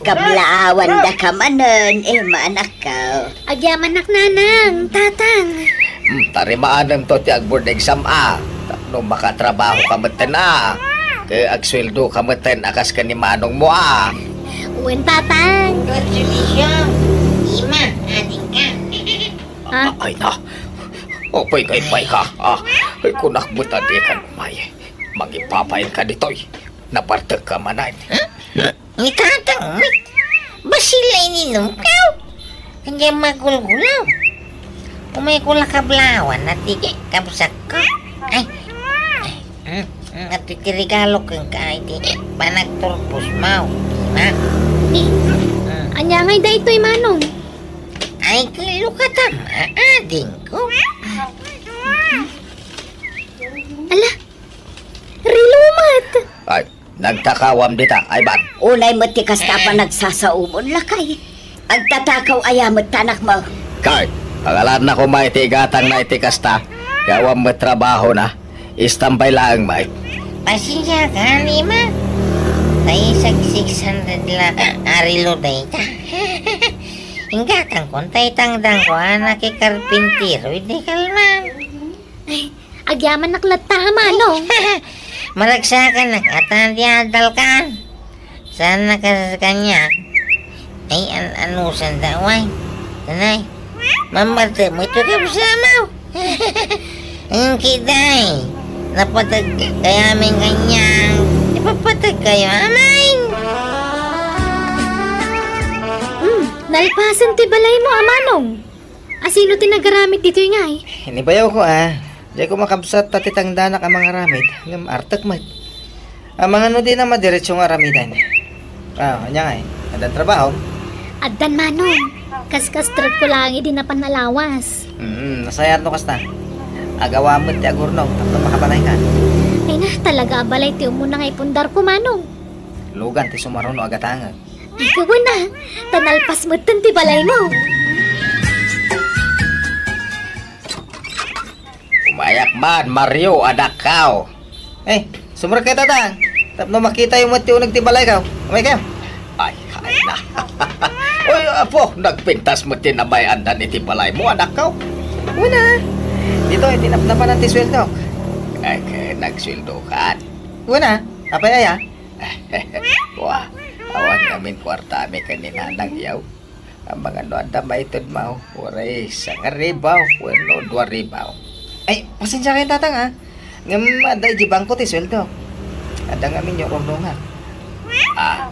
Kablawandaka manen, Emma, anakko. Agyamanak, nanang, tatang. Hmm, tarimaanenmo ti ag-board exam a. Tapno makatrabahoka metten a. Ket agsueldoka metten a kas ken ni manongmo a. Wen, tatang. Congratulations, Emma, adingka. Ha? Ay na. Apay nga ipaayka? Ah, ay, kunak met a dika umay. Mangipapainka ditoy. Nabartekka manen. Huh? Ni tatang, bassit la ininumko. Kanya magulgulaw. Umayko la kablawan a ti kabsatko. Ay. Mm, mm, adtoy ti regalo kenka iti panagturposmo, Emma. Eh, mm. Ania ngay daytoy, manong? Ay, kilo ka tama, adingko. Ala, rilo met. Ay, nagtakawam dita, Ivan. Unay met ti kasta a panagsasaomon, lakay. Agtatakaw aya met ti anakmo? Kay, pangalaanna koma iti igatangna iti kasta, ket awan met trabahona. Istambay laeng met. Pasensiakan, Emma. Tay sag six hundred la a rilo dayta. Inggatangkon tay tangdangko a nakikarpintero idi kalman. Ay, agyamanak latta a manong. Maragsakanak a ta di adalkan. Saan na kas kaniak? Ay, an-, anusanda, way. Tanay, mammartem ito kabsatmo. Engki, day. Napateg kayamin kaniak. Ipapateg kayo amin. Hmm, nalpasen ti balaymo a manong. Asino ti nagaramid ditoy ngay? Ni bayawko a. Dayko makabsat ta ti tangdanak a mangaramid, ngem artek met. Amangan no dina madiretso nga aramiden. Ah, ania ngay? Addan trabahom? Addan, manong. Kaskastretko laeng idi napan a lawas. Mm, nasayaat no kasta. Agawa met ti agurnong tapno makabalayka. Ay na, talaga a balay ti umuna nga ipundarko, manong. Lugan ti sumaruno a gatangek. Ay, wen a, ta nalpas metten ti balaymo. Umayak man, Mario, anakko. Eh, sumrekkayo, tatang. Tapno makitayo met ti uneg ti balayko. Umaykayo. Ay, ay na. Oy, apo, nagpintas met ti namay-andan iti balaymo, anakko. Wen a. Ditoy, ti napnapanan ti sueldok. Ay, ket nagsueldokan. Wen a, apay aya? Wa, awan ngamin kuartami ken ni nanang yaw. Amangan no adda maitedmo, uray sangaribu wenno duaribu. Ay, pasensiakayo, tatang, a. Ngem adda idiay bangko ti sueldo. Adda ngamin ur-urnongak. Ah,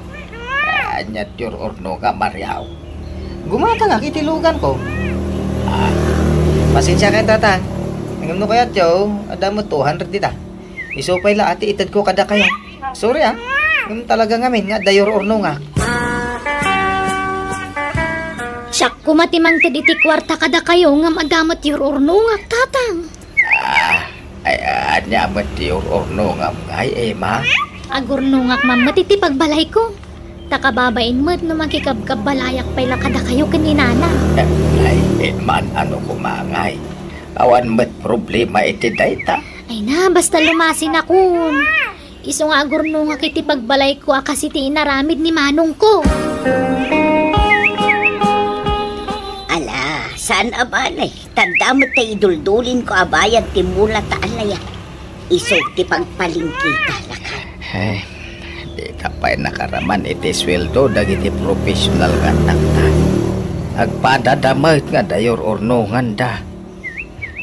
ania ti ur-urnongam, Mario? Gumatangak iti luganko. Ah, pasensiakayo, tatang. Ngem no kayatyo, adda met two hundred dita. Isu pay la a ti itedko kadakayo. Sorry, a. Ngem talaga ngamin nga adda ur-urnongak. Siak koma ti mangted iti kuarta kadakayo ngem adda met ur-urnongak, tatang. Ah, ay, ania met ti ur-urnongam ngay, Emma? Agurnongak man met iti pagbalayko. Ta kababain met no makikabkabbalayak pay la kadakayo ken ni nanang. Eh, ay, Emma, ano koma ngay? Awan met problema iti dayta. Ay na, basta lumasinakon. Isu nga agurnongak iti pagbalayko a kas iti inaramid ni manongko. Ala, saan a balay? Tadda met ta iduldulinko a bayad ti mula ta alaya. Isu ti pagpalingkita, lakay. Eh, dita pay nakaraman iti sueldo dagiti professional nga annakta. Agpadada met nga adda ur-urnonganda.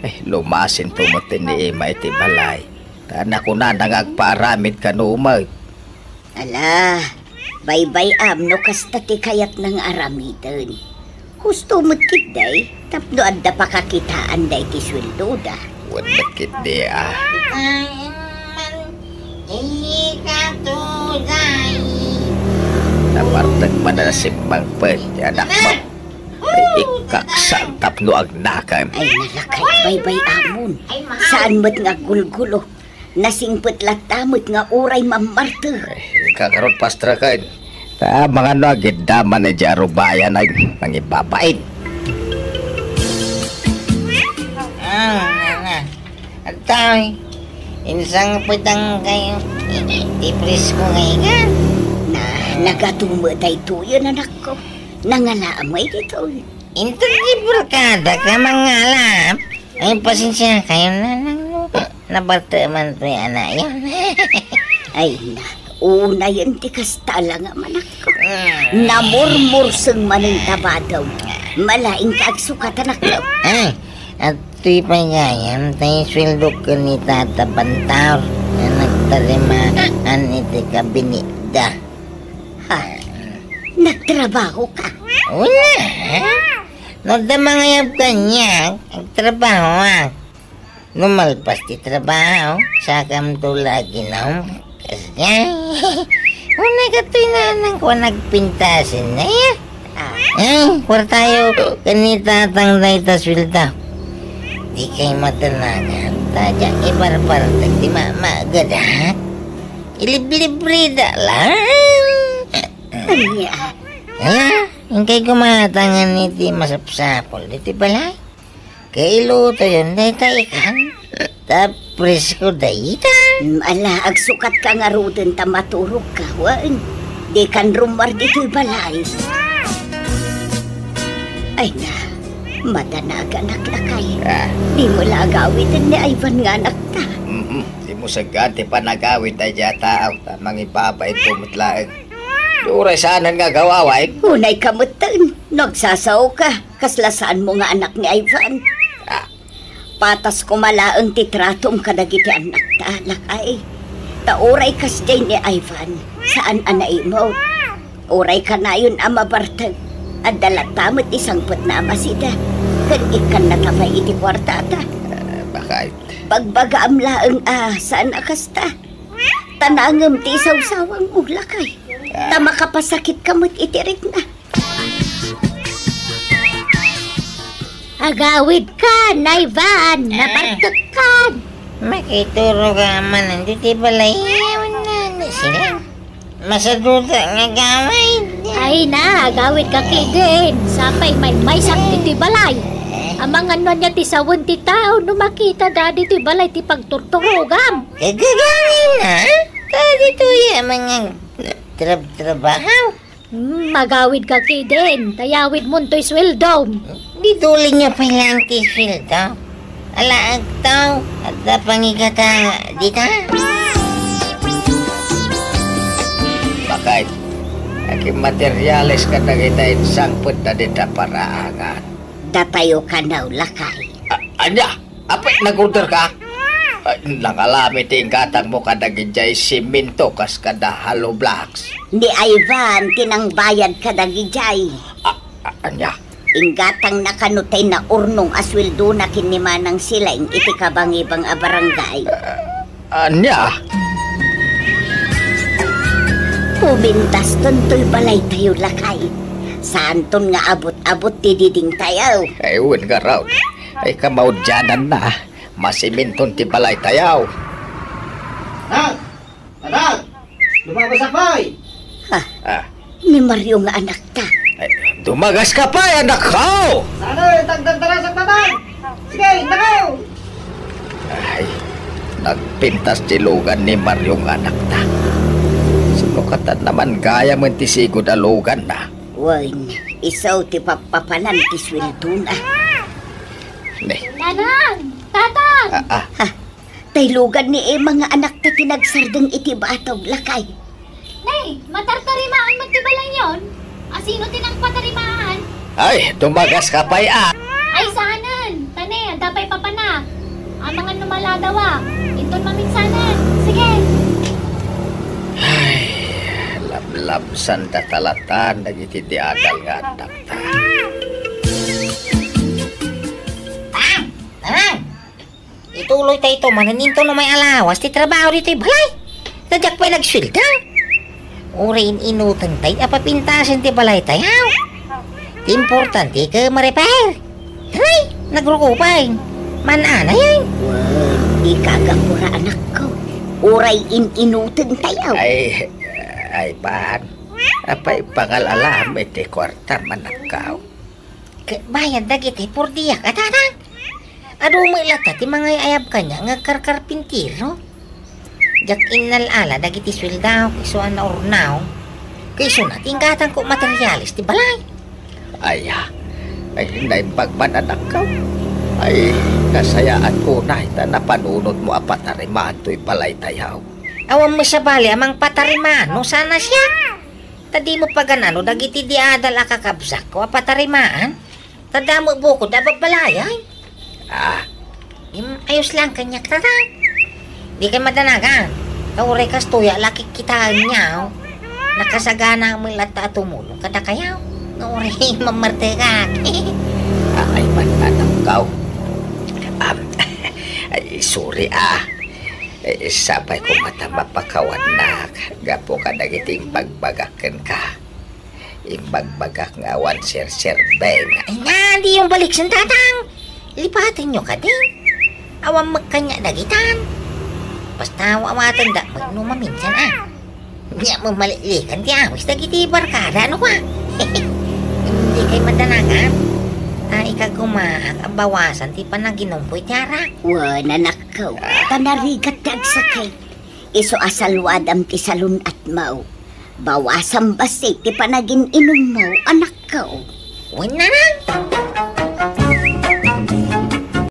Eh, lumasinto met ni Emma iti balay. Ta nakunana nga agpaaramid kano met. Ala, baybay-am no kasta ti kayatna nga aramiden. Husto met ketdi, tapno adda pakakitaanda iti sueldoda. Wen met ketdi, a. Ay, man, eh, Nabartek man a nasimmangpet ti anakmo. Ay, ikkaksan tapno agnakan. Ay, nalakay, baybay-amon. Saan met nga aggulgulo. Nasingpet latta met nga uray mammartek. Ay, kakarot, pastreken. Ta, mangano agidda man idiay arubayan ay mangibabain. Ah, nana. Agtaw, insangpetan kayo. Ti presko nga ikan. Na, nagatumo daytoy, anakko. Nangalaam nga ditoy. Inton di barkada ka mangalap. Ay, pasensia kayo, nanang, no? Nabartek man toy anayon. Ay, na. Unayen ti kasta la nga manakko. Mm. Namurmurseng manen ta badaw. Malaing ka agsukatan, anakko. Ay, at ti pay gayam, tay sueldo ken ni Tata Bantaw nga nagtarimaan iti kabinetda. Ha? Nagtrabaho ka? Wala, ha? No adda mangayab kaniak, agtrabahoak. No malpas ti trabaho, sakamto la aginaw. Kasdiay. Unay katoy nanang ko nagpintasen na, ya. Ah. Eh, kuartayo, ken ni tatang dayta suelda. Di kay matanagan, ta diak ibarbartek ti mamagadak. Iliblibrida lang. Ania? Hala, inkay gumatangan iti masapsapul iti balay. Kailutoyon dayta ikan. Ta presko dayta. Mm, ala, agsukat ka ngaruden ta maturog ka, wen. Di kan rummuar ditoy balay. Ay na, madanagan, anak, lakay. Ah. Di mo la agawiden ni Ivan nga anakta. Mhm. Di mo saggan ti panagawid daydiay a tao ta mangibabain to met laeng. Di uray saanen nga agaw-awayen. Unay ka metten, no agsasao ka, kasla saan mo nga anak ni Ivan. Ah. Patas koma laeng ti tratom kadagiti annakta, lakay. Ta uray kasdiay ni Ivan, saan a naimut. Uray kanayon a mabartek, adda latta met ti sangpetna a masida, ken ikkannata pay iti kuartata. Ah, bakay. Bagbagaam laeng a saan a kasta. Ta naangem ti isawsawangmo, lakay. Ta makapasakitka met iti rikna. Agawidkan, Ivan, napartekkan. Makituroga man ditoy balay, awan na, na sila. Masaduta nga agawid. Ay na, agawidka ketdin. Sapay maymaysak ditoy balay. Amangan no ania ti sawen ti tao no makitada ditoy balay ti pagturturogam. Kagagangin na? Kaditoy a mga trab-trabaho. Hmm, magawidka ketdin. Ta yawidmon toy sueldom. Ditoy la pay laeng ti sueldo. Ala, agtaw, adda pangigata dita. Bakay, akin materiales kadagita insangpetda dita paraangan. Datayo kano, lakay. A-, ania? Apay, nag-order ka? Ay, nangalami ti inggatangmo kadagidiay siminto kas kada hollow blocks. Ni Ivan ti nangbayad kadagidiay. A-, a-, ania? Inggatangna kano tay naurnong a sueldona ken ni Manang Silaing iti kabangibang a barangay. Ah, ania? Pumintaston toy balaytayo, lakay. Saanton nga abut-abut ti didingtayo. Ay, wen ngarud. Ay, kamaudiananna. Masiminton ti balaytayo. Anak! Anak! Dumagasak pay! Ha? Ah. Ni Mario nga anakta. Ay, dumagaska pay, anakko! Sana, tagdagdarasak naman! Sige, intakaw! Ay, nagpintas ti lugan ni Mario nga anakta. Sino katan naman gayam ti sigud a luganna? Wen, isu ti pappapanan ti sueldona. Ne. Nanang! Tatang! Ah, ah. Ha? Tay lugan ni Emma nga anakta ti nagsardeng iti batog, lakay. Nay, matartarimaan met ti balayyon. Asino ti nangpatarimaan? Ay, dumagaska pay a. Ay, saanen. Ta ne, adda pay papanak. Amangan no maladawak. Inton mamingsanen. Sige. Ay, lablabsanda talatan dagiti di adal nga addakta. Tang! Tang! Ituloytayo manen inton umay alawas ti trabaho ditoy balay. Ta diak pay nagsuelda. Uray in-inutentayo a papintasen ti balaytayo. Ti importante ket ma-repair. Hay, nagruko pay. Maan-anay. Wen, di kagapura, anakko. Uray in-inutentayo. Ay, ay, pan. Apay pangal-alam iti kuarta, manakkaw? Ket bayad dagiti purdiak a tatang. Adu met latta ti mangay-ayab kaniak nga agkarkarpintero. Diak innal-ala dagiti sueldaok isu a naurnaw. Ket isuna ti inggatangko materiales ti balay. Ay, ah. Ay, naimbag man, anakko. Ay, nasayaat unay ta napanunotmo a patarimaan toy balaytayo. Awan met sabali a mangpatarimaan no saan a siak. Ta dimo pagan-ano dagiti di adal a kakabsatko a patarimaan? Ta damo bukod a babbalayay. Ah. Im, ayos lang kaniak, tatang. Dikay madanagan. Ta uray kastoy a la kitkitaenyo. Nakasagana met latta a tumulong kadakayo. Nga uray mammartekak. Ay, mananangkaw. Am, ay, sorry, ah. Eh, sapay ko mata mapakawannak gapu kadagiti imbagbagak kenka. Imbagbagak nga awan serserbeng. Ay na, diyo baliksen, tatang. Lipatenyo kadi. Awan met kaniak dagitan. Basta awaten da met no maminsan, ah. Nia met maliklikan ti awis dagiti barkada, ano kwa? Dikay madanagan. Ay, ikagumaak a bawasan ti panaginumko iti arak. Wen, anakko, ta narigat ti agsakit. Isu a saluadam ti salun-atmo. Bawasam bassit ti panagin-inummo, anakko. Wen, nanang.